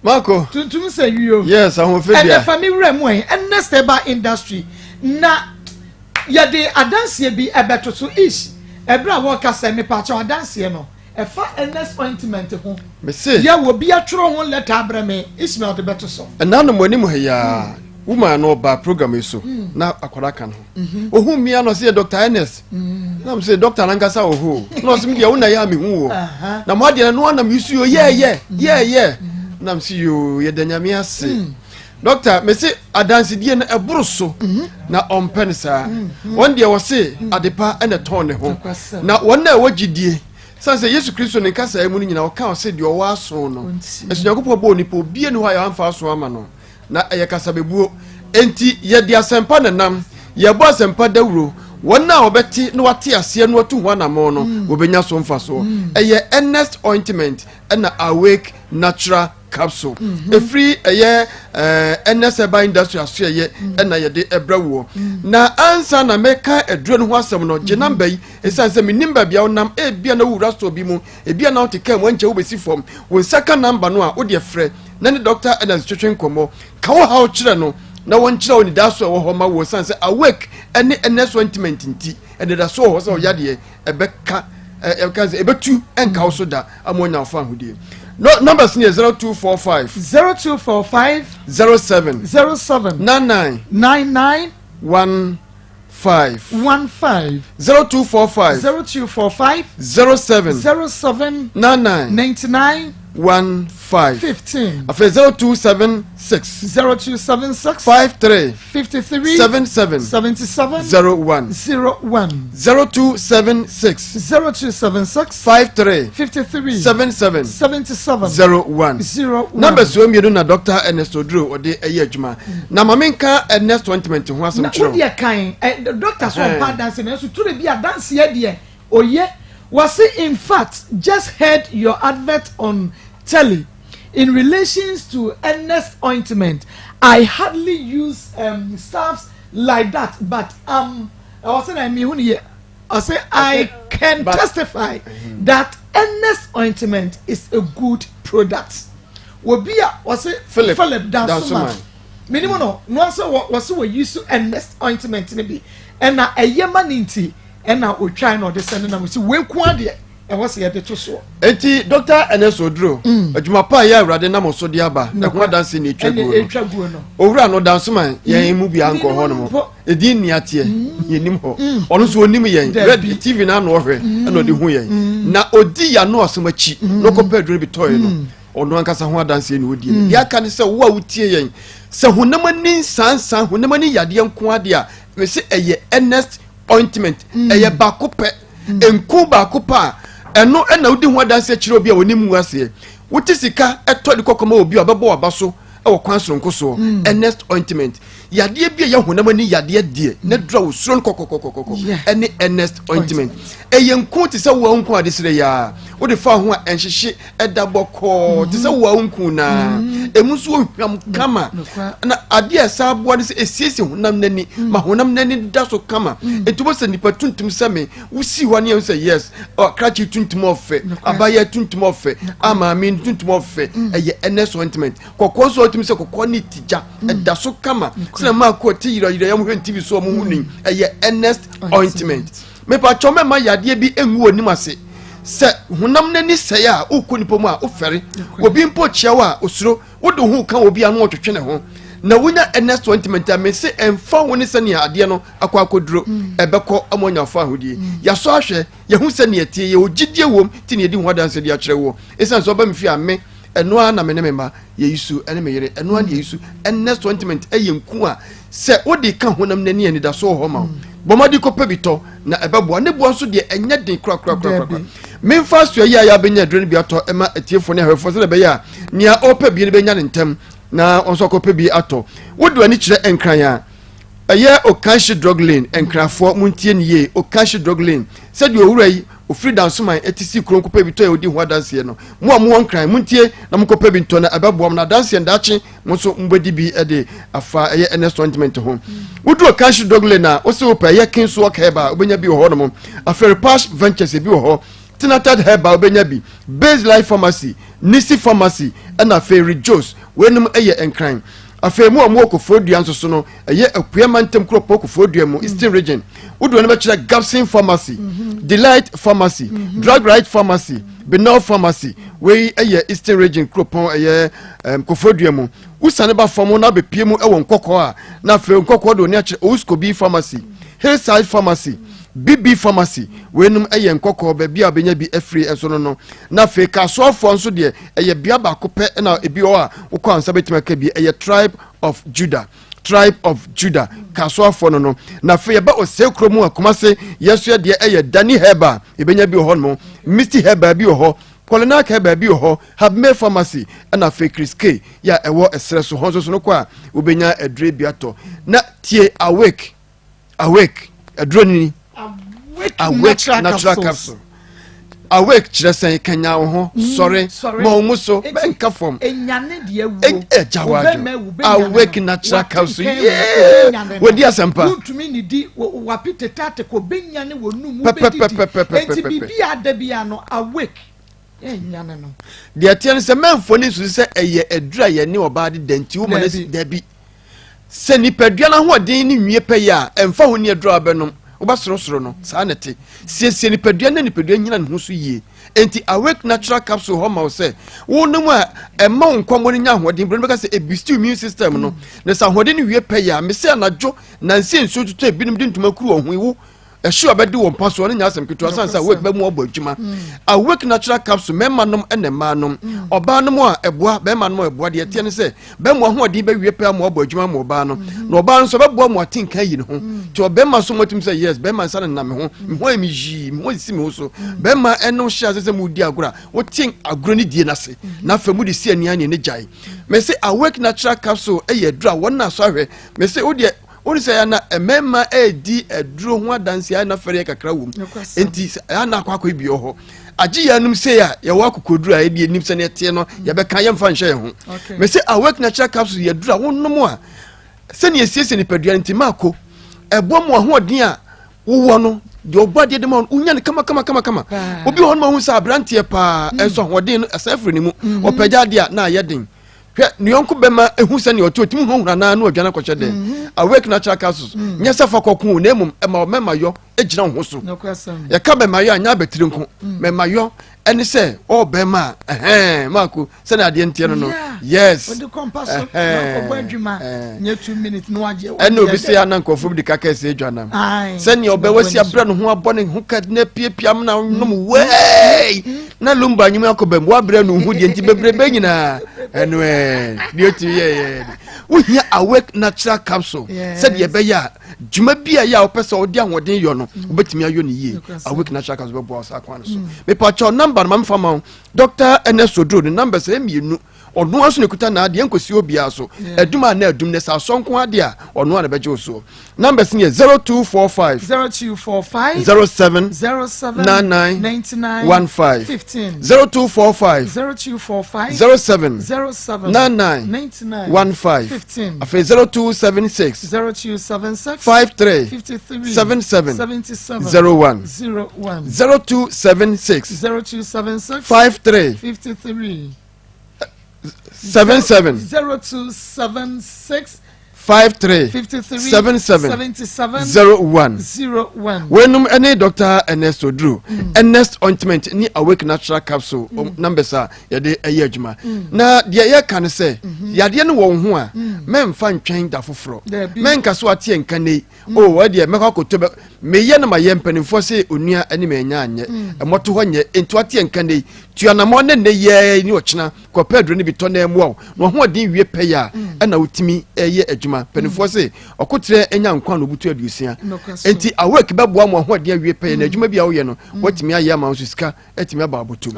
Marco. Tuntum sɛ wio. Yes, ahoɔfɛ dua. Ɛnɛ fa me wura mu ɛ, ɛnɛ Steba industry na yɛde adanseɛ bi ɛbɛto so ish, ɛberɛ a wɔreka sɛ mepaakyɛw adanseɛ no. Ɛfa Ernest ointment ho. Mese. Yɛ wɔ bi atwerɛ ho lɛta abrɛ me Ishmael de bɛto so. Ɛna no mo anim ha yi ara woman no ɔbaa program yi so na akwadaa ka ne ho ohun mi a na ɔsɛ yɛ Dr. Ernest na mo sɛ doctor nankasa wɔ hɔ na ɔsɛ mi deɛ wo na yɛ a mi hu wɔ na mo adeɛ no anam yi so yɛ yɛ yɛ yɛ na mo sɛ yoo yɛ da nyame ase. Doctor, mese adansedie no ɛboro so mhm. na ɔmpɛ no saa. Mhm. Wɔn deɛ wɔse mhm. adepa na ɛtɔn ne ho. Na wɔn a ɛwɔ gyidie sane sɛ Yesu Kristo ne nkasaeɛ mu no nyinaa ɔka ɔse deɛ ɔwɔ aso no. Ɛso Nyankopɔn bɔɔ nipa obie ne hɔ a yɛamfa aso ama no na ɛyɛ kasabebuo. Enti yɛde asɛmpa na nam, yɛbɔ asɛmpa dawuro. Wɔn a wɔbɛte na wɔate aseɛ na wɔatu ho anammɔn no, mm. wɔbɛnya so mfasoɔ. Mm. Ɛyɛ Earnest ointment ɛna Awake Natural capsule mhm. ɛfiri ɛyɛ ɛnɛ sɛ ba industry aso ɛyɛ mm. ɛna yɛde ɛbrɛ woɔ mm. na ansa na mɛka aduro no ho asɛm no gye mm. namba yi ɛsiane sɛ menim baabi a wonam ebia na wowura store bi mu ebia na wote kaa mu ankyɛ wobɛsi fam wo nsa ka namba no a wodeɛ frɛ na ne dɔkta ɛna twetwe nkɔmmɔ ka wo haw kyerɛ no na wɔnkyerɛ wo nidaso a ɛwɔ hɔ ma wo ɛsiane sɛ awake ɛne ɛnɛ so ntiment nti ɛnidaso wɔ hɔ sɛ ɔyadeɛ ɛbɛka ɛka sɛ ɛbɛtu ɛnka wo so da ama ɔnya ɔfa ahodie no numbers ni yɛ 0245 0245 07 07 99 99 1 5 1 5 0245 0245 07 07 99 99 1 5 15 afei 0276 0276 53 53 77 77 01 01 0276 0276 53 53 77 77 01 01 numbers wɔ mmienu na Dr. Ernest Oduro ɔde ɛyɛ adwuma na maame nka Ernest ointment ho asɛm na kyerɛ wodeɛ kan eh, doctor so ɔmpa adanse nanso tore bi adanseɛ deɛ oye wɔse in fact just heard your advert on telly in relations to Ernest ointment I hardly use um, stuffs like that but um ɔsɛ na mi hu ni yɛ ɔsɛ I can but, testify mm-hmm. that Ernest ointment is a good product obi a ɔsɛ Philip, Philip Dansoma minimu no no ɔsɛ wɔsɛ wɔ use Ernest ointment ni bi ɛna ɛyɛ ma ne nti ɛna otwa na ɔde sɛ ne nam si wei nko adeɛ ɛwɔ sɛ yɛde to soɔ. Enti Dɔkta Ernest Oduro, mm. adwuma pa a ɛyɛ Awurade nam so de aba, ɛho adanse na etwa guo no. Owura no Dansoman, yɛn mu biara nkɔ hɔ nom. Edin nni ateɛ, mm. yɛnim hɔ. Mm. Ɔno nso onim yɛn. Red TV na ano ɔhwɛ, ɛna ɔde hu yɛn. Na odi yɛn ano asɛm akyi, na ɔkɔpɛ aduro no bi tɔe no. Ɔno ankasa ho adanseɛ na ɔdie no. Deɛ aka ne sɛ wo a wotie yɛn, sɛ honam ani nsansan, honam ani yadeɛ nko adeɛ a, mese ɛyɛ Ernest ointment, ɛyɛ baako pɛ. Nku baako pɛ a ɛno na wodi ho adanseɛ kyerɛ obi a ɔnim mu aseɛ. Wote sika tɔ de kɔkɔma obi a ɔbɛbɔ w'aba so wɔ kwan soronko soɔ. Mm. Ernest ointment, yadeɛ bi a ɛyɛ honam ani yadeɛ deɛ na dura wo suro no kɔkɔkɔkɔkɔ ɛne Ernest ointment. Ɛyɛ nku te sɛ woa nku ade serɛ yaa wode fa ho a ɛnhyehye, ɛda bɔkɔɔ te sɛ woa nku naa, ɛmu nso ohwam kama. Na adeɛ a ɛsa aboa no sɛ ɛsiesie honam n'ani ma honam n'ani da so kama. Nti wobɛ sɛ nipa tuntum sɛ me wosi hɔ ne yɛn sɛ yes, krakye tuntum ɔfɛ, abayɛ tuntum ɔfɛ, amaame tuntum ɔfɛ. Ɛyɛ Ernest ointment. Kɔkɔɔ nso ɔtumi sɛ kɔkɔɔ ne tigya ɛda so kama sɛ maa kɔ ti yerɛyerɛ yɛn hwɛ tv so ɔmo ho ni. Ɛyɛ Ernest ointment. Mepatwɔ mɛma yadeɛ bi engu wɔ nim ase sɛ honam n'ani sɛe a wokɔ nipa mu a wofɛre obi mpo kyia wo a osuro wode ho ka obi ano ɔtwetwe ne ho. Na wonya Ernest ointment a, mese ɛmfa ho ne sɛnea adeɛ no akɔ akɔduro, ɛbɛkɔ ama ɔnya fa ahodie. Yɛasɔ ahwɛ, yɛhu sɛnea ɛteɛ, yɛwɔ gyidie wom ti ne yɛdi ho adanse de akyerɛ woɔ. Ɛsiane sɛ ɔba me fie a, me ɛno ara na me ne me mma yɛyi su ɛne me yere ɛno ara na yɛyi su. Ernest ointment ɛyɛ nku a sɛ wode ka honam n'ani, anidaso wɔ hɔ ma wo. Bɔ mmɔden kɔpɛ bi tɔ na ɛbɛboa. Ne boa nso deɛ ɛnyɛ den korakorakorakora. Memfa asoa yi a yɛabɛnya aduro no bi atɔ ɛma atiefoɔ ne ahwɛfoɔ sɛdeɛ ɛbɛyɛ a nea ɔrepɛ bi no bɛnya ne ntɛm na ɔnso akɔpɛ bi atɔ. Wode w'ani kyerɛ Nkran a, ɛyɛ Okanhye Drug Lane. Nkrafoɔ, montie ne yie. Okanhye Drug Lane, sɛdeɛ owura yi ofiri Dansoman ɛte si kuro nkɔpɛ bi tɔ yɛ odi ho adanseɛ no, mo a mowɔ Nkran, montie na monkɔpɛ bi ntɔ na ɛbɛboa mo na adanseɛ no daakye mo nso mobɛdi bi de afa. Ɛyɛ Ernest ointment ho. Woduru Okanhye Drug Lane a, wose wopɛ ɛyɛ Kingswalk Herbal, wobɛnya bi wɔ hɔ nom. Afei Repash Ventures ebi wɔ hɔ, Tinatad Herbal wobɛnya bi, Base Life Pharmacy, Nisi Pharmacy, ɛna afei Rejos. Weinom yɛ Nkran. Afei mo a mowɔ Koforidua nso so no, ɛyɛ Akua mantam kuropɔn Koforidua mu, Eastern Region, wode w'ani bɛkyerɛ Gabson Pharmacy, Delight Pharmacy, Drug Right Pharmacy, Benol Pharmacy. Wei yɛ Eastern Region kuropɔn ɛyɛ um, Koforidua mu. Wosane ba fam na abɛpie mu wɔ Nkɔkɔɔ a, na afei Nkɔkɔɔ de w'ani akyerɛ Owuskobi Pharmacy, Hillside Pharmacy, BB Pharmacy. Weinom yɛ Nkɔkɔɔ baabi a wobɛnya bi afiri nso no no. Na afei Kasoafoɔ nso deɛ, ɛyɛ bea baako pɛ na ebi wɔ hɔ a wokɔ ansa bɛtumi aka bi, ɛyɛ Tribe of Judah, Tribe of Judah, Kasoafoɔ no no. Na afei yɛba Ɔsɛe kuro mu a, Kumase, yɛso yɛ deɛ ɛyɛ Dani Herbal, yɛbɛnya bi wɔ hɔ nom, Misty Herbal bi wɔ hɔ, Kolinak Herbal bi wɔ hɔ, Habme Pharmacy, ɛna afei Chris K yɛ a ɛwɔ ɛserɛ so hɔ nso so no kɔ a wobɛnya adure bi atɔ. Na tie, Awake, Awake aduro ni. Awake natural capsule. Awake kyerɛ sɛn? Kanya wo ho, sɔre ma wo mu so bɛnka fam, ɛgya wadwo. Awake natural capsule yee wɔdi asɛmpa pɛpɛpɛpɛpɛpɛ. Deɛ ɛteɛ no sɛ mɛmfoɔ no nsusu sɛ ɛyɛ aduru a yɛne ɔbaa de da nti woma no si. Dabi, sɛ nipadua no ahoɔden ne nwie pɛyɛ a, ɛmfa ho ne aduru a wobɛnom, wobɛsorosoro no. Saa na ɛte. Siesie nipadua na nipadua nyina ne ho so yie. Enti Awake natural capsule hɔ ma wo sɛ wonom a, ɛma wo nkɔmmɔ no nya ahoɔden. Berɛ no bɛka sɛ ɛbisti immune system no, na sɛ ahoɔden no wie pɛyɛ a, mese anadwo nansi nsuo tutɔ ebinom de ntoma kuru wɔn ho yi wo ɛhyew a bɛde wɔn mpa soɔ no nyɛ asɛm ketewa san sɛ Awake bɛmu abɔ adwuma. Awake natural capsule, mmarima nom ɛna mmaa nom, ɔbaa nom a ɛboa, bɛrima nom a ɛboa. Deɛ ɛteɛ ne sɛ bɛrima ahoɔden bɛwie pɛ ama abɔ adwuma ma ɔbaa no, na ɔbaa no nso ɛbɛboa mu atenka yi ne ho. Nti ɔbɛrima so mɔtumi sɛ yes, bɛrima nsa ne nam me ho, me ho ayɛ me yii, me ho sisi me ho so. Bɛrima ɛno hyɛ ase sɛ mu di agorɔ a wote agorɔ ne die n'ase na afei mu de si ani ani ne gyae. Mɛ sɛ Awake natural capsule ɛyɛ aduru a wɔn na so ahwɛ. Mɛ sɛ wodeɛ wone sɛ ɛyɛ na mmarima redi aduro ho adanseɛ ayɛ na fɛreɛ kakra wom, nti ɛyɛ na akɔ akɔ bi wɔ hɔ agye yɛn anom sei a yɛwɔ akokoduro a yɛde anim sɛnea ɛteɛ no, yɛbɛka yɛmfa nhyɛ yɛn ho. Mɛ sɛ Awake natural capsule yɛ aduro a wonom a sɛnea esiesie nipadua no nti maako ɛboa mu ahoɔden a wowɔ no deɛ ɔbɔ adeɛ de ma wonya no kama kama kama kama. Obi wɔ hɔ no ma hu sɛ aberanteɛ paa, ɛnso ahoɔden no ɛsan firi ne mu, ɔpɛgya adeɛ a na ayɛ den. Hwɛ ne yɔnko bɛma ehu sɛnea ɔte, otumi hunahuna naa na ɔdwane akɔhyɛ dɛn. Awake natural capsules nyɛ sɛ fa kɔko o, na mmom ɛma ɔmɛma yɔ gyina wo ho so. Yɛka bɛma yɔ a, nyɛ abatiri nko. Mɛma yɔ ɛne sɛ ɔwɔ bɛma a ɛhɛn maako sɛnea adeɛ nteɛ no no. Yes, ɛna obi sɛ ana nkurɔfoɔ bi de kaka ɛsɛ adwanam sɛnea ɔbɛwɔ si abrɛ ne ho abɔ ne ho ka na piapia mu na nom wei na lumba nwom akɔ bam wabrɛ no ho deɛ nti bebrebe nyinaa ɛno ɛ deɛ ɔtumi yɛyɛ de wohia Awake natural capsule sɛdeɛ ɛbɛyɛ a dwuma bi a ɛyɛ a wopɛ sɛ wode ahoɔden yɔ no, wobɛtumi ayɔ no yie. Awake natural capsule bɛboa wo saa kwan no so. Mepakyɛw, number no ma mefa ma wo. Dr Ernest Oduro ne number sɛ mmienu. Ɔno ara so na ɛkuta n'adeɛ, ɛnkɔsi obiara so. Adum a na adum no, sɛ asɔ nko adeɛ a, ɔno ara na ɛbɛgye wo soɔ. Numbers no yɛ 0245 0245 07 07 99 99 15 15 0245 0245 07 07 99 99 15 15 afei 0276 0276 53 53 77 77 01 01 0276 0276 53 53 77 0276 53 53 77 77 01 01. Weinom ne Dr. Ernest Oduro, Ernest ointment ne Awake natural capsule numbers a yɛde ɛyɛ adwuma. Na deɛ yɛka no sɛ yadeɛ no wɔ wo ho a, mɛmfa ntwɛn da foforɔ. Dabi. Mɛnka so ateɛ nka nei o ɛdeɛ mɛkɔ akɔtɔ bɛ meyɛ no ma yɛ mpanimfoɔ sɛ onua ne manya anyɛ ɛmmɔto hɔ nyɛ nti ateɛ nka nei tuanamɔ ne nnɛ yɛɛ ne ɔkyena kɔpɛ aduro no bi tɔ na ɛmmoa wo na ɔhoɔden wie pɛyɛ a ɛna wotumi ɛyɛ adwuma. Mpanimfoɔ se ɔkoterɛ nya nkwa na obutu 60. Enti Awake bɛboa mo ahoɔden awie pɛyɛ na adwuma bi a woyɛ no watumi ayɛ ama wo nso sika atumi aba abotom.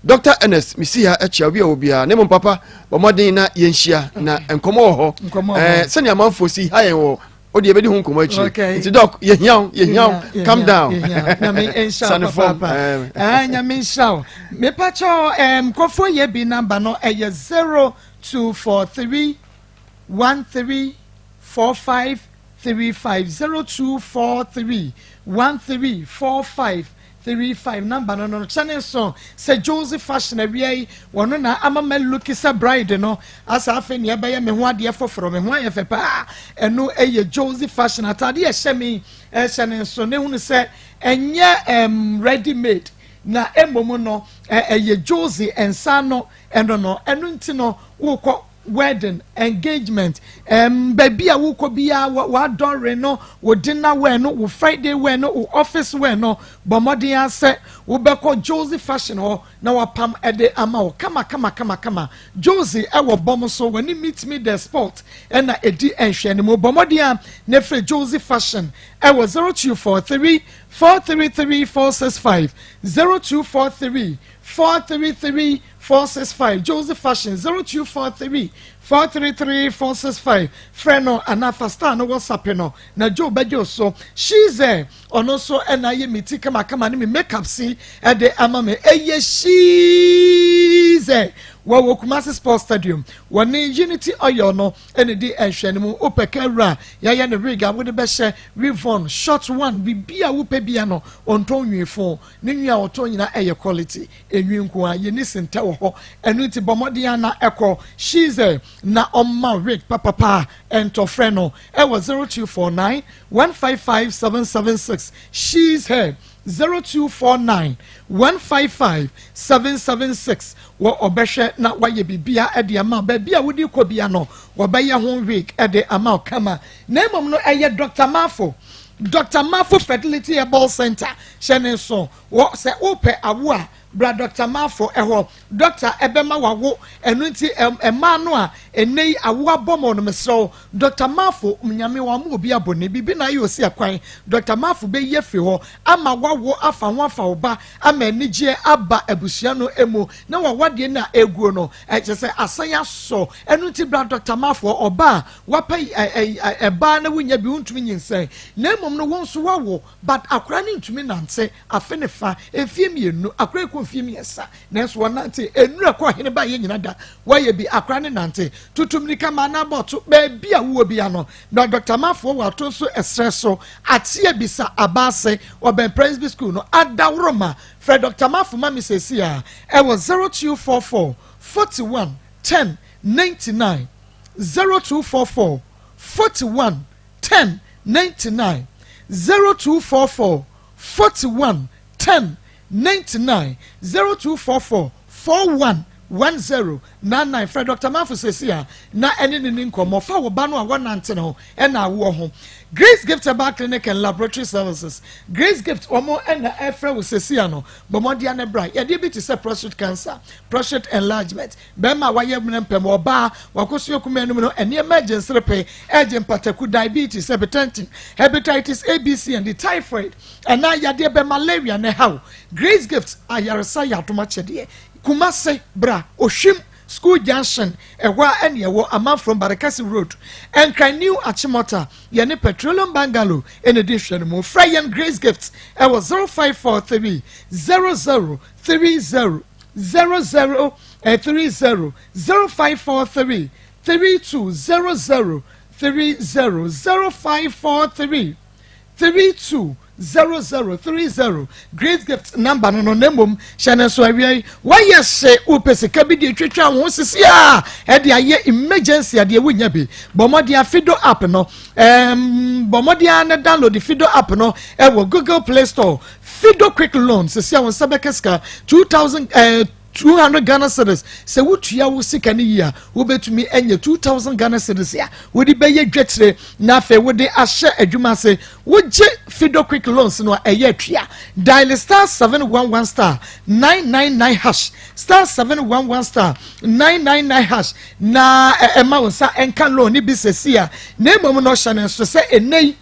Dr. Ernest mesi ha akyia obi a wɔ biara ne mmom papa bɔ mmɔden na yɛnhyia na nkɔmmɔ wɔ hɔ sɛnea amanfoɔ si ha yɛn wɔ o deɛ yɛbɛdi ho nkɔmmɔ akyire. Nti dɔk yɛhia wo, yɛhia wo, calm down. Nyame nhyira Sane wo fam. papaapa. Nyame nhyira wo. Mepakyɛ nkurɔfoɔ yɛ bi namba no ɛyɛ 0243 13 45 35, 0243 13 45 35 number no no kyɛ ne nso sɛ Josie Fashion. Awia yi wɔno na ama ma look sɛ bride no asa. Afei nea ɛbɛyɛ me ho adeɛ foforɔ, me ho ayɛ fɛ paa. Ɛno ɛyɛ Josie Fashion atade ɛhyɛ me, ɛhyɛ ne nso ne hunu sɛ ɛnyɛ ready made na mmom no ɛyɛ Josie nsa no. Ɛno no ɛno nti no wokɔ wedding, engagement, baabi a wokɔ biara, w'adɔre no, wo dinner wear no, wo Friday wear no, wo office wear no, bɔ mmɔden asɛ wobɛkɔ Josie Fashion hɔ na wapam ɛde ama wo kama kama kama kama. Josie ɛwɔ bɔm so wɔne Meet Me The Sport ɛna ɛdi nhwɛnimu. Bɔ mmɔden a na efiri Josie Fashion ɛwɔ 0243 433 465, 0243 433 465. Josie Fashion, 0243 433 465. Frɛ no anaa fa star no WhatsApp no na Joe bɛgye o so. She's there, ɔno nso ɛna ayɛ mi ti kamakama ne mi makeup si ɛde ama mi. Ɛyɛ She's there, wɔwɔ Kumasi Sports Stadium, wɔne Unity Oil no ɛna di nhwɛ no mu. Wopɛ kawura yɛayɛ ne wig a wode bɛhyɛ, weave-on, short one, biribi a wopɛ bia no. Ɔntɔn nwefo ne nwi a ɔtɔn nyinaa ɛyɛ quality enwi nko a yɛni senta wɔ hɔ. Ɛno nti bɔ mmɔden ana ɛkɔ Shize na ɔma wig papapa. Ɛntɔfrɛ no ɛwɔ 0249 155 776. She's Hair, 0249 155 776. Wɔ ɔbɛhwɛ na wayɛ biribia ɛde ama baabi a wodi kɔ bia no, wɔbɛyɛ ho wig ɛde ama wo kama. Na mmom no ɛyɛ Dr Mafo, Dr Mafo Fertility Herbal Center. Hyɛ ne nso wɔ sɛ wopɛ awo a, bra Dr Mafo ɛhɔ, doctor ɛbɛma wawo. Ɛno nti ɛmaa no a ɛnɛ yi awo abɔ ma ɔno, mesrɛ Dr Mafo, Nyame wɔn ama obi abɔ ne biribi na ayɛ osi akwan. Dr Mafo bɛyi afiri hɔ ama wawo afa ho afa wo ba ama anigyeɛ aba abusua no mu na wawadeɛ no a eguo no ɛkyɛ sɛ asan asɔ. Ɛno nti bra Dr Mafo. Ɔba a wapɛ ɛbaa na wonya bi, wontumi nyinsɛn na mmom no wɔn nso wawo but akora ne ntumi nante, afe ne fa, mfie 2, akora ekɔ mfie 3 nanso wɔnante. Enura kɔ ɔhene ba yɛ nyina da wɔyɛ bi, akora ne nante tutu mirika ma anabɔto beebi a wowɔ bia no. Na Dr Mafo wɔ ato nso ɛsrɛ so ateɛ bisa abaase, ɔbɛn Presby School no. Adaworoma frɛ Dr Mafo ma mi sɛsi a ɛwɔ 0244 41 10 99, 0244 41 10 99, 0244 41 10 99, 0244 41 10 99. Frɛ Dr Mafo sɛsi a na ɛne ne ne nkɔmmɔ fa wo ba no a wɔnante ne ho ɛna awoɔ ho. Grace Gift Herbal Clinic and Laboratory Services, Grace Gift, wɔn ɛna ɛfrɛ wo sɛsi a no. Bɔmmɔdea ne bra yɛdeɛ bi te sɛ prostate cancer, prostate enlargement, bɛrima a wayɛ mmerɛ mpɛm, ɔbaa wakoso ekuma anim no, nneɛma agye nserepe, ɛgye mpataku, diabetes, hypertension, hepatitis A, B, C and D, typhoid ɛna yadeɛ bɛ malaria ne haw. Grace Gift ayaresa yɛ adom akyɛdeɛ. Kumase bra Ohwim. School Junction, ɛhɔ ara ɛne ɛwɔ Amanfrom Barekɛse Road, Nkran New Achimota, yɛne Petroleum Bungalow ɛna ɛdi nhwɛanimu. Frɛ yɛn Grace Gift ɛwɔ 0543 00 30 00 30 0543 32 00 30 0543 32 00 30 Great Gift number no no na mmom hyɛ no nso awia yi wɔyɛ se wopɛ sika bi de twitwa wo ho sisi a ɛde ayɛ emergency adeɛ wonya bi bɔ mmɔden a Fido app no ɛɛm bɔ mmɔden a na download Fido app no ɛwɔ Google Play Store Fido quick loan sisi a wɔn nsa bɛka sika 2000 ɛɛ 200 Ghana cedis sɛ wotua wo sika no yie a wobɛtumi anya 2000 Ghana cedis a wode bɛyɛ dwetire na afei wode ahyɛ adwuma ase wogye Fido quick loans no a ɛyɛ atua dial star 711 star 999 hash star 711 star 999 hash na ɛma wo nsa ɛnka loan no bi sɛsi a na mmom no hyɛ no nso sɛ ɛnɛ yi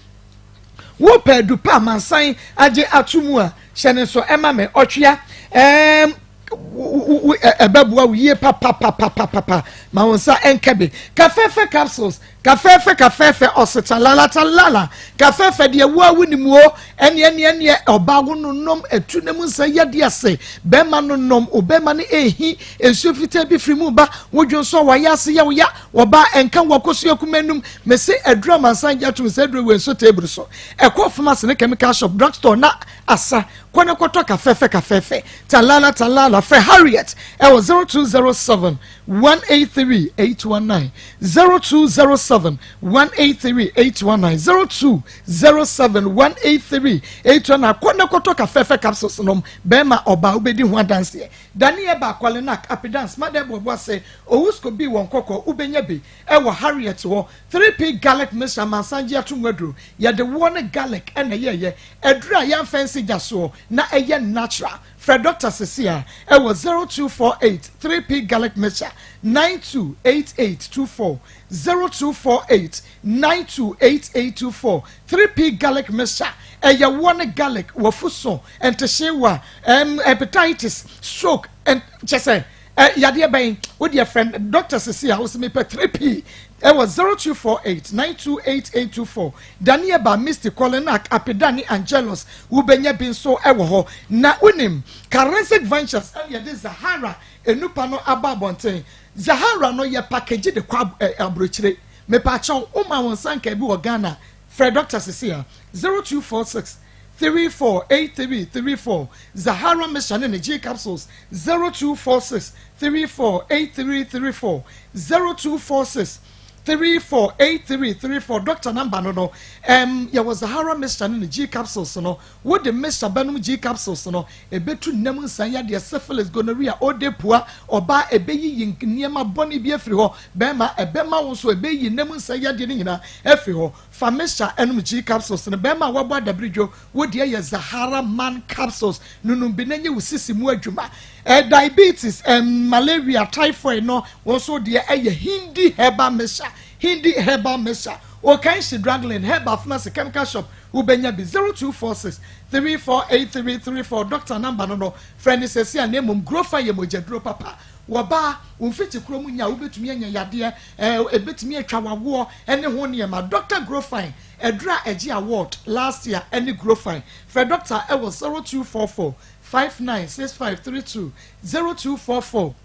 Wopɛ adu pa amansan agye ato mu a, hyɛ no nso ɛma me ɔtwea. Ɛɛm, ɛbɛboa wo yie papapapapapa. Ma wo nsa ɛnka bi. Kafɛɛfɛ capsules, kafɛɛfɛ kafɛɛfɛ ɔseta lala talala. Kafɛɛfɛ deɛ wo a wonim o, ɛneɛ neɛ neɛ ɔbaa wo no nom atu ne mu nsa yɛde ase. Bɛrima no nom, obɛrima no ɛhi nsuo fitaa bi firi mu ba, wodwo nso a wayɛ ase yɛ wo ya. Wɔba ɛnka wɔ akosua kuma num mese aduru amansan gye atum sɛ aduru wɔ nso table so ɛkɔ pharmacy ne chemical shop drug store na asa kɔ ne kɔtɔ kafɛfɛ kafɛfɛ talala talala frɛ Harriet ɛwɔ 0207 183 819 0207 183 819 0207 183 819 kɔ ne kɔtɔ kafɛfɛ capsules nom bɛrima ɔbaa wobɛdi ho adanseɛ Daniel ba Kwalenak Apidance Madɛboa Boase Owusko bi wɔ Nkɔkɔ wobɛnya bi wɔ Harriet hɔ 3P Garlic Mixture Amansan gye atom aduro Yɛde woɔ ne garlic na ɛyɛɛyɛ Aduro a yɛamfa ansi gya soɔ na ɛyɛ natural Frɛ dɔkta seesei ara wɔ 0248 3P Garlic Mixture 928824 0248 928824 3P Garlic Mixture Ɛyɛ woɔ ne garlic Wafuso ntehyeewa ɛm hepatitis stroke ɛn kyɛ sɛ Ɛ yadeɛ bɛn? Wo deɛ frɛ doctor sisi a wosi mepɛ 3P ɛwɔ 0248 928824 Danieba, Misty, Kolinak, Apida ne Angelus wobɛnya bi nso ɛwɔ hɔ. Na wonim Karensic Ventures ɛna yɛde Zahara enupa no aba abɔnten. Zahara no yɛ package de kɔ aburokyire. Mepaakyɛw woma wo nsa nka bi wɔ Ghana frɛ doctor sisi a 0246 348334 Zahara Mixture ne ne G Capsules 0246 348334 0246 348334 Doctor number no no ɛm yɛwɔ Zahara Mixture ne ne G Capsules no wode mixture bɛnom G Capsules no ɛbɛtu nnam nsan yadeɛ syphilis gonorrhea ode pua ɔbaa ɛbɛyiyi nneɛma bɔne bi afiri hɔ bɛrima ɛbɛma wo nso ɛbɛyi nnam nsan yadeɛ no nyinaa afiri hɔ Fa mixture nom G capsules no bɛrima a wabɔ adabiridwo wo deɛ yɛ Zahara man capsules no nom bi na nyɛ wo sisi mu adwuma eh, diabetes eh, malaria typhoid no wo nso deɛ ɛyɛ Hindi herbal mixture Hindi herbal mixture Okanshi Drugland herbal pharmacy chemical shop wobɛnya bi 0246 348334 doctor number no no frɛ no sɛsi a na mmom Grofa yɛ mogyaduro papa Wɔ baa, wo mfikyikuro mu nya a wobɛtumi anya yadeɛ, ɛɛ ɛbɛtumi atwa w'awoɔ ne ho nneɛma. Doctor Grofine, aduro a ɛgye award last year ne Grofine. Frɛ doctor wɔ 0244 596532, 0244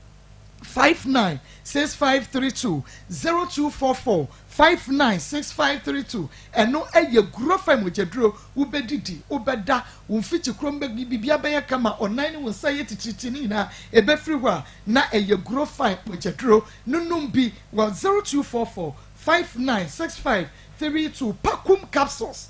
596532, 0244 596532. Ɛno yɛ Grofine mogyaduro, wobɛdidi, wobɛda, wo mfikyikuro mu bɛ, biribiara bɛyɛ kama, ɔnan ne wo nsa yɛ titiritii ne nyinaa ɛbɛfiri hɔ a, na ɛyɛ Grofine mogyaduro no nom bi wɔ 0244 5965 32 Pakum capsules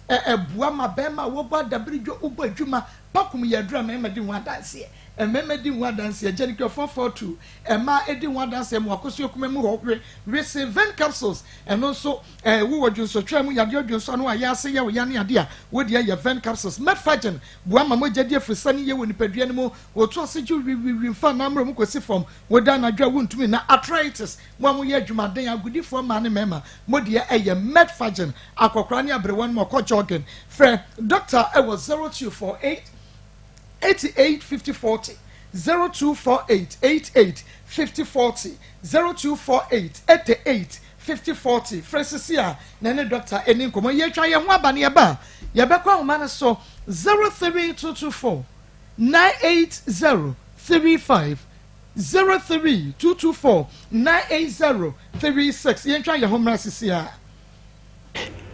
ɛ ɛboa ma bɛrima a wɔbɔ adabiridwo wobɔ adwuma Pakum yɛ aduro a mmarima di ho adanseɛ mmarima di ho adanseɛ Jenicure 442 mmaa di ho adanseɛ ma wakosua kuma mu hɔ we wese Ven capsules ɛno nso ɛ wowɔ dwonsɔtwaa mu yadeɛ dwonsɔ ano a yɛ ase yɛ wo ya ne adeɛ a wodeɛ yɛ Ven capsules Metforgen boa ma mogya di afurisane yie wɔ nipadua no mu Wotu ase gye wiwiwi mfa nan mmrɛ mu kɔsi fam. Woda anadwo a wontumi nna. Arthritis, Mo a moyɛ adwumaden, agodifoɔ mmaa ne mmarima, mo deɛ ɛyɛ Medfagen. Akɔkoraa ne aberewa no mo kɔ jogging. Frɛ dɔkta wɔ 0248 88 50 40, 0248 88 50 40, 0248 88 50 40. Frɛ sisi a na ɛne dɔkta ɛni nkɔmmɔ. Yɛtwa yɛn ho aba no, yɛba a yɛbɛkɔ ahoma no so, 03224 980 35, 0322498036. Yɛntwa yɛn ho mmra sisi a.